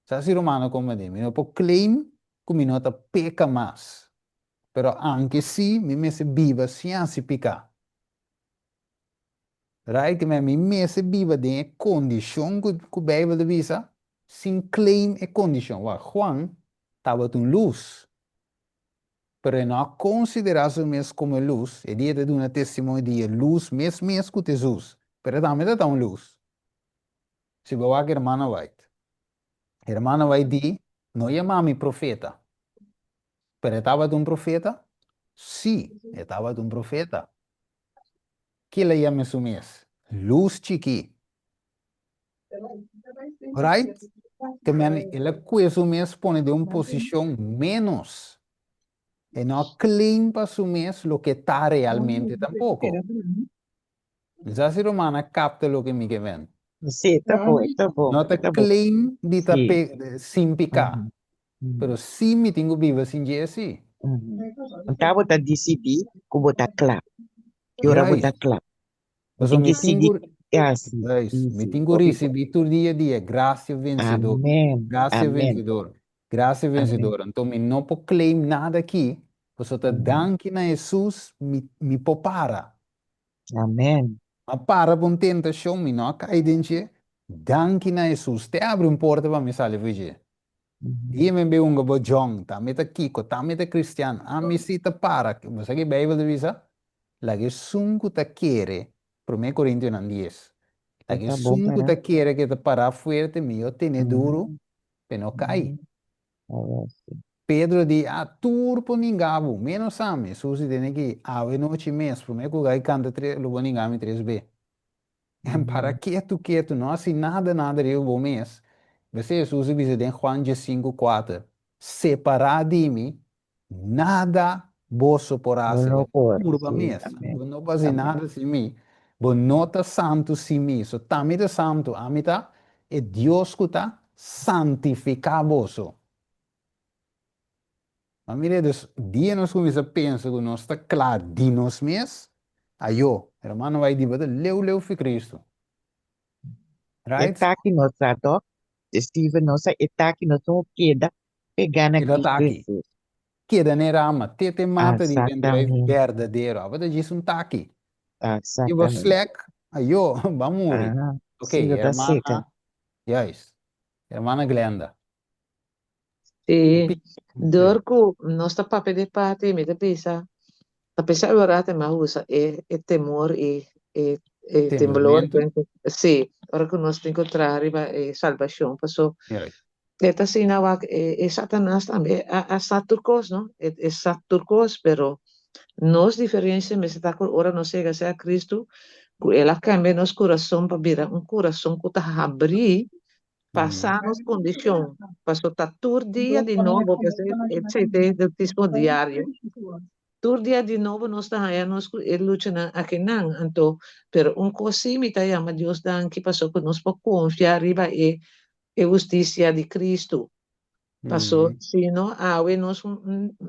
Sa si Romano komprendé? Mi no por claim ku mi no ta peka mas. Pero anke si mi mester biba sin hasi piká. Right? Ke mi mester biba den e kondishon ku ku Beibel ta bisa, sin claim e kondishon. Wak, Juan tabata un lus, pero e no a konsiderá su mes komo e lus. E dia e ta duna testimonio di e lus mes mes ku ta Hesus, pero e tambe ta ta un lus. Si bo wak Hermana White, Hermana White di, No yama mi profeta. Pero e tabata un profeta? Sí, e tabata un profeta. Kila yama su mes? Lus chikí. Right? Te men el a kue su mes pone den un posishon ménos. E no a claim pa su mes loke e ta realmente tampoko. Mi sa si ruman a kapta loke mi ke men. Sí, ta bon, ta bon, No ta ta bon. claim di ta Sí. pe sin piká. Pero sí mi tin ku biba sin dje sí. Anta bo ta disidí ku bo ta kla. Ki ora bo ta Juist. kla. Bo Pasobra tin mi ki tin sigui ku hasi. Juist. Mi Sí, tin ku hopi bon. risibí tur dia di e grasia vensedor. Amén, Grasia amén, vensedor. Grasia amén. vensedor. Anto mi no por claim nada aki, pasobra ta danki na Hesus mi mi por para. Amén. A para pa un tentashon, mi no a kai den dje. Danki na Hesus, te abri un porta pa mi sali for dje. Dia mi bai hunga bo jong, ta mi ta kiko, ta mi ta kristian, ami si ta para. Bo sa ki Beibel ta bisa? Laga esun ku ta kere, Promé Korintionan dies, laga esun ku ta kere ke ta pará fuerte, mihó tene duru p'e no kai. Pedro di, A tur por ninga bo, ménos ami. Hesus di tene ki, Awe nochi mes, promé ku gai kanta tres, lo bo ninga mi tres be. En para ketu ketu, no hasi nada nada riba bo mes. B'esei Hesus a bisa den Juan diesinku kuater, Separá di mi, nada boso por Bo hasi. no Bo por, purba sí, mes. amén, Bo no por hasi amén. nada sin mi. Bo no ta santu sin mi. So ta mi ta santu, ami ta e Dios ku ta santifiká boso. Ma mira, dus dia nos kuminsá pensa ku nos ta kla di nos mes, ayo, hermano bai di bo ta leu leu fi Cristo. E Right? taki nos sa toch? Steven nos sa e taki nos no keda pegá na Keda Cristo taki. Jesus. Keda na e rama, te te mata di bendruif Exactamente. berdadero. Abo ta djis un taki. I bo Exactamente. slek, ayo, ba muri. Ah, Ok, sí, lo ta hermana, seca. juist. Hermana Glenda. Sí, Pi- dor ku nos ta papia di parti, mi ta bisa, ta pensa e ora mi a usa e, e temor i e, e temblor. Temblamentu. Sí, ora ku nos tin ku traha riba e salbashon, paso Juist. e ta asina wak e, e Satanas tambe a, a sa tur kos, no? E, e sa tur kos, pero nos diferensia mester ta ku ora nos yega sea Kristu, ku el a kambia nos kurason pa bira un kurason ku ta habrí Pasa nos kondishon, paso ta tur dia di nobo, pasobra esei ta e bautismo diario. Tur dia di nobo nos ta haña nos ku e luchanan akinan. Anto, pero un kos sí mi ta yama Dios danki pasobra ku nos por konfia riba e e hustisia di Kristu. Paso si no awe nos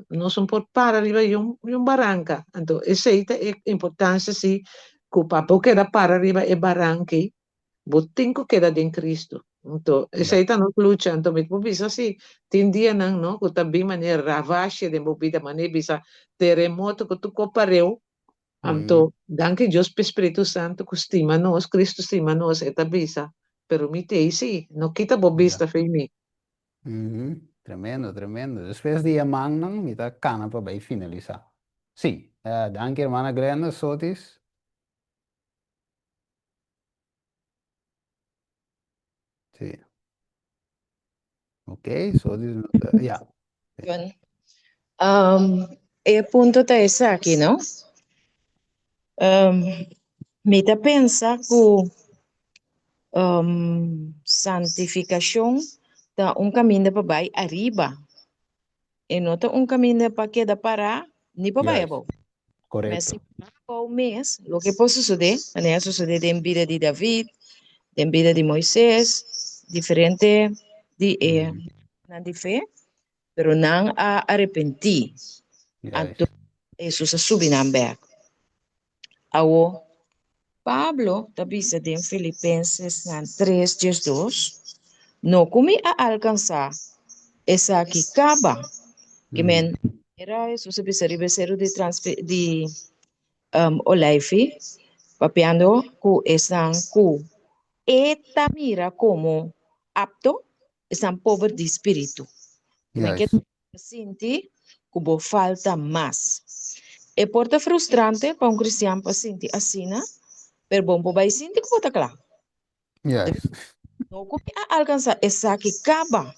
nos no por para riba un un baranka. Anto esei ta e importansia sí ku pa bo keda para riba e baranka ei Bo tin ku keda den Kristu. Anto, esei ta nos lucha. Anto, mi por bisa si tin dianan, no, ku ta bin manera ravashe den bo bida, manera bisa teremoto ku tur kos pareu. Anto, danki Dios p'e Spiritu Santu ku stima nos, Kristu stima nos, e ta bisa, pero mi t'ei si, no kita bo bista fei mi. Tremendo, tremendo. Despues di e mannan mi ta kana pa bai finalisá. Sí, danki hermana Glenda Sotis. Sí. Ok, so dis no ta, ja. Bueno, um, e punto ta esaki, no? Um, Mi ta pensa ku santifikashon ta un kaminda pa bai ariba. E no ta un kaminda pa keda pará ni pa bai abou. Korekto. Si bai abou mes, loke por sosodé, manera a sosodé den bida di David, den bida di Moises, diferente di e nan di fe, pero nan a arepentí. Anto Hesus a subi nan bèk. Awo, Pablo ta bisa den Filipensesnan 3:12, No ku mi a alkansá esaki kaba, ke men era Hesus a bisa riba e seru di di Oleifi, papiando ku esnan ku e ta mira komo apto, esnan pober di spiritu. Ke men ke Sinti ku bo falta mas. E por ta frustrante pa un kristian pa sinti asina, pero bo por bai sinti ku bo ta kla. No ku mi a alkansá esaki kaba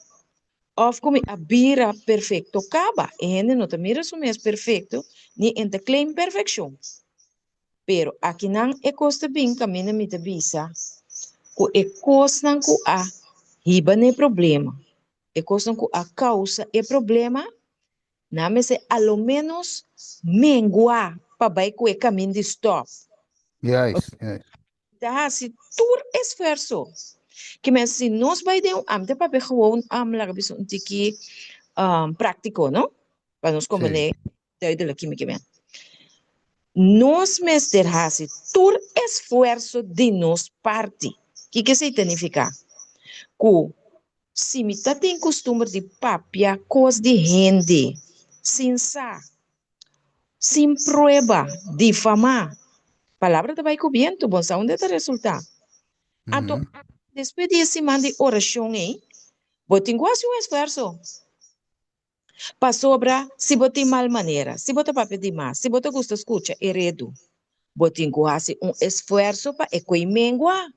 òf ku mi a bira perfekto kaba. E hende no ta mira su mes perfekto ni e ta claim perfekshon. Pero akinan e kos ta bin kaminda mi ta bisa ku e kosnan ku a hiba na e problema E kosnan ku a kousa e problema, nan mester a lo ménos mengua pa bai ku e kamin di stòp. Juist, juist. Ta hasi tur esfuerso. Ke men si nos bai den un ami ta papia gewoon laga bisa un tiki práktiko no, pa nos komprende duidelijk kimi ke men. Nos mester hasi tur esfuerso di nos parti. Kiko esei ta nifiká? Ku Si mi ta tin kustumber di papia kos di hende sin sa, sin prueba, difamá, palabra ta bai ku bientu, bon sa unda e ta resultá. Anto, despues di e siman di orashon ei, bo tin ku hasi un esfuerso. Pasobra si bo tin mal manera, si bo ta papia dimas, si bo ta gusta skucha e redu, bo tin ku hasi un esfuerso pa e koe mengua.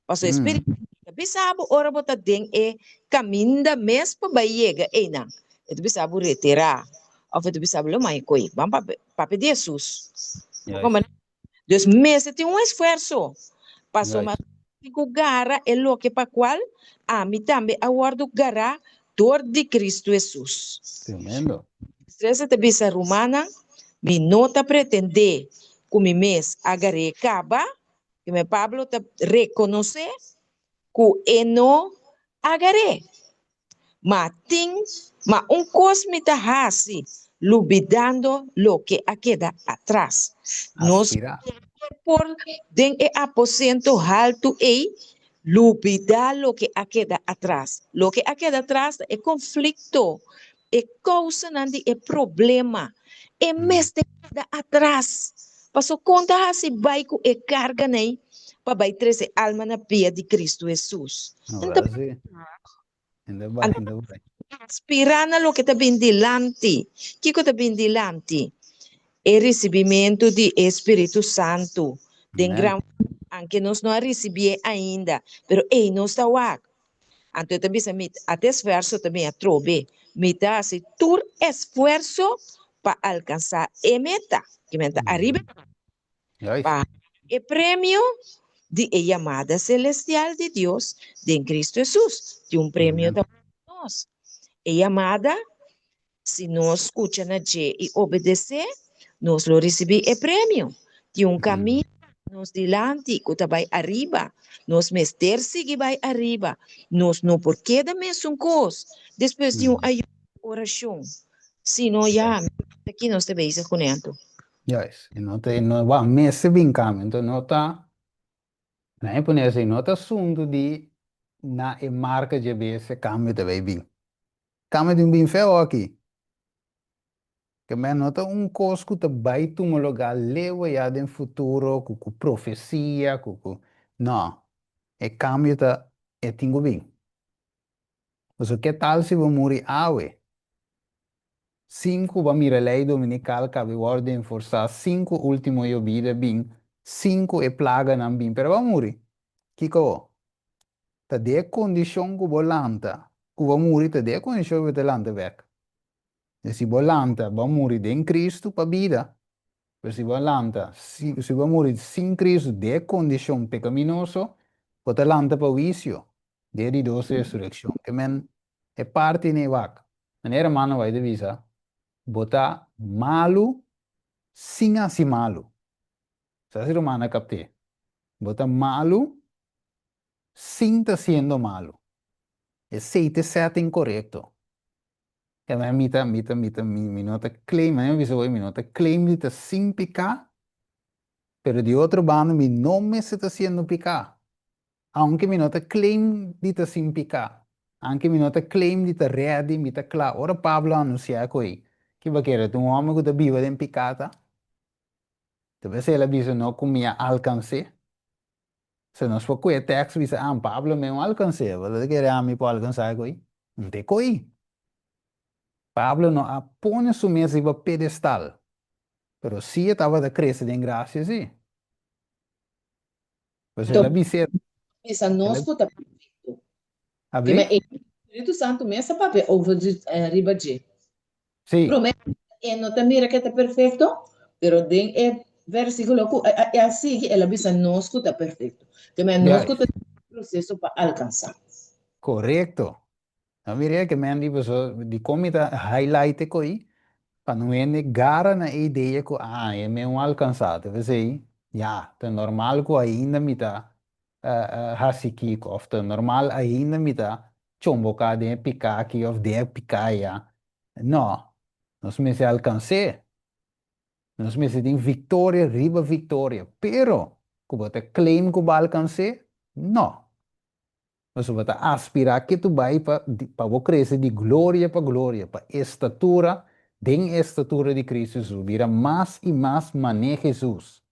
Pasobra e spiritu ta bisa bo ora bo ta den e kaminda mes pa bai yega einan. E ta bisa bo retirá òf e ta bisa bo lo mai koe ban papia di Hesus. Bo komprende? Dus mester tin un esfuerso pasobra tin ku gara e loke pa kual ami tambe a wòrdu gará dor di Kristu Hesus. Tremendo. Trese ta bisa, Rumannan, mi no ta pretendé ku mi mes a gar'é kaba, primer Pablo ta rekonosé ku e no a gar'é. Ma tin, ma un kos mi ta hasi, lubidando loke a keda atras. Nos Aspirá. por den e aposento haltu ei lubidá loke a keda atras. Loke a keda atras ta e konflikto, e kousanan di e problema. E mester keda atras. Paso kon ta hasi bai ku e karganan ei pa bai trese alma na pia di Kristu Hesus? Ahora sí. Enda bai, enda bai. Aspirá na loke ta bin dilanti. Kiko ta bin dilanti? E risibimentu di e Spiritu Santu den gran anke nos no a risibié ainda, pero ei nos ta wak. Anto e ta bisa mi, ata esfuerso ta bin atrobe. Mi ta hasi tur esfuerso pa alkansá e meta, ki men ta ariba Pa e premio di e yamada celestial di Dios den Cristo Hesus. Tin un premio ta pa nos. E yamada, si nos scucha na dje i obedecé, nos lo ricibí e premio. Tin un caminda nos dilanti cu ta bai ariba. Nos mester sigui bai ariba. Nos no por keda mesun cos despues di un ayuno i oracion. Sino ya, aki nos ta bezig cune anto. Juist, e no ta, e no, wak, mester bin cambio, enton no ta, nan e pone así, no ta asunto di na e marca dje bes e cambio ta bay bin. Cambio tin bin feo aki. Ke men no ta un cos cu ta bay tuma lugar leu aya den futuro cu cu profecia, cu cu, no, e cambio ta, e tin cu bin. Pasobra ke tal si bo muri awe? Sin ku bo a mira lei dominikal kabe wòrdu enforsá, sin ku último yobida bin, sin ku e plaganan bin, pero bo a muri. Kiko bo? Ta den e kondishon ku bo lanta, ku bo muri, ta den e kondishon ku bo ta lanta bèk. Si bo lanta, bo a muri den Kristu pa bida. Pero si bo a lanta, si, si bo a muri sin Cristo den e kondishon pekaminoso, bo ta lanta pa huisio den e di dos resurekshon. Ke men e parti nei wak. Manera hermano White ta bisa, bo ta malu sin hasi malu. Sa si ruman a kapt'é? Bo ta malu sin ta siendo malu. Esei ta e setting korekto. Kende mi ta, mi ta, mi ta, mi, mi no ta claim, mi a bisa hoy, mi no ta claim di ta sin piká, pero di otro banda mi no mester ta siendo piká. Aunke mi no ta claim di ta sin piká, aunke mi no ta claim di ta ready, mi ta kla. Ora Pablo a anunsiá ku ei, ki bo kere? Ta un hòmber ku ta biba den piká ta? Ta p'esei el a bisa no ku mi a alkans'é. Si nos por kue tekst bisa, ah, Pablo mi no alkans'é, bo ta kere ami por alkansá e koi? No ta e koi. Pablo no a pone su mes riba pedestal, pero sí e tabata krese den grasia sí. Pues el a bis'é. Bisa nos ku ta perfekto. Kema e Spiritu Santu mes a papia over di riba dje. Sí. Promé e no ta mira ku e ta perfekto, pero den e versíkulo ku a sigui el a bisa nos ku ta perfekto. Kema nos ku ta den proseso pa alkansá. Korekto. No mira ke men di paso dikon mi ta highlight e koi pa no hende gara na e idea ku ah e men un alkansá ta p'esei ya ta normal ku ainda mi ta hasi kiko òf ta normal ainda mi ta chomboká den e piká aki òf den e piká aya no nos mester alkans'é nos mester tin viktoria riba viktoria pero ku bo ta claim ku bo a alkans'é no. Pasobra bo ta aspirá ke tu bai pa pa bo krese di gloria pa gloria, pa estatura den e estatura di Cristo Jesus, bira mas i mas mané Jesus.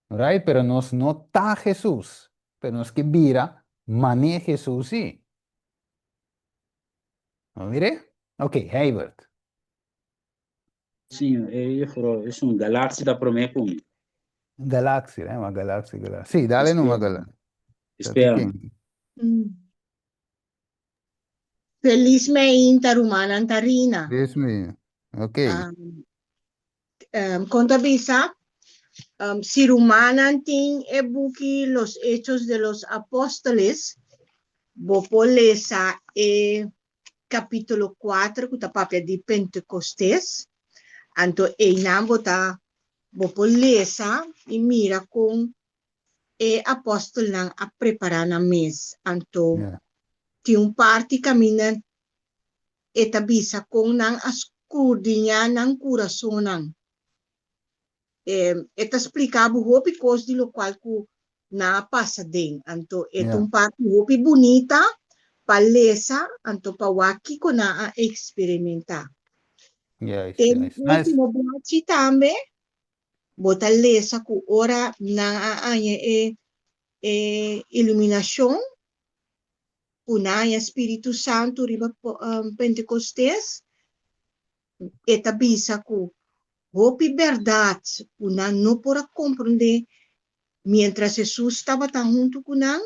Right? Pero nos no ta Jesus, pero nos ke bira mané Jesus sí. Bo mir'é? Ok, Heibert. Sí, e juffrouw, es un galaxia ta promé ku mi. Galaxia, eh, ma galaxia, galaxia. Sí, dale numa galaxia. Espera. Feliz meinta, rumannan Tarina. Feliz meinta. Ok. Um, um, konta bisa, um, si rumannan tin e buki Los Hechos de los Apóstoles, bo por lesa e capítulo 4 ku ta papia di Pentecostes. Anto einan bo ta bo por lesa i mira kon e apòstelnan a prepará nan mes. Anto tin un parti kaminda e ta bisa kon nan a skurdiñá nan kurasonnan. E ta splika bo hopi kos di lokual ku nan a pasa den. Anto e ta un parti hopi bunita pa lesa, anto pa wak kiko nan a eksperimentá. Den último blachi tambe bo ta lesa ku ora nan a haña e e iluminashon, ku nan a haña Spiritu Santu riba Pentekostes, e ta bisa ku hopi bèrdat ku nan no por a komprondé miéntras Hesus tabata huntu ku nan,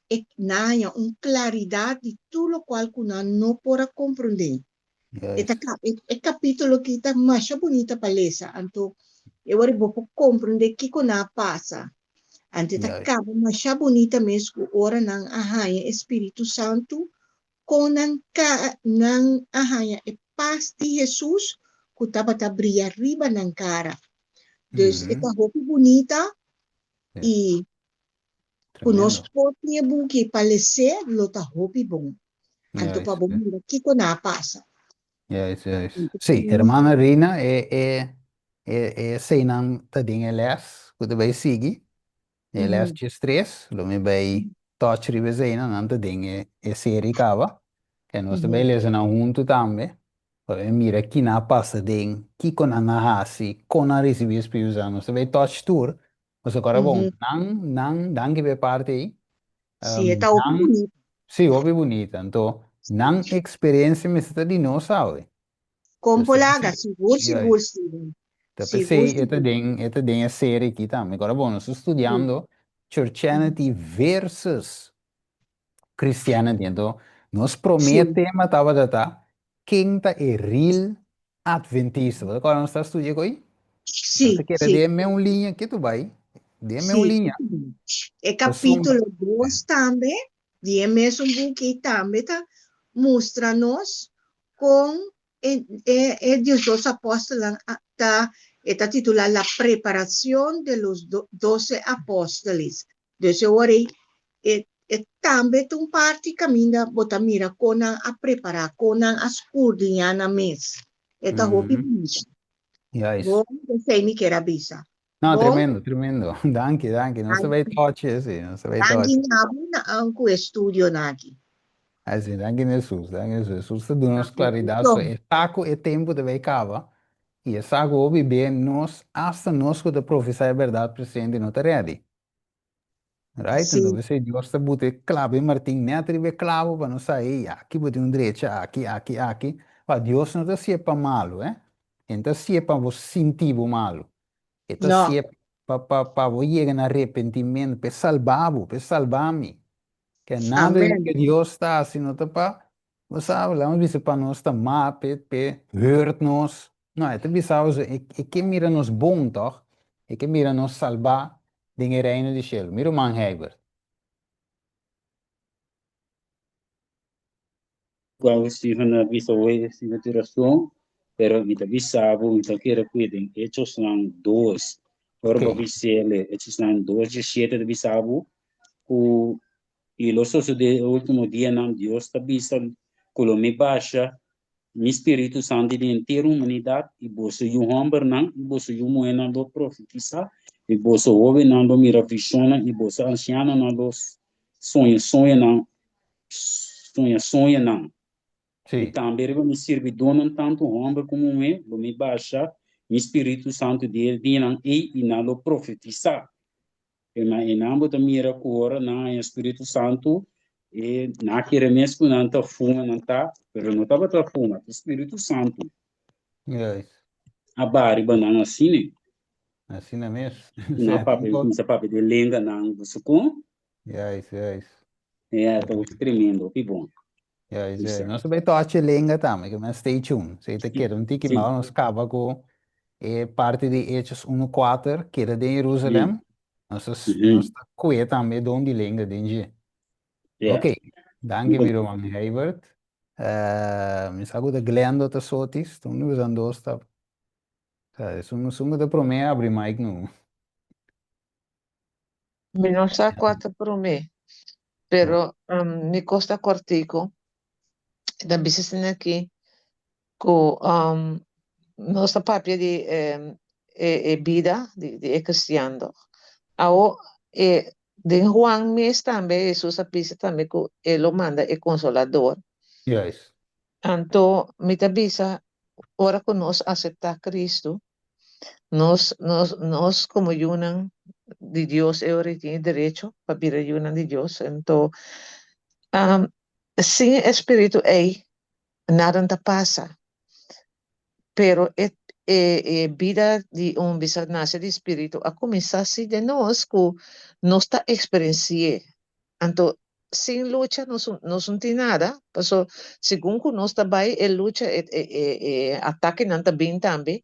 e nan haña un klaridat di tur lokual ku nan no por a komprondé. E ta e kapítulo aki ta masha bunita pa lesa, anto e ora bo por komprondé kiko nan a pasa. Anto e ta kaba masha bunita mes ku ora nan a haña e Spiritu Santu Kon nan ka nan a haña e pas di Hesus ku tabata bria riba nan kara. Dus e ta hopi bunita i ku nos por tin e buki pa les'é lo ta hopi bon. Anto pa bo mira kiko nan a pasa. Juist, juist. Sí, hermana Rina, e e e eseinan ta den e les ku ta bai sigui. E les 13, lo mi bai touch riba eseinan, nan ta den e e serie kaba. E nos ta bai lesa nan huntu tambe, pa bai mira kina a pasa den, kiko nan a hasi, kon nan a risibí e Spiritu Santu. Nos ta bai touch tur, pasobra kòrda bon, nan, nan, danki pa e parti ei, Sí, e ta hopi nan, bunita. sí, hopi bunita. Anto, nan eksperensia mester ta di nos awe. Kon por laga? Sigur, sigur, Steven. Ta Sigur, p'esei e ta sigur. den, e ta den e serie aki tambe. Kòrda bon, nos ta studiando Churchianity versus Christianity. Anto, nos promé tema tabata ta, ken ta e real Adventista? Bo ta kòrda nos ta studia ku ei? Nos Sí, ta kere sí. den meun liña ke tu bai, den meun Sí. liña. E Pasobra, capítulo 2 tambe, di e mesun buki tambe ta mustra nos con e, e, e 12 apóstoles ta, e ta titula La preparación de los 12 apóstoles. Dus e ora ei, e, e tambe ta un parti caminda bo ta mira con nan a prepara, con nan a scurdiña nan mes. E ta hopi bunita. Juist. Bon, esei mi kier a bisa. No, Bon, tremendo, tremendo. Danki, danki. Nos ta danki, bay touch ese, nos ta bay danki touch. na bo na ku e studionan aki. Así, danki na Hesus, danki na Hesus. Hesus ta duna nos Danki. claridad so e sa ku e tempo ta bay caba y e sa ku hopi be nos, hasta nos ku ta profesa e berdad presente no ta ready. Right? Sí. Entonces p'esei Dios ta buta e clavo, e martin net riba e clavo pa nos sa, ey, aki bo tin un drecha, aki, aki, aki. Pa Dios no ta hacié pa malo, eh. E no ta hacié pa bo sinti bo malo. E ta No. hacié pa, pa, pa bo yega na arrepentimento, pa e salba bo, pa e salba mi. Ke nada di Amen. loke Dios ta haci no ta pa, bo sa, laga nos bisa pa nos ta mal, p'e, p'e hurt nos. No, e ta bisa bo, e, e ke mira nos bon tòg, e ke mira nos salbá den e reino di shelu. Mi ruman Herbert. Cual Steven a bisa hoy, Steven tin razon, pero mi ta bisa bo, mi ta kere cu den Hechosnan 2, ora bo Ok. bisele, Hechosnan 2, 17 ta bisa bo cu y lo sosode e ultimo dianan, Dios ta bisa cu lo mi basha mi Spiritu Santu den henter humanidad, y boso yu hombernan y boso yu muhernan lo profetisa, y boso hobennan lo mira visionnan, y boso ancianonan lo soña soñonan, soña soñonan. Sí. I tambe riba mi sirbidónan, tantu hòmber komo muhé, lo mi basha mi Spiritu Santu den e dianan ei, i nan lo profetisá. E na einan bo ta mira ku ora nan haña Spiritu Santu, e nan a kere mes ku nan ta fuma, nan ta, pero no tabata fuma, ta Spiritu Santu Juist. a baha riba nan asina. Asina mes. Nan Sea, tin papia, kos. kuminsá papia den lenganan, bo sukun? Juist, juist. Ja, ta hopi tremendo, hopi bon. Juist, juist. Bisa. Nos ta bay tochi lenga tambe, ke men stay tuned. Si ta keda un tiki Sí. mas, nos kaba ku e parti di Hechos 1:4, keda den Jerusalem. Nos ta, nos ta kue tambe don di lenga den dje. Ja. Ok, danki mi ruman Herbert. Mi sa ku ta Glendo ta sotis, ta un di dos ta, sa, esun, esun ku ta promé abri mic nu. Mi no sa kua ta promé, pero um, mi kos ta kòrtiku. E ta bisa asina aki ku um, nos ta papia di um, e, e bida di, di e kristian tòg. Awo e den Juan mes tambe Hesus a bisa tambe ku e lo manda e Konsolador. Juist. Anto mi ta bisa ora ku nos aseptá Kristu, Nos, nos, nos como yunan di Dios e ora tin e derecho pa bira yunan di Dios. Anto, um, sin e espíritu ei, nada ta pasa. Pero e, e, e bida di un bisa nace di espíritu a cuminsa si den nos cu nos ta experienci'e. Anto, sin lucha nos nos no tin nada, paso segun cu nos ta bay e lucha e e e e atakenan ta bin tambe,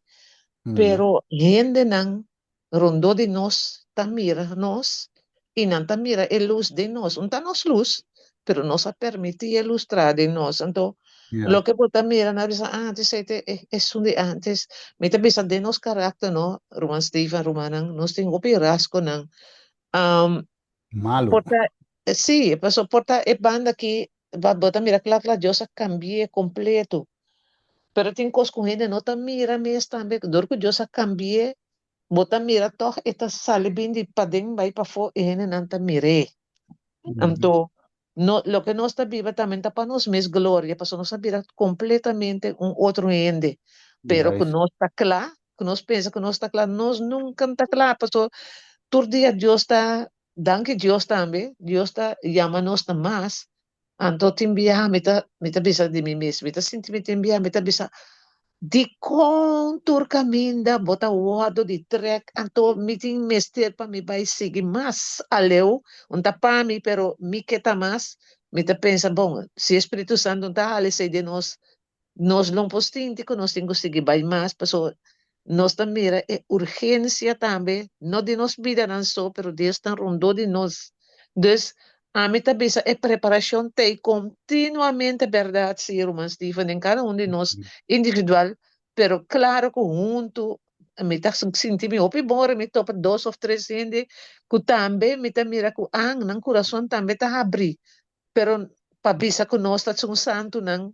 pero hendenan rondó di nos ta mira nos y nan ta mira e luz den nos, un ta nos luz, pero nos a permiti e luz traha den nos, anto loke bo ta mira nan a bisa ah esey ta esun di antes, mi ta bisa den nos karakter no ruman Steven rumannan nos tin hopi rasgonan. Malu. Por ta, sí, paso por ta e banda aki, ba, bo ta mira kla kla Dios a cambi'é completo. Pero tin cos cu hende no ta mira mes tambe, dor cu Dios a cambi'é, bo ta mira toch e ta sali bin di paden bai pafó y hendenan ta mir'é. Anto, no, loke nos ta biba tambe ta pa nos mes gloria, pasobra nos a bira completamente un otro hende. Pero cu Juist. nos ta kla, cu nos pensa cu nos ta kla, nos nunca ta kla, pasobra tur dia Dios ta, danki Dios tambe, Dios ta yama nos na mas, anto tin biaha mi ta, mi ta bisa di mi mes, mi ta sinti mi tin biaha mi ta bisa, dikon tur kaminda bo ta wòrdu di trèk, anto mi tin mester pa mi bai sigui mas aleu, un ta pa mi, pero mi ke ta mas, mi ta pensa, bon, si e Spiritu Santu ta hala esei den nos, nos lo por sinti ku nos tin ku sigui bai mas, pasobra. Nos ta mira e urgensia tambe, no di nos bidanan so, pero di esnan rondó di nos. Dus, ami ta bisa e preparashon ta ei kontinuamente, bèrdat si, ruman Steven, den kada un di nos individual, pero klaro ku huntu mi ta sinti mi hopi bon ora mi topa dos òf tres hende ku tambe mi ta mira ku an nan kurason tambe ta habrí, pero pa bisa ku nos ta tsun santunan.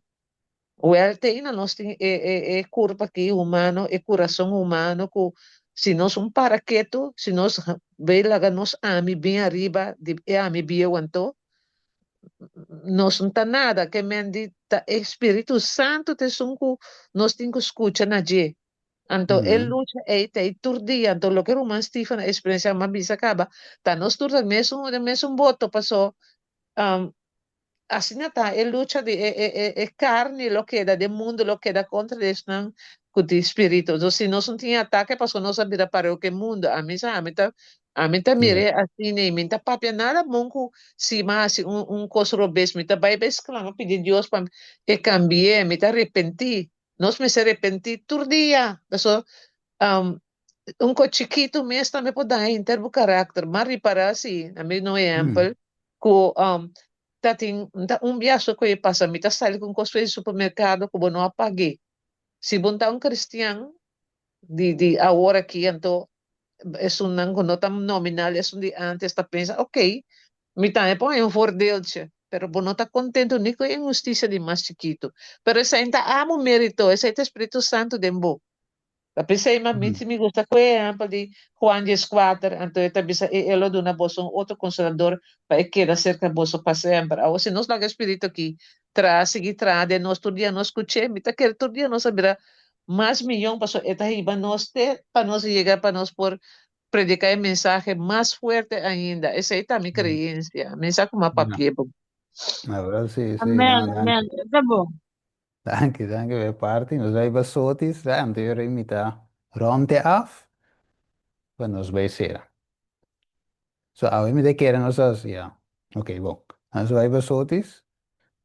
Wèl, te ainda nos tin e e e kurpa aki humano, e kurason humano ku si nos un para ketu, si nos bay laga nos ami bin ariba di e ami bieu anto, nos no ta nada. Ke men di ta e Spiritu Santu ta esun ku nos tin ku skucha na dje. Anto e lucha ei ta ei tur dia. Anto loke ruman Stephen a eksperensiá, mi a bisa kaba, ta nos tur ta mesun den mesun boto paso Asina ta, e lucha di e e e e carni lo keda den mundo lo keda contra di esnan cu tin spirito. Entonces si nos no tin atake pasobra nos a bira pareu cu e mundo. Ami sa ami ta ami ta mir'e asina y mi no ta papia nada bon cu si mi a haci un un cos robes mi ta bay bay sclama pidi Dios pa e cambi'e mi ta repenti. Nos mester repenti tur dia pasobra un cos chikito mes tambe por daña henter bo karakter. M'a ripará si, na mi no ehèmpel, ku ta tin ta un biaha ku e pasa mi ta sali ku un kos for di supermerkado ku bo no a pag'é. Si bo no ta un kristian di di awor aki anto esunnan ku no ta nominal esun di ántes ta pensa okey mi tambe por haña un voordeeltje pero bo no ta kontento ni ku e inhustisia di mas chikitu. Pero esei no ta amo mérito esei ta Spiritu Santu den bo. Ta p'esei ma mi si mi gusta ku e ehèmpel di Juan dieskuater, anto e ta bisa e e lo duna boso un otro konsolador pa e keda serka boso pa semper. Awor si nos laga e spiritu aki traha, sigui traha den nos tur dia nos skuch'é, mi ta kere tur dia nos a bira mas miyon pasobra e ta hiba nos te pa nos yega pa nos por prediká e mensahe mas fuerte ainda. Esei ta mi kreensia. Mi sa kuma papia bo. Amen, amen. Ta bon. Danki, danki pa e parti. Nos bai pa Sotis, la anterior a invitá Ronte af pa nos bai sera. So awe mi ta kere nos a ya. Ok, bon. Nos bai pa Sotis.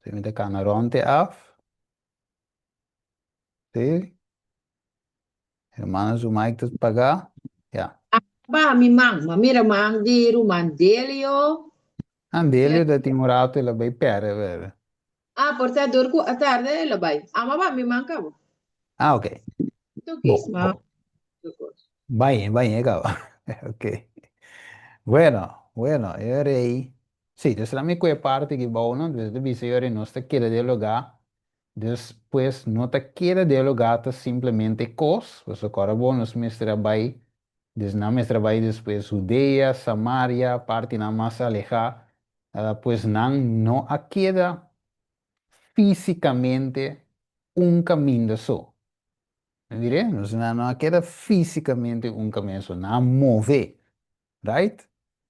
So mi ta kana Ronte af. Sí. Hermana su mic ta pagá. Ya. Ba mi man, ma mira man di ruman Delio. Ah, Delio ta tin un rato el a bai perde bebe. Ah, por ta dor ku a tarde el a bai. Ah, ma ba mi man kaba. Ah, ok. Tokis, Bon, ma bon. Bai, bai kaba. Ok. Bueno, bueno, e rei. Sí, dus la mi kue parti ki bou no, dus ta bisa e rei nos ta keda dialogá. Dus pues no ta keda dialogá ta simplemente kos, pasobra kòrda bo nos mester a bai, dus nan mester a bai despues Judea, Samaria, partinan mas alehá, pues nan no a keda físikamente un kaminda so. Mir'é, nos nan no a keda físikamente un kaminda so, nan a move. Right?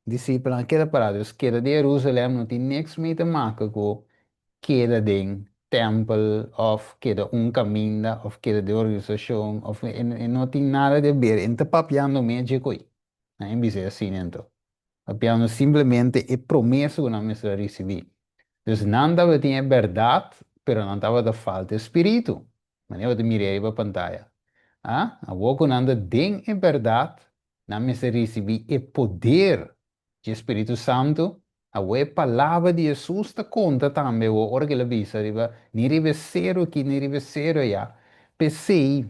Disipelnan a keda pará. Dus keda di Jerusalem no tin niks mee te maka ku keda den tèmpel òf keda un kaminda òf keda den organisashon òf e no tin nada di aber. E no ta papiando mee dje koi. Nan e bisa asina anto. Papiando simplemente e promesa ku nan mester a risibí. Dus nan tabatin e bèrdat pero nan tabata falta e spiritu. Manera bo ta mira riba pantaya. A Awor ku nan ta den e bèrdat Nan mester risibí e poder dje Spiritu Santu. Awor e palabra di Hesus ta konta tambe awor ora ku el a bisa riba ni riba e seru aki ni riba e seru ayá. P'esei,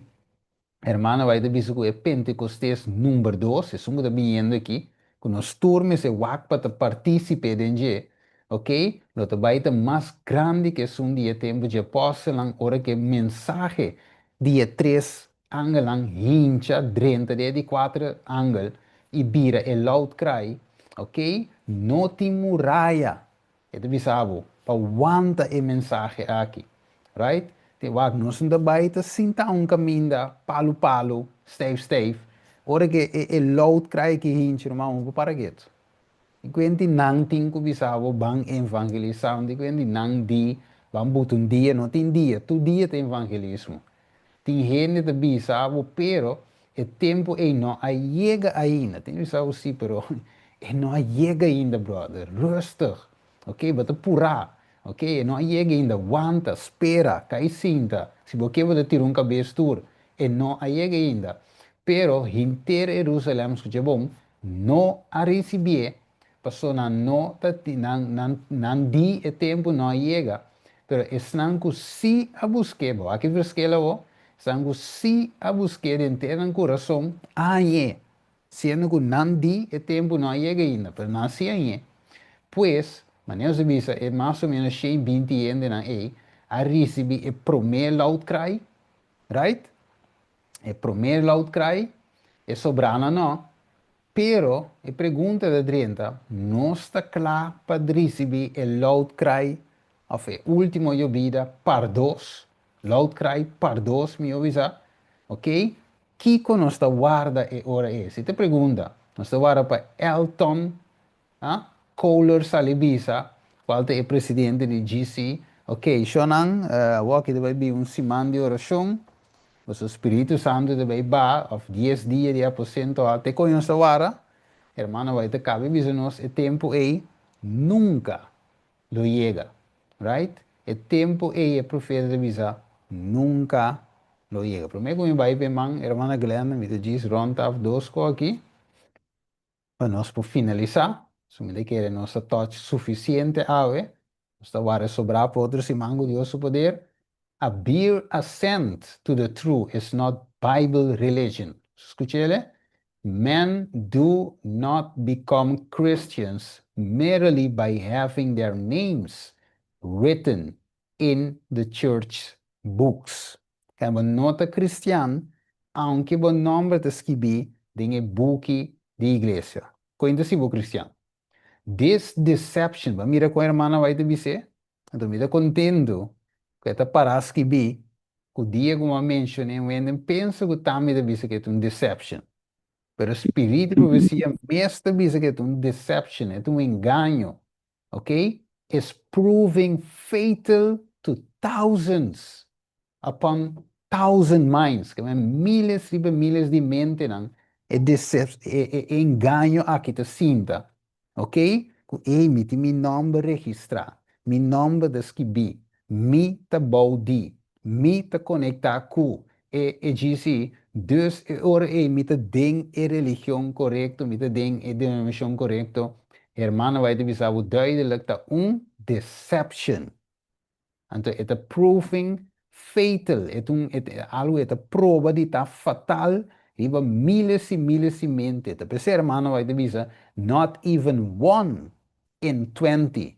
hermano bai ta bisa ku e Pentekostes number dos, esun ku ta biniendo aki, ku nos tur mester wak pa ta partísipe den dje, oke, lo ta bai ta mas grandi ku esun di e tempu dje apòstelnan ora ku e mensahe di e tres Angelnan hincha drenta den e di kuater angel i bira e loud cry, ok, no tin muraya, e ta bisa bo, pa wanta e mensahe aki, right? Te wak nos no ta bai ta sinta un kaminda palu palu, stijf stijf, ora ke e e loud cry aki hincha ruman bo por para ketu. Di kuenti nan tin ku bisa bo ban evangelisá, di kuenti nan di ban buta un dia, no tin dia, tur dia ta evangelismo. Tin hende ta bisa bo pero e tempu ei no a yega ainda. Tin bisa bo si pero e no a yega ainda brother. Rustig. Ok bo ta purá. Ok e no a yega ainda. Wanta, spera, kai sinta. Si bo ke bo ta tira un kabes tur. E no a yega ainda. Pero henter Herusalèm, skucha bon, no a risibié, pasobra nan no ta nan nan nan di e tempu no a yega. Pero esnan ku sí a busk'é, bo wak e verskel awor, esnan ku sí a busk'é den henter nan kurason, a hañ'é, siendo ku nan di e tempu no a yega ainda, pero nan sí a hañ'é. Pues, manera nos a bisa, e mas o ménos 120 hendenan ei a risibí e promé loud cry, right? E promé loud cry, e sobranan no. Pero, e pregunta ta drenta, nos ta kla pa risibí e loud cry òf e último yobida par dos? Loud cry par dos, mihó bisa. Oké? Kiko nos ta warda e ora ei? Si ta pregunta, nos ta warda pa Elton A Kohler sali bisa, cual ta e presidente di GC, Ok, shonnan, awor aki ta bay bin un siman di oracion, boso Spiritu Santo ta bay ba, of dies dia di aposento al, te con nos ta wara? Hermano White ta cabe bisa nos e tempo ey nunca lo yega, right? E tempo ey e profeta ta bisa nunca lo yega. Prome cu mi bay p'e man, hermana Glenda, mi ta djis rond af dos co aki. Pa nos por finalisá, su mi ta kere nos a touch sufisiente awe, nos ta wara sobrá pa otro siman ku Dios su poder. A bare assent to the true is not Bible religion. Skuch'ele? Men do not become Christians merely by having their names written in the church books. Kende bo no ta kristian, aunke bo nòmber ta skibí den e buki di iglesia. Kon ta si bo kristian? This deception, bo a mira kon hermana White ta bis'é? Anto mi ta kontentu ku e ta pará skibí ku dia ku mi a menshon'é un hende pensa ku tambe ta bisa ku e ta un deception. Pero spiritu di profesia mes ta bisa ku e ta un deception, e ta un engaño. Ok, is proving fatal to thousands upon thousand minds, ke men miles riba miles di mentenan e decep e e engaño aki ta sinta, ok, ku ey mi tin mi nomber registrá, mi nomber ta skibí, mi ta bou di, mi ta konektá ku e e GC, dus e ora ei mi ta den e religion korekto, mi ta den e denominashon korekto, hermano bai ta bisa bo duidelijk ta un deception. Anto e ta proving fatal, e ta un e ta algu e ta proba di ta fatal riba miles i miles di mente. Ta p'esei hermano bai ta bisa not even one in 20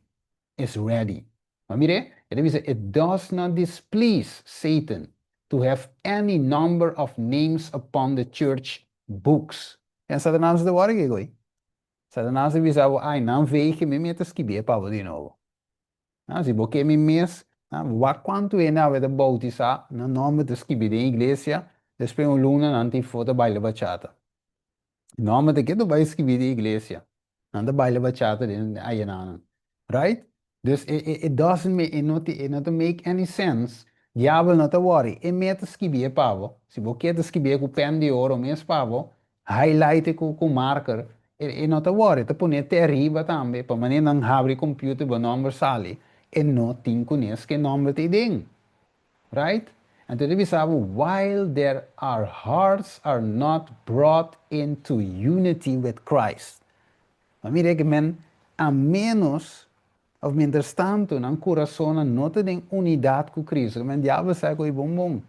is ready. Ma mir'é, e ta bisa, It does not displease Satan to have any number of names upon the church books. En Satanas ta wòrdu kiko ei? Satanas ta bisa bo, Ai, nan veeg mi, mi ta skibié pa bo di nobo. Ah, si bo ke mi mes, ah, wak kuantu hende awe ta boutisá, nan nòmber ta skibí den iglesia, despues un luna nan tin foto baila bachata. Nòmber ta ke ta bai skibí den iglesia. Nan ta baila bachata den ayenanan. Right? Dus e e e doesn't make e no ti e no ta make any sense. Diabel no ta worry. E mes ta skibié pa bo. Si bo ke ta skibié ku pen di oro mes pa bo, highlight e ku ku marker, e e no ta worry. Ta pone te ariba tambe pa manera nan habri computer bo nòmber sali. E no tin kunes ke nòmber ta den. Right? Anto ta bisa bo while their our hearts are not brought into unity with Christ. Ma mira ke men a menos of mientras tanto nan kurasonnan no ta den unidat ku Cristo. Ke men diabel sa ku e bon bon.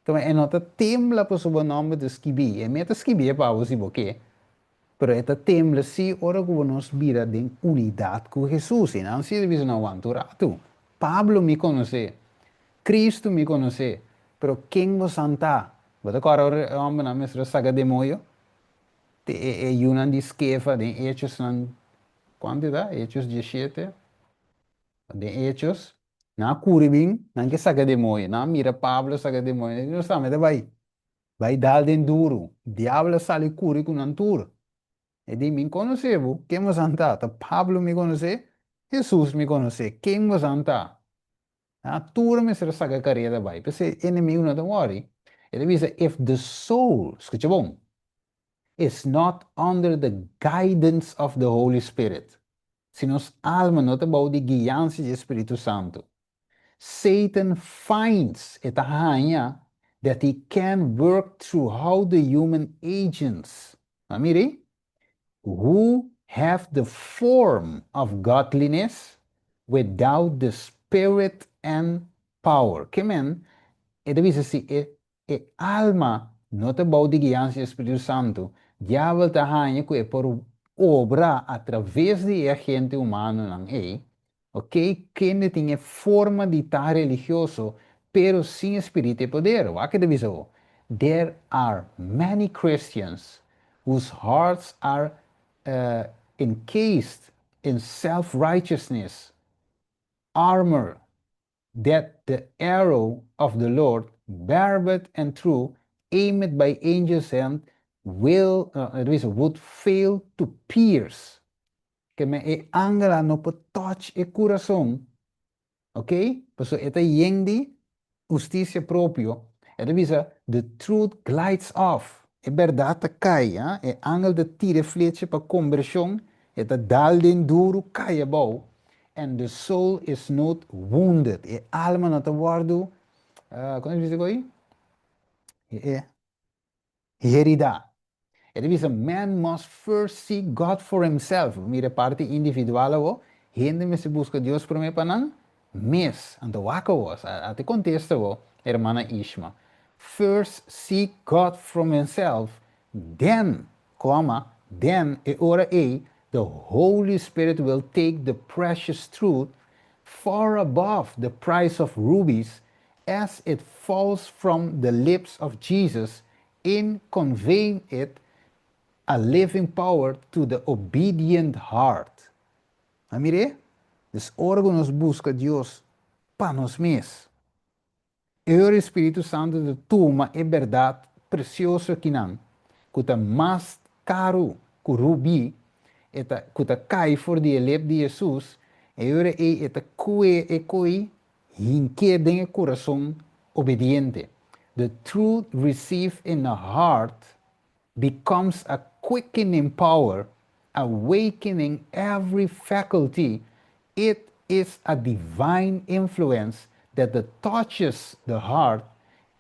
Tuma e no ta tembla pasobra bo nòmber ta skibí. E me ta skibí pa bo si bo ke. Pero e ta tembla sí ora ku nos bira den unidat ku Hesus. I nan sí ta bisa, No, wanta un ratu. Pablo mi konosé. Kristu mi konosé. Pero ken bosan ta? Bo ta kòrda ora e hòmbernan mester a saka demoyo? Te e e yunan di Skefa den Hechosnan, kuantu e ta? Hechos 17? Den Hechos, nan a kuri bin, nan ke saka demoyo. Nan a mira Pablo saka demoyo. Nan di, Nos tambe ta bai. Bai dal den duru. Diabel a sali kuri ku nan tur. E di, Mi konosé bo. Ken bosan ta? Ta Pablo mi konosé? Hesus mi konosé. Ken bosan ta? Ha, tur a mester a saka kareda bai. P'esei e enemigu no ta wòri. E ta bisa, If the soul, skucha bon, is not under the guidance of the Holy Spirit, si nos alma no ta bou di guiansa dje Spiritu Santu, Satan finds, e ta haña, that he can work throughout the human agents. A mira Who have the form of godliness without the spirit and power. Ke men, e ta bisa si e e alma no ta bou di guiansa di Spiritu Santu, diabel ta haña ku e por obra atraves di e agente humanonan ei, ok, kende tin e forma di ta religioso pero sin e spiritu i e poder. Wak e ta bisa bo, There are many Christians whose hearts are encased in self-righteousness armor that the arrow of the Lord, barbed and true, aimed by angel's hand, will, uh, would fail to pierce. Ke men e angel no por touch e kurason, ok? Pasobra e ta yen di hustisia propio. E ta bisa, the truth glides off. E bèrdat ta kai, ha? E angel ta tira e flecha pa kombershon, e ta dal den duru, kai abou. And the soul is not wounded. E alma no ta wòrdu, kon ta bisa ku ei? E heridá. E ta bisa, man must first seek God for himself. Mira e parti individual awo, hende mester buska Dios promé pa nan mes. Anto wak awo, a te kontesta awo, hermana Ishma. First seek God from himself, then, comma, then, e ora ei, the Holy Spirit will take the precious truth far above the price of rubies as it falls from the lips of Jesus in conveying it a living power to the obedient heart. A mir'é? Dus ora ku nos buska Dios pa nos mes, e ora e Spiritu Santu ta tuma e bèrdat presioso akinan, ku ta mas karu ku rubí, e ta ku ta kai for di e lep di Hesus, e ora ei e ta kue e koi hink'é den e kurason obediente. The truth received in the heart becomes a quickening power, awakening every faculty. It is a divine influence that the touches the heart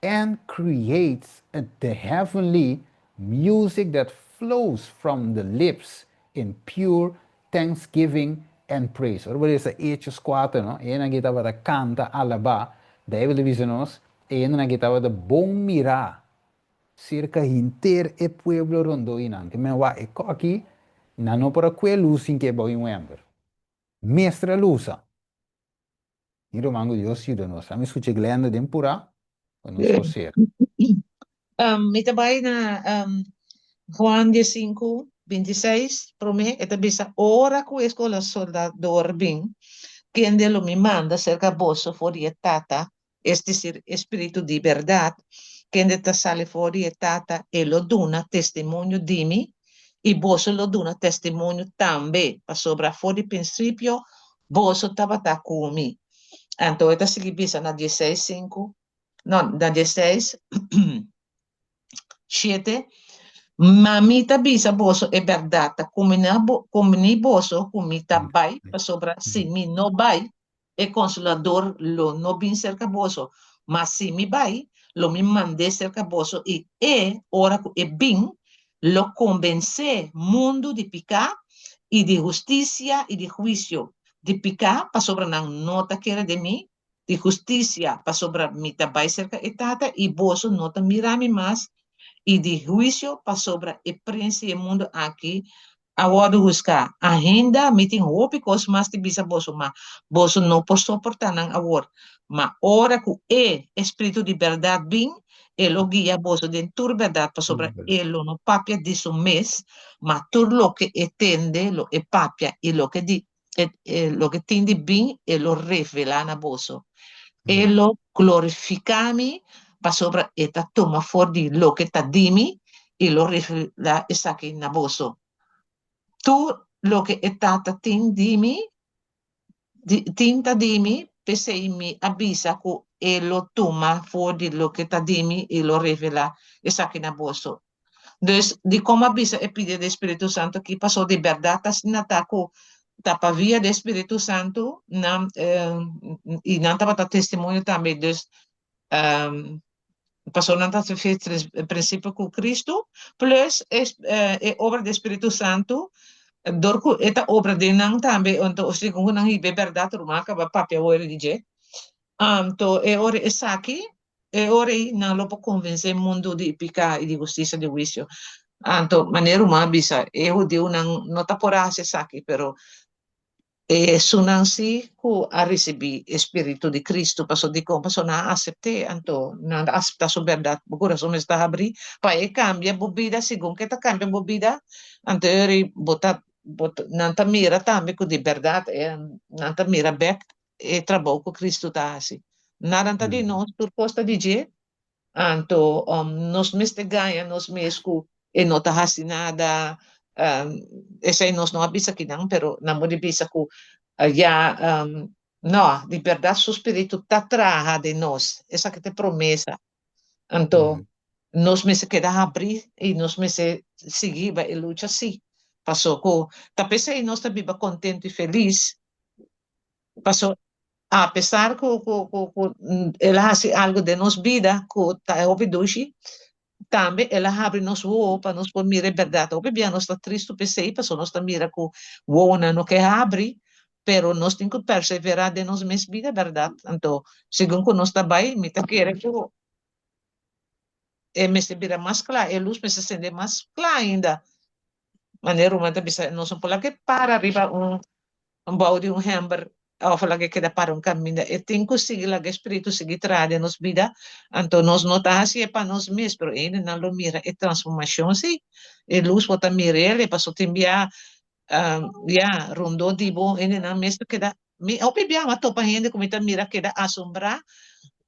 and creates the heavenly music that flows from the lips in pure thanksgiving and praise. Ora bo lesa Hechos 4, no? E hendenan aki tabata kanta, alabá. Bijbel ta bisa nos, e hendenan aki tabata bon mirá serka henter e pueblo rondó i nan. Ke men wak e koki, nan no por a kue lus sin ke bou i un ember. Mester a lusa. Mi ruman ku Dios yuda nos. Ami skucha Glenda den purá pa nos por ser. Mi ta bai na Juan diesinku, bintiseis, promé e ta bisa, Ora ku e Konsolador bin, kende lo mi manda serka boso for di e Tata, es desir, e Spiritu di bèrdat, kende ta sali for di e Tata, e lo duna testimonio di mi, i boso lo duna testimonio tambe, pasobra for di prinsipio boso tabata ku mi. Anto e ta sigui bisa na dieseis sinku, no, na dieseis shete, Ma mi ta bisa boso e bèrdat, ta kumbiní boso ku mi ta bai, pasobra si mi no bai, E Konsolador lo no bin serka boso, ma si mi bai, lo mi mand'é serka boso, i e, ora ku e bin, lo kombensé mundu di piká, i di hustisia, i di huisio, di piká, pasobra nan no ta kere den mi, di hustisia, pasobra mi ta bai serka e Tata, i boso no ta mira mi mas, i di huisio, pasobra e prins di e mundu aki a wòrdu husgá. Ainda mi tin hopi kos mas di bisa boso, ma boso no por soportá nan awor. Ma ora ku e e Spiritu di bèrdat bin, e lo guia boso den tur bèrdat, pasobra e lo no papia di su mes, ma tur loke e tende lo e papia, i loke di e loke tin di bin e lo revelá na boso. E lo glorifiká mi, pasobra e ta tuma for di loke ta di mi i lo revelá esaki na boso. Tur loke e Tata tin di mi, tin ta di mi, p'esei mi a bisa ku e lo tuma for di loke ta di mi i lo revelá esaki na boso. Dus, dikon a bisa e pidi di Spiritu Santu aki? Pasobra di bèrdat asina ta ku ta pa via di Spiritu Santu nan i nan tabata testimonio tambe. Dus, Pasobra nan ta hasi prinsipio ku Kristu plus e obra di Spiritu Santu dor ku e ta obra den nan tambe anto segun ku nan hiba e bèrdat ruman a kaba papia awor di dje anto e ora esaki e ora ei nan lo por konvensé mundu di piká i di hustisia di huisio anto manera ruman a bisa e hudiunan no ta por hasi esaki pero Esunnan sí ku a risibí e spiritu di Kristu, pasobra dikon? Pasobra nan a asept'é, anto nan a aseptá su bèrdat. Bo kurason mester ta habrí pa e kambia bo bida segun ku e ta kambia bo bida. Anto e ora ei bo ta, bo ta, nan ta mira tambe ku di bèrdat e, nan ta mira bèk e trabou ku Kristu ta hasi. Nada ta di nos, tur kos ta di dje. Anto nos mester gaña nos mes ku e no ta hasi nada. Esei nos no a bisa kinan, pero nan por di bisa ku ya no, di bèrdat su spiritu ta traha den nos. Esaki ta e promesa. Anto nos mester keda habrí i nos mester sigui riba e lucha sí. Paso ku ta p'esei nos ta biba kontentu i felis. Paso apesar ku ku ku ku el a hasi algu den nos bida ku ta hopi dushi, tambe el a habri nos wowo pa nos por mira e bèrdat. Hopi bia nos ta tristu p'esei, pasobra nos ta mira ku wowonan no ke habri, pero nos tin ku perseverá den nos mes bida bèrdat. Anto, segun ku nos ta bai, mi ta kere ku e mester bira mas kla, e lus mester sende mas kla ainda. Manera ruman ta bisa, nos no por laga e para riba un un bou di un hember of laga e keda para un kaminda. E tin ku sigui laga e spiritu sigui traha den nos bida. Anto nos no ta hasi e pa nos mes, pero hendenan lo mira e transformashon si. E lus bo ta mira el, e paso tin bia ya rondó di bo hendenan mes ta keda mi hopi bia mi a topa hende ku mi ta mira keda asombrá,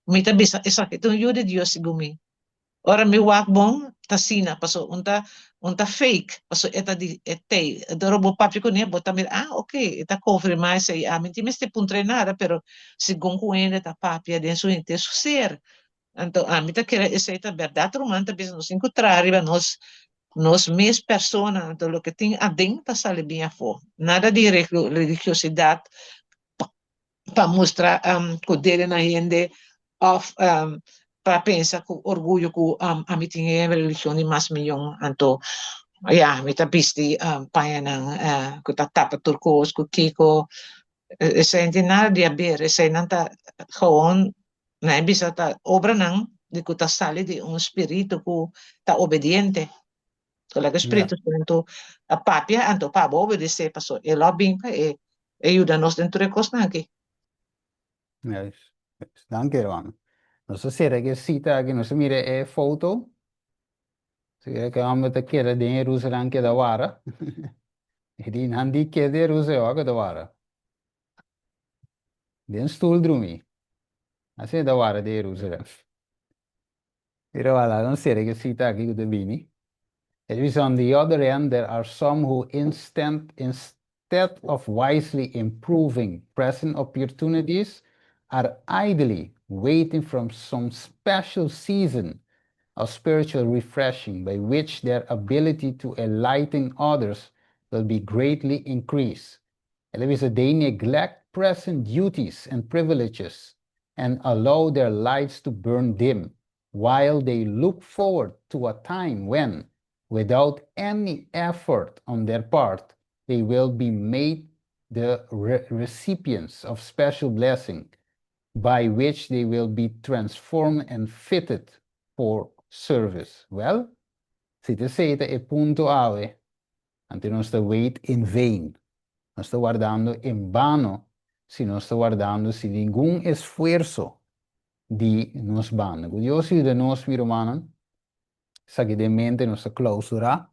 mi ta bisa esaki ta un yu di Dios segun mi. Ora mi wak bon ta asina paso un ta un ta fake paso e ta di e tei ora bo papia kuné bo ta mira ah ok e ta konfirmá esei ami tin mester puntra e nada pero segun ku hende ta papia den su henter su ser anto ami ta kere esei ta bèrdat ruman ta bisa nos tin ku traha riba nos nos mes persona anto loke tin aden ta sali bin afó nada di religiosidat pa mustra ku dede na hende òf pa pensa ku orguyo ku ami tin e religion di mas miyon anto ya mi ta bisti pañanan ku ta tapa tur kos ku kiko esei no tin nada di haber eseinan ta gewoon nan e bisa ta obranan di ku ta sali di un spiritu ku ta obediente. Ora ku Spiritu Santu a papia, anto pa bo obedesé, pasobra e lo a bin pa e e yuda nos den tur e kosnan aki. Juist, juist. Danki, hermano. Nos ta sera ku e sita aki, nos ta mira e foto. Si mira ku e hòmber ta keda den Jerusalèm keda wara. E di nan di keda Jerusalèm wak ku ta wara. Den stul drumí. Asina ta wara den Jerusalèm. Mira wala, nos sera ku e sita aki ku ta bini. E ta bisa, On the other hand, there are some who instant instead of wisely improving present opportunities are idly waiting for some special season of spiritual refreshing by which their ability to enlighten others will be greatly increased. E ta bisa, They neglect present duties and privileges and allow their lights to burn dim while they look forward to a time when, without any effort on their part, they will be made the recipients of special blessing by which they will be transformed and fitted for service. Well, si ta esei ta e punto awe, anto nos ta wait in vain. Nos ta wardando en bano si nos ta wardando sin ningun esfuerso di nos banda. Ku Dios yuda nos, mi rumannan, esaki den mente nos ta klausurá.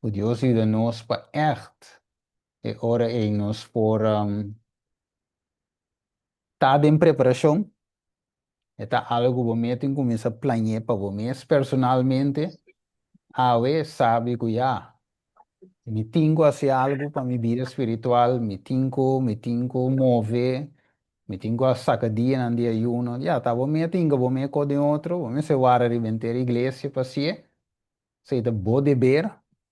Ku Dios yuda nos pa ègt e ora ei nos por ta den preparashon. E ta algu ku bo mes tin kuminsá plañ'é pa bo mes personalmente. Awe sabi ku ya, mi tin ku hasi algu pa mi bida spiritual, mi tin ku, mi tin ku move, mi tin ku a saka dianan di ayuno. Ya, ta bo mes tin ku bo mes ko den otro, bo mester wara riba henter iglesia pa hasié. Esei ta bo deber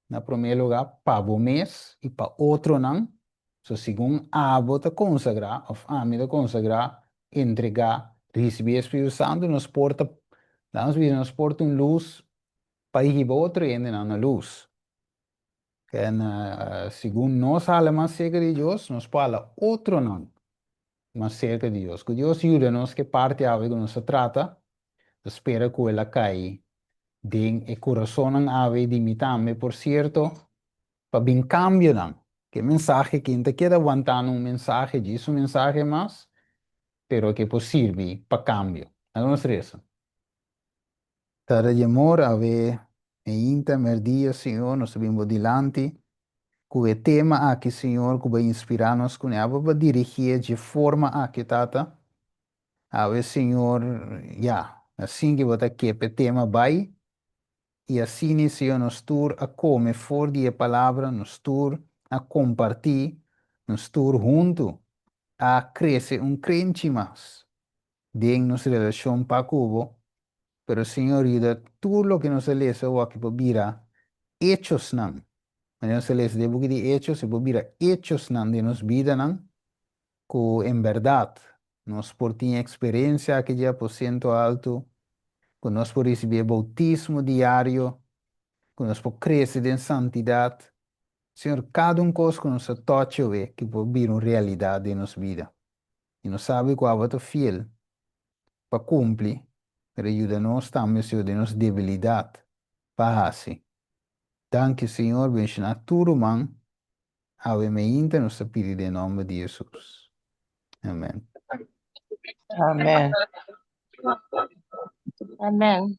na promé lugá pa bo mes i pa otronan. So segun abo ta konsagrá òf ami ta konsagrá, entregá, risibí e Spiritu Santu, nos por ta. Laga nos bisa nos por ta un lus pa hiba otro hendenan na lus. En segun nos hala mas serka di Dios, nos por hala otronan mas serka di Dios. Ku Dios yuda nos ku e parti awe ku nos ta trata, ta spera ku el a kai den e kurasonnan awe di mi tambe, por sierto, pa bin kambionan. Ku e mensahe aki no ta keda wantando un mensahe, djis un mensahe mas, pero ke por sirbi pa kambio. Laga nos resa. Tata di amor, awe meinta, merdia, Señor, nos ta bin bo dilanti ku e tema aki, Señor, ku bo a inspirá nos kuné. Abo bo a dirigié dje forma aki, Tata. Awe, Señor, ya, asin ke bo ta ke p'e tema bai. I asina, Señor, nos tur a kome for di e palabra, nos tur a kompartí, nos tur huntu a krese un krenchi mas den nos relashon pa ku bo. Pero, Señor, yuda tur loke nos a lesa awor por bira echosnan. Manera nos a lesa den e buki di Hechos, e por bira echosnan den nos bidanan ku en bèrdat nos por tin eksperensia aki dje aposento altu, ku nos por risibí e boutismo diario, ku nos por krese den santidat. Señor, kada un kos ku nos a tòchi awe ki por bira un realidat den nos bida. I nos sabi ku abo ta fiel pa kumpli, pero yuda nos tambe, Señor, den nos debilidat pa hasi. Danki, Señor, benshoná tur ruman Awe meinta nos ta pidi den nomber di Jesus. Amen. Amen. Amen.